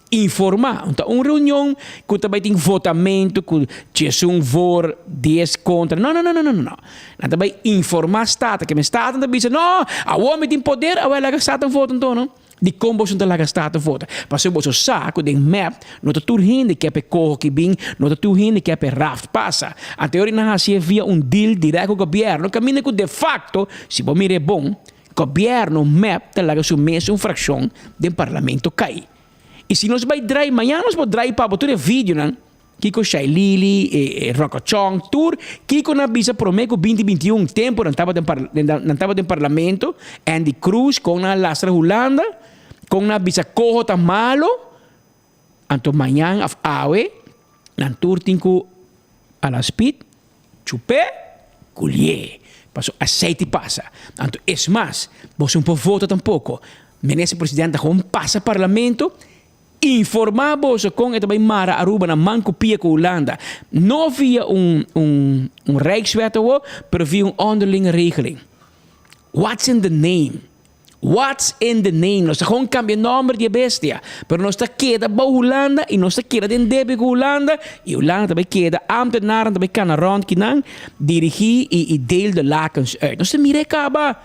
Informá. Ta un reunion ku ta bai tin votamentu ku diesun voor, dies kontra. No, no, no, no, no, no. Nan ta bai informá Staten. Ke men Staten ta bisa, no, awor mi tin poder, awor laga Staten vota anto, no. Dikon boso no ta laga Staten vota? Pasobra boso sa ku den mep no ta tur hende ke pa e koho ki bin, no ta tur hende ke pa e raft pasa. Anto e ora nan hasié via un deal dirèkt ku gobièrnu, kaminda ku defakto, si bo mira e bon, Gobierno mep ta laga su mes un fraccion den parlamento cay. Y si nos bay drai mañana nos por drai pa bo tur e videonan kico Shailili e Rocochong tur kico nan a bisa prome cu binti 21 tempo nan tabata nan tabata den parlamento Andy Croes con nan a lastra Hulanda con nan a bisa coho ta malo anto mañan of awe nan tur tin cu a la speed Chupé, culié. Paso aceite pasa. Anto es mas, boso no por vota tampoco. Minister President ta gewoon pasa Parlamento, informa boso con e ta bay mara Aruba na man cu pia cu Hulanda. No via un un un Rijkswet awo, pero via un onderlinge regeling. What's in the name? What's in the name? Nos ta gewoon cambia nomber di e bestia. Pero nos ta keda bou Hulanda y nos ta keda den debe cu Hulanda y Hulanda ta bay keda ambtenaren ta bay cana rond kinan dirigi y y deel de lakens uit. Nos ta mira e caba.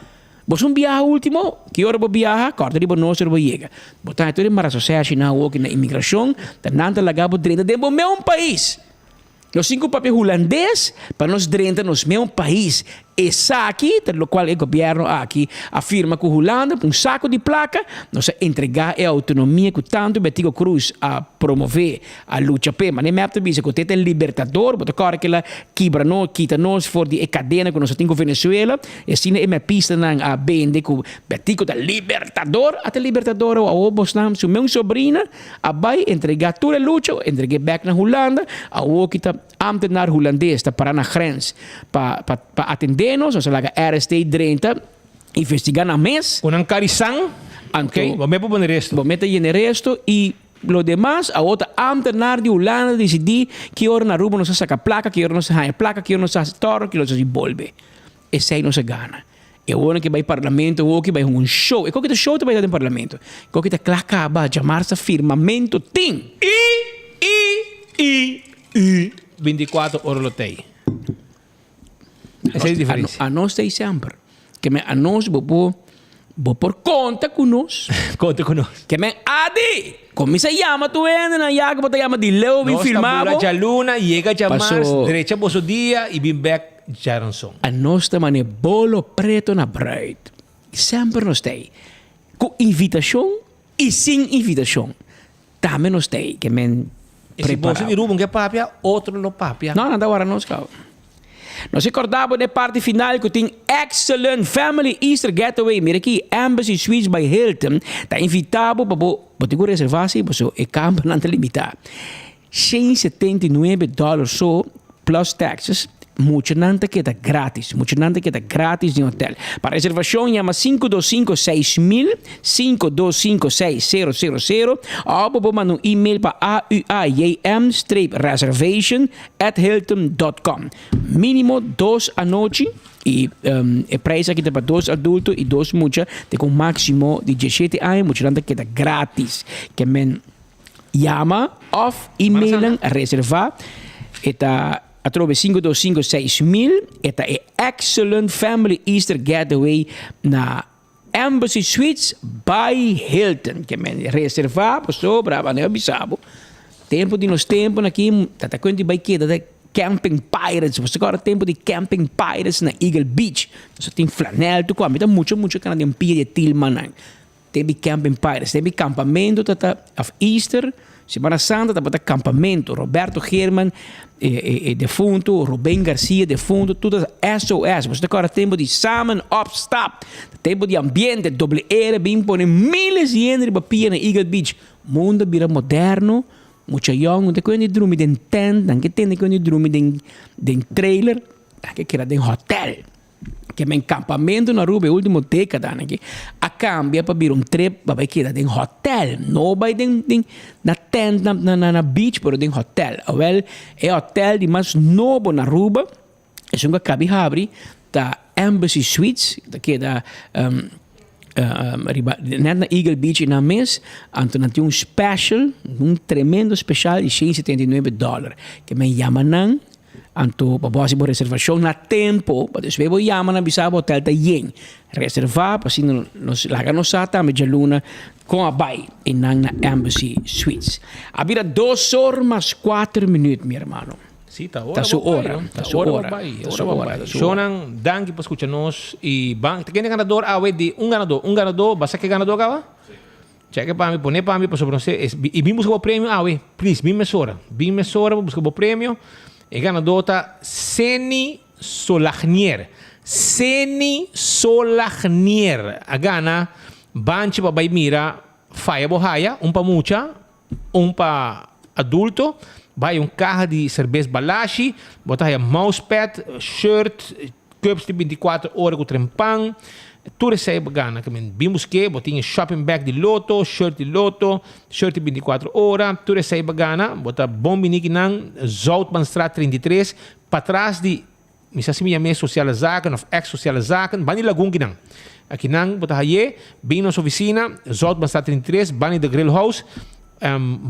Bo un biaha ultimo? Ki ora bo biaha? Corta riba nos ora bo yega. Bo ta tur e marasoseshi nan awoki na inmigracion ta nan ta laga bo drenta den bo meun pais. Nos tin ku papia hulandes pa nos drenta nos meun pais. Esaki ta lokual e gobièrnu aki a firma ku Hulanda pa un saku di plaka. Nos a entregá e outonomia ku tantu Betico Croes a promové, a lucha p'e. Mane mep ta bisa ku te ta e libertador, bo ta kòrda kila kibra nos, kita nos for di e kadena ku nos a tin ku Venezuela. E asina e mepistanan a bende ku Betico ta libertador. Ata libertador awor bosnan su meun sobrina. A bai entregá tur e lucha, entreg'é bèk na Hulanda. Awor ki ta ámtenar hulandes ta pará na grens pa pa pa atendé nos, nos a laga RST drenta investigá nan mes. Ku nan kari san, Anto, ok, bo me por pone resto. Bo me ta yena resto i lo demas awor ta ámtenar di Hulanda disidí ki ora na Aruba nos a saka plaka, ki ora nos a haña plaka, ki ora nos a hasi tòrno, ki ora nos a hasi bolbe. Esei nos a gana. E ora ke bai parlamento hoki bai hunga un show. E koki ta show ta bai ta den parlamento. E koki ta kla kaba djamarsa firmamento tin. I i i i 24 ora lo tei. Esei e diferensia. Anos ta ei semper. Ke men anos bo por bo por konta ku nos. Konta ku nos. Ke men Adi! Kuminsa yama tur hendenan ya ku bo ta yama di leu bin Nos ta firma bula bo. djaluna, yega djamars, Paso. drecha boso dia i bin bek. Djaranson. Anos ta mane bolo preto na bruid. Semper nos ta ei. Ku invitashon i sin invitashon. Tambe nos ta ei. Ke men E si boso prepará. di Ruben ke papia, otro lo papia. No, nan ta wara nos kaba. Nos a kòrda bo den e parti final ku tin Excellent Family Easter Getaway. Mira aki, Embassy Suites by Hilton ta invitá bo pa bo, bo tin ku reservá si, pasobra e kambernan ta limitá. 179 dollar so plus taxes, muchanan ta keda gratis, muchanan ta keda gratis den hotel. Pa reservacion yama 525 6000, 525 6000 of bo por manda un email pa auajm-reservation at hilton dot com. Minimo dos anochi y e prijs aki ta pa dos adulto y dos mucha te cu un maximo di 17 aña, muchanan ta keda gratis. Ke men. Yama of e-mailen reserva. E ta atrobe 525 6000. E ta e Excellent Family Easter Getaway na Embassy Suites by Hilton. Ke men reserva pasobra abo a bisa bo. Tempo di nos tempo na ki ta ta kuent di bai keda ta Camping Pirates. Bo sa kòrda tempo di Camping Pirates na Eagle Beach. Nos a tin flanel tur kua. Mi ta mucho mucho kana den pia di e tilmannan. Tempi Camping Pirates, tempi campamento ta ta of Easter, Semana Santa tabata campamento. Roberto Geerman e e e defunto, Ruben Garcia defunto, tur ta SOS. Boso ta kòrda tempo di Samen Op Stap, tempo di ambiente, doble R bin pone miles di hende riba pia na Eagle Beach. Mundo a bira moderno, mucha yòn no ta kuen di drumi den tent, nan ke tende kuen di drumi den den trailer, nan ke keda den hotel. Ke men kampamentu na Aruba e ultimo dekadanan aki a kambia pa bira un trip pa bai keda den hotel, no bai den den na tent na na na beach pero den hotel. Awel e hotel di mas nobo na Aruba esun ku a kabi habri ta Embassy Suites ta keda riba net na Eagle Beach einan mes anto nan tin un special un tremendo special di shen 79 dollar ke men yama nan. Anto pa bo hasi bo reservashon na tempo, pa despues bo yama nan bisa bo hotel ta yen. Reserva pa asina nos laga nos sa tambe djaluna kon a bai e nan na Embassy Suites. A bira dos or mas kuater minuut mi hermano. Si, ta ora Ta su bo bai, ora, no? ta su ora bo ora, bai, ta su ora bo ora, bai. ta su ora. Shownan, danki pa skucha nos i ban, ta kende ganador awe di un ganador, un ganador, basa ke ganador kaba? Cheke pa mi, pone pa mi pasobra no se i bin buska bo premio awe. Please, bin mesora. Bin mesora pa buska bo premio. E ganadó ta Seni Solagnier. Seni Solagnier a gana banchi pa bai mira Faya Bo Haya, un pa mucha, un pa adulto. Bai un kaha di serbes Balashi, bo ta haya mousepad, shirt, Cups di 24 ora cu trempan. Tur esey bo gana. Ke men bin buske, bo tin e shopping bag di Lotto, shirt di Lotto, shirt di 24 ora. Tur esey bo gana. Bo ta bon bini kinan, Zoutmanstraat 33, patras di, mi sa si mi yam'e Sociale Zaken of ex Sociale Zaken, ban di Lagun kinan. Akinan bo ta haye, bin nos oficina, Zoutmanstraat 33, ban di The Grill House,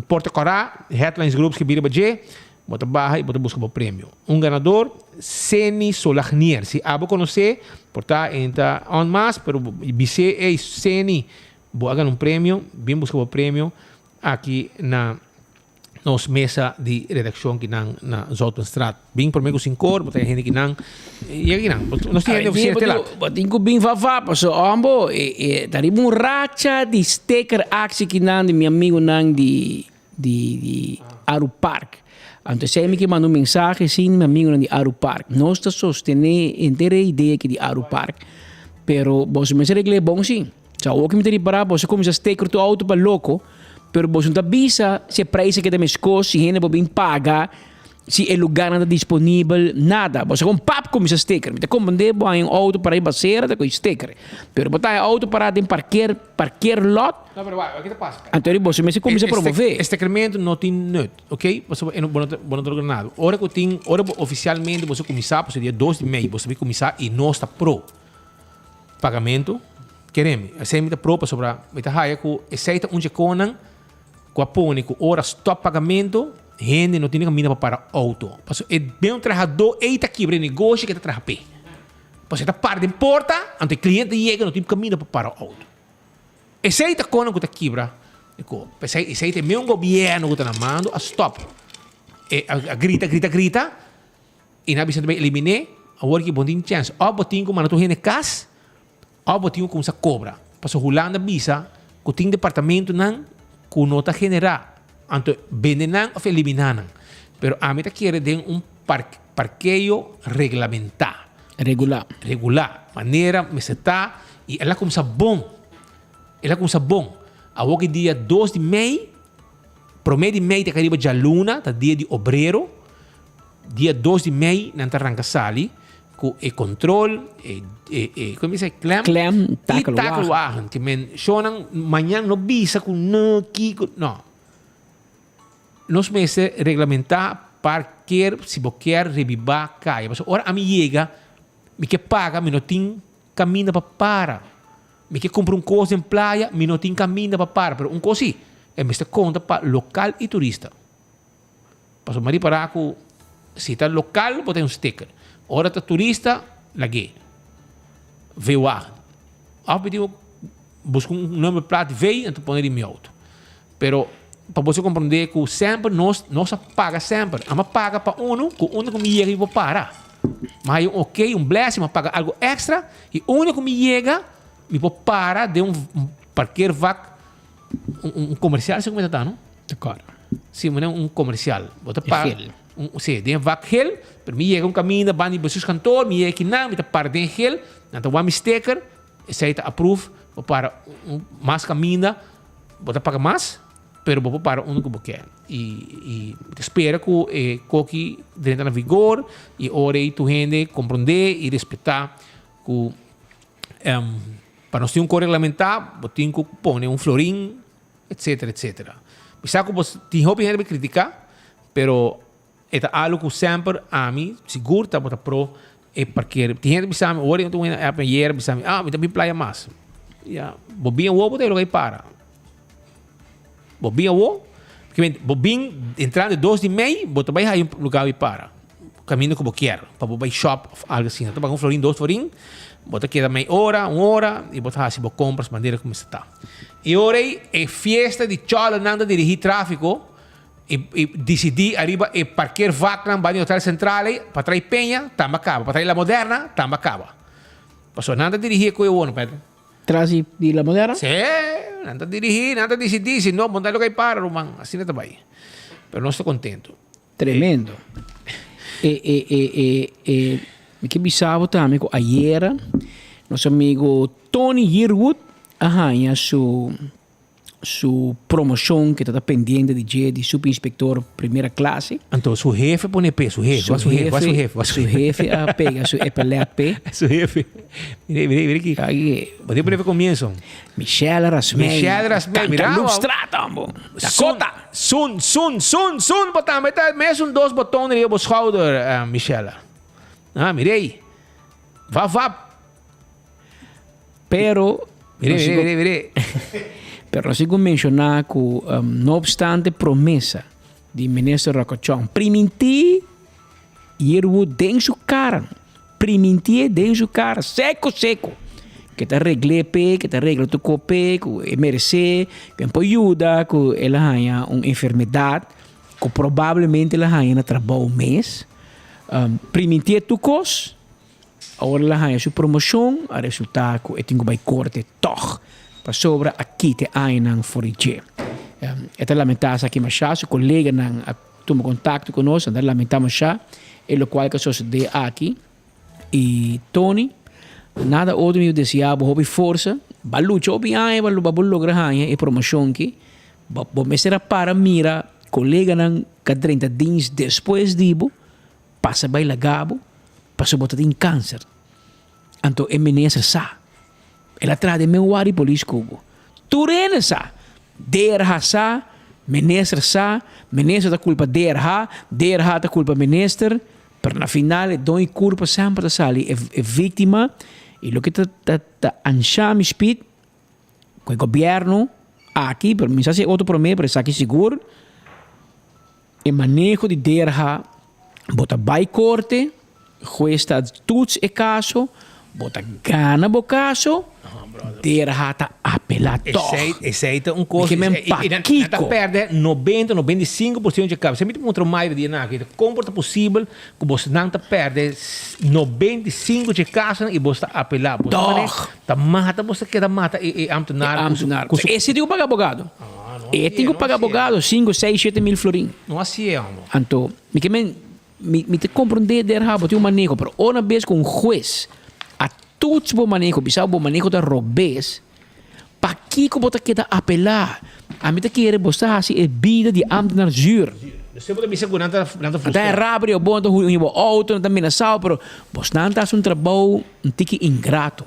Porta Cora, Headlines Group skibi riba dje. Bo ta baha i bo ta buska bo premio. Un ganador, Seni Solagnier. Si abo konosé, por ta e ta on mas, pero bis'é, ey Seni, bo a gana un premio, bin buska bo premio aki na nos mesa di redakshon kinan na Zoutmanstraat. Bin promé ku sinkor, bo ta hende kinan, yega kinan. Nos tin hende ofisina te lat. Bo tin ku bin fafa, pasobra ombo e ta riba un racha di steker aksi kinan di mi amigunan di di Aru Park. Anto esei mi ke manda un mensahe sin mi amigonan di Aru Park. Nos ta sostené henter e idea aki di Aru Park, pero boso mester regl'é bon si. Sa awor ku mi ta ripará boso kuminsá steker tur outo pa loko, pero boso no ta bisa si e prijs a keda meskos, si hende por bin paga. Si e lugarnan ta disponibel, nada. Bo sa kon pap kuminsá sticker. Mi ta komprendé bo haña un outo para riba sera ta ku e sticker. Pero bo ta haña outo pará den parker, parker lot. No, pero wak, wak ta pasa? Anto ri boso mester kuminsá promové. E stickermento no tin nut, ok? Pasobra e no, bo no ta, bo no ta logra nada. Ora ku tin, ora bo ofisialmente boso kuminsá, pasobra dia dos di mei boso ta bin kuminsá i nos ta pro pagamento. Kere mi, esei mi ta pro pasobra mi ta haya ku esei ta un dje konan Ku a pone ku ora stòp pagamento, hende no tin kaminda pa para outo. Pasobra e ben un trahadó ei ta kibra e negoshi ku e ta traha p'e. Pasobra e ta para den porta, anto e kliente yega no tin kaminda pa para outo. Esei ta konan ku ta kibra e ko. P'esei esei ta e meun gobièrnu ku ta na mando a stòp. E a grita grita grita i nan a bisa ta bai eliminé. Awor ki bo tin chèns òf bo tin ku manda tur hende kas. Òf bo tin ku kuminsá kobra. Pasobra Hulanda bisa ku tin departamentunan ku no ta generá, anto bende nan òf eliminá nan. Pero ami ta kere den un parkeo reglamentá. Regulá. Regulá. Manera mester ta i el a kuminsá bon. El a kuminsá bon. Awor ki dia dos di mei, promé di mei ta kai riba djaluna, ta dia di obrero. Dia dos di mei nan ta ranka sali ku e kontrol, e e e kon bisa e klem? Klem, i takelwagen. Takelwagen. Ke men shownan mañan no bisa ku no kiko, no. Nos mester reglamentá parker si bo kier rebibá kaya. Pasobra ora ami yega mi ke paga mi no tin kaminda pa para. Mi ke kumpra un kos den playa mi no tin kaminda pa para. Pero un kos si. E mester konta pa lokal i turista. Pasobra mi a ripará ku si ta lokal bo ta un sticker. Ora ta turista lag'é. V-wagen. Òf mi tin ku buska un nummerplaat V en ta pone den mi outo. Pero pa boso komprondé ku semper nos nos a paga semper. Amo a paga pa unu ku unda ku mi yega mi por para. Mi a haya un ok, un blessing, mi a paga algu extra i unda ku mi yega mi por para den un parkeervak, un comercial asina ku mi ta ta no? Ta kòrda. Si, manera un comercial. Bo ta para. Gel. Un, si, den vak gel, pero mi yega un kaminda banda di bestuurskantoor, mi yega kinan, mi ta para den gel, nan ta wak mi sticker, esei ta approve, bo para un mas kaminda. Bo ta paga mas, pero bo por para unda ku bo ke. I i mi ta spera ku e koki drenta na vigor i ora ei tur hende komprondé i respetá ku pa nos tin un kos reglamentá bo tin ku pone un florin etsetera etsetera. Mi sa ku bo tin hopi hende pa kritiká pero e ta algu ku semper ami sigur tabata pro e parker. Tin hende bisa mi, ora un hende app mi ayer bisa mi, ah mi ta bin playa mas. Ya, bo bin awor bo ta loke para. Bo bin awor, bo bin entrando dos di mei, bo ta bai haya un lugar di para. Caminda cu bo kier, pa bo bai shop of algo asina. Ta paga un florin, dos florin, bo ta keda mei ora, un ora, y bo ta haci bo compras manera cu mester ta. E ora ei, e fiesta di cholonan ta dirigi trafico. E disidí ariba e parkeervaknan banda di Hotel Central ei, pa trae Peña, tamba kaba. Pa trae La Moderna, tamba kaba. Pasobra nan ta dirigí e koe wono, Pedro. Tras di La Moderna? Sí, nan ta dirigí, nan ta disidí. Si no, bo no ta loke para, ruman. Asina ta bai. Pero nos ta kontentu. Tremendo. E, e, e, e, e, mi ke bisa bo tambe ku ayera nos amigo Tony Yearwood a haña su su promocion que ta pendiente di dje di subinspector primera clase. Anto su hefe pone pe, su hefe, su hefe, su hefe, su hefe a pega su epelet pe. Su hefe. Mire, mire, mire aquí. Ay, Bo tin pone comienzo. Michelle Rasmey. Michelle Rasmey, mira. Loopstraat, ambo. Dakota. Sun, sun, sun, sun, bo tambe ta mes un dos boton riba bo schouder, uh, Michelle. Ah, mire ahí. Va, va. Pero, Mire, mire, mire, mire. Pero nos sigo menciona cu um, no obstante promesa di minister Rocochon, primintí Yearwood den su cara, primintí den su cara, seco, seco, que ta regle pe, que ta regla tu kope, cu e merece, que por ayuda, cu el a haña un enfermedad, cu probablemente el a haña na trabou mes. Um, primintí tu cos, Awor el a haña su promoshon, a resultá ku e tin ku bai korte tòg, pasobra a kita e añanan for di dje. E ta lamentá esaki mashá, su koleganan a tuma kontakto ku nos, nan ta lamentá mashá e lokual ku a sosodé aki. I Tony, nada otro mi deseá bo hopi forsa, bo a lucha hopi aña pa bo logra haña e promoshon aki, bo mester a para mira koleganan ku a drenta dins despues di bo, Pasa bai laga bo pasobra bo ta tin kanser. Anto e minister sa. El a traha den men wari polis ku bo. Tur hende sa. DRH sa, minister sa, minister ta kulpa DRH, DRH ta kulpa minister, pero na final e don i kurpa semper ta sali e viktima i loke ta ta ta ansha mi spit ku e gobièrnu aki, pero mi sa si e otro promé pero esaki sigur. E maneho di DRH, bo ta bai korte, hues ta toets e kaso, bo ta gana bo kaso, DRH ta apelá tòg. Esei ta un kos. Ke men pakiko? Nan ta pèrdè nobenta, 95% dje kaso. Esei mi ta puntra Mayra di nan aki, kon por ta posibel ku bosnan ta pèrdè 95 dje kasonan i bos ta apelá? Tòg! Ta mata bos ta keda mata e ambtenaar ku su. Esei tin ku paga abogado. E tin ku paga abogado sinku, seis, shete mil florin. No hasi e amo. Anto, mi ke men, mi, mi ta komprondé der ha bo tin un maneho, pero ora bes ku un hues a toets bo maneho, bisa bo maneho ta robes, pakiko bo ta keda apelá? Ami ta kere bo sa hasi e bida di ambtenaar zuur. Despues bo ta bisa ku nan ta, nan ta frustra. Nan ta rabia bo, nan ta hui bo outo, nan ta menasá bo, pero bosnan ta hasi un trabou un tiki ingrato.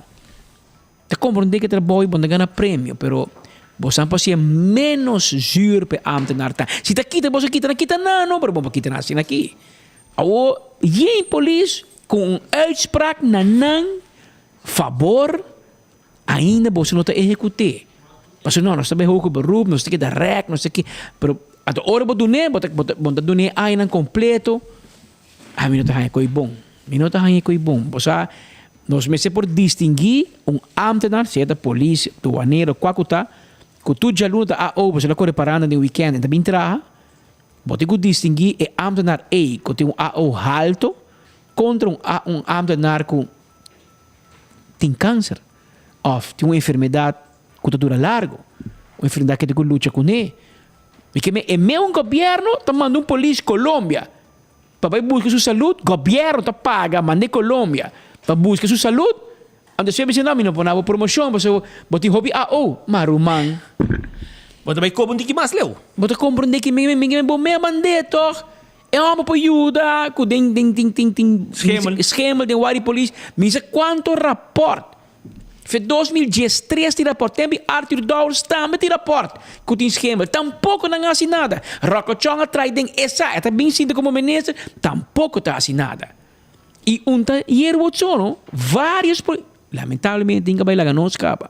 Ta comprende ke trabou y bo no ta gana premio, pero bo san por hacié menos zuur p'e ambtenaar ta. Si ta kita boso kita nan kita nan no, pero bo por kita nan asina aki. Awor yen polis cu un uitspraak na nan fabor ainda boso no ta ehecute. Pasobra no, nos ta bay hoger beroep, nos ta keda rek, nos ta ke, pero anto ora bo dun'é, bo ta bo ta bo ta dun'é añanan completo, ah mi no ta haña koe bon, mi no ta haña koe bon. Bo sa, nos mester por distinguí un ambtenaar, sea ta polis, duanero, kua ku ta, ku tur djaluna ta AO, pasobra el a kore paranda den weekend, e ta bin traha, Bo tin ku distinguí e ámtenar ei ku tin un AO haltu kontra un un ámtenar ku tin kanser òf tin un enfermedat ku ta dura largu, un enfermedat ku tin ku lucha kuné. Mi ke men e meun gobièrnu ta manda un polis Colombia pa bai buska su salud, gobièrnu ta paga mand'é Colombia pa buska su salud, anto esei bisa no mi no por na bo promoshon pasobra bo tin hopi AO. Ma ruman. Bo ta bai koba un tiki mas leu. Bo ta komprondé ki mi mi bo mea mand'é tòg. E hòmber por yuda ku den den tin tin tin Schemel. schemel den wari polis. Mi sa kuantu rapòrt. Fe 2013 tin rapòrt. Tempu Arthur Dowers tambe tin rapòrt ku tin schemel. Tampoko nan a hasi nada. Rocco Chong a trai den esa. E ta bin sinta komo minister. Tampoko ta hasi nada. I un ta yerbo tsono varios poli lamentablemente tin ka bai laga nos kaba.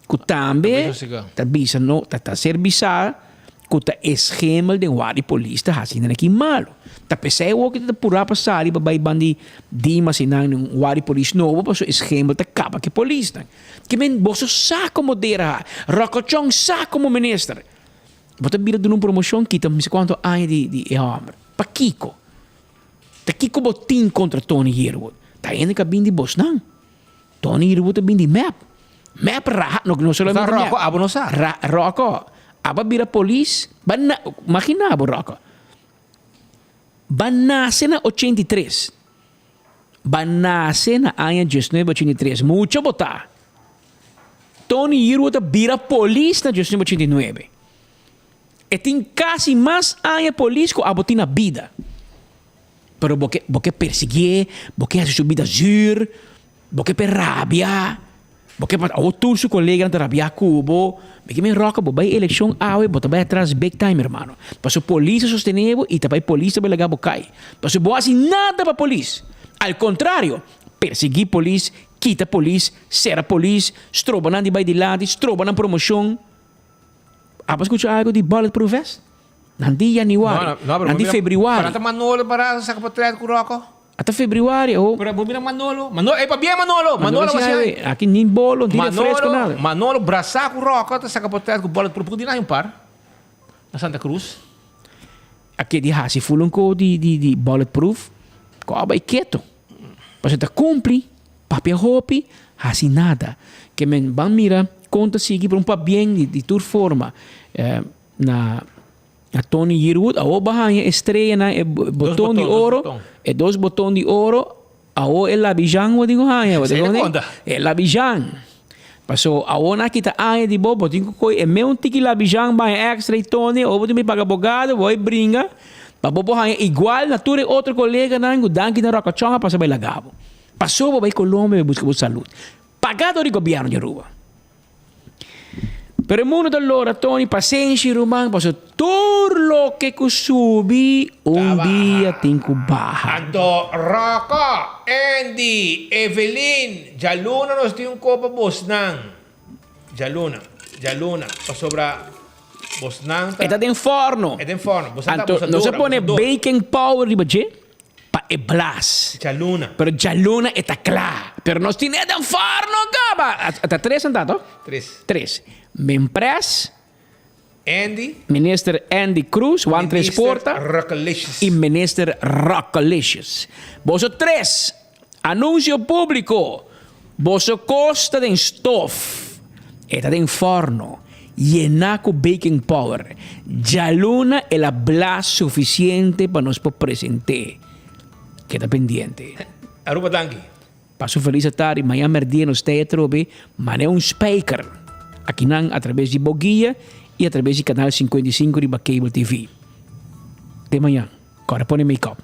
Ku tambe ta bisa no ta ta ser bisa ku ta e schemel den wak di polis ta hasi hende aki malo. Ta p'esei awor ki ta purá pa sali pa bai ban di Dimas i nan den wak di polis nobo pasobra e schemel ta kaba ku e polisnan. Ke men boso sa komo dera ha. Rocco Chong sa komo minister. Bo ta bira duna un promoshon kita mester kuantu aña di di e hòmber. Pakiko? Ta kiko bo tin kontra Tony Yearwood? Ta hende ku a bin di bosnan. Tony Yearwood a bin di mep. Mep raha, no, no solamente Sa Rocco, mep. abo no sa. Ra, Rocco, abo a bira polis, ba na, imagina bo Rocco. Ba nace na 83. Ba nace na aña 1983. Mucha bo ta. Tony Yearwood a bira polis na 1989. E tin casi mas aña polis cu abo tin na bida. Pero bo ke bo ke persiguié, bo ke hasi su bida zuur, bo ke p'e rabia, bo ke pa awor tur su koleganan ta rabia ku bo. Mi ke men Rocco, bo bai elekshon awe, bo ta bai atras big time hermano. Pasobra polis a sostené bo i ta bai polis ta bai laga bo kai. Pasobra bo hasi nada pa polis. Al kontrario, persiguí polis, kita polis, sera polis, stroba nan di bai dilanti, stroba nan promoshon. Abo a skucha algu di bulletproof vest? Nan di januari, No, no, pero nan di mira, februari. Para ta Manolo para saca portret cu Rocco. Ata februari oh. Pero bo mira Manolo. Manolo, ey pabia Manolo. Manolo Manolo si was ay, aki ni bolo, ni refresco, Manolo, nada. Manolo brasa cu Rocco ta saca portret cu bulletproof. Porque di na un par. Na Santa Cruz. Aki di hasi full un co di di di bulletproof. Cu a bay keto. Pasobra ta cumpli, papia hopi, hasi nada. Ke men ban mira con ta sigui, pero un pabien di di tur forma. Eh, Na na Tony Yearwood awo bo haña e streanan e boton di oro e dos boton di oro awo e labijan bo tin ku haña bo ta konde e labijan paso awo nan a kita aña di bo bo tin ku koy e meun tiki labijan bo haña extra di Tony awo bo tin ku paga abogado bo a bringa pa bo por haña igual na tur e otro koleganan ku danki na Ròkachòn a pasa bai laga bo paso bo bai Colombia bai buska bo salud paga dor di gobièrnu di Aruba. Pero e mundo ta lora Tony pasenshi ruman paso tur loke ku subi un dia tin ku baha. Anto Rocco, Andy, Evelyn, djaluna nos tin un kopa bosnan. Djaluna, djaluna, pasobra bosnan ta. E ta den forno. E den forno. Bosnan ta Anto abusador, nos a pone abusador. baking powder riba dje. Pa e blas. Djaluna. Pero djaluna e ta kla. Pero nos tin e den forno kaba. Ta tres nan ta to? Tres. Tres. Minpres. Andy. Minister Andy Cruz, Juan Tres Porta. Minister Rockalicious. Y Minister Rockalicious. Boso tres. Anuncio publico. Boso kos ta den stof. E ta den forno. Yená ku baking powder. Djaluna el a bla sufisiente pa nos por present'é. Keda pendiente. Aruba danki. Pasa un felis atardi. Mañan merdia nos ta atrobe mane un spijker. Akinan atrabes di bo guia i atrabes di kanal 55 riba Cable TV. Te mañan. Kòrda pone make up.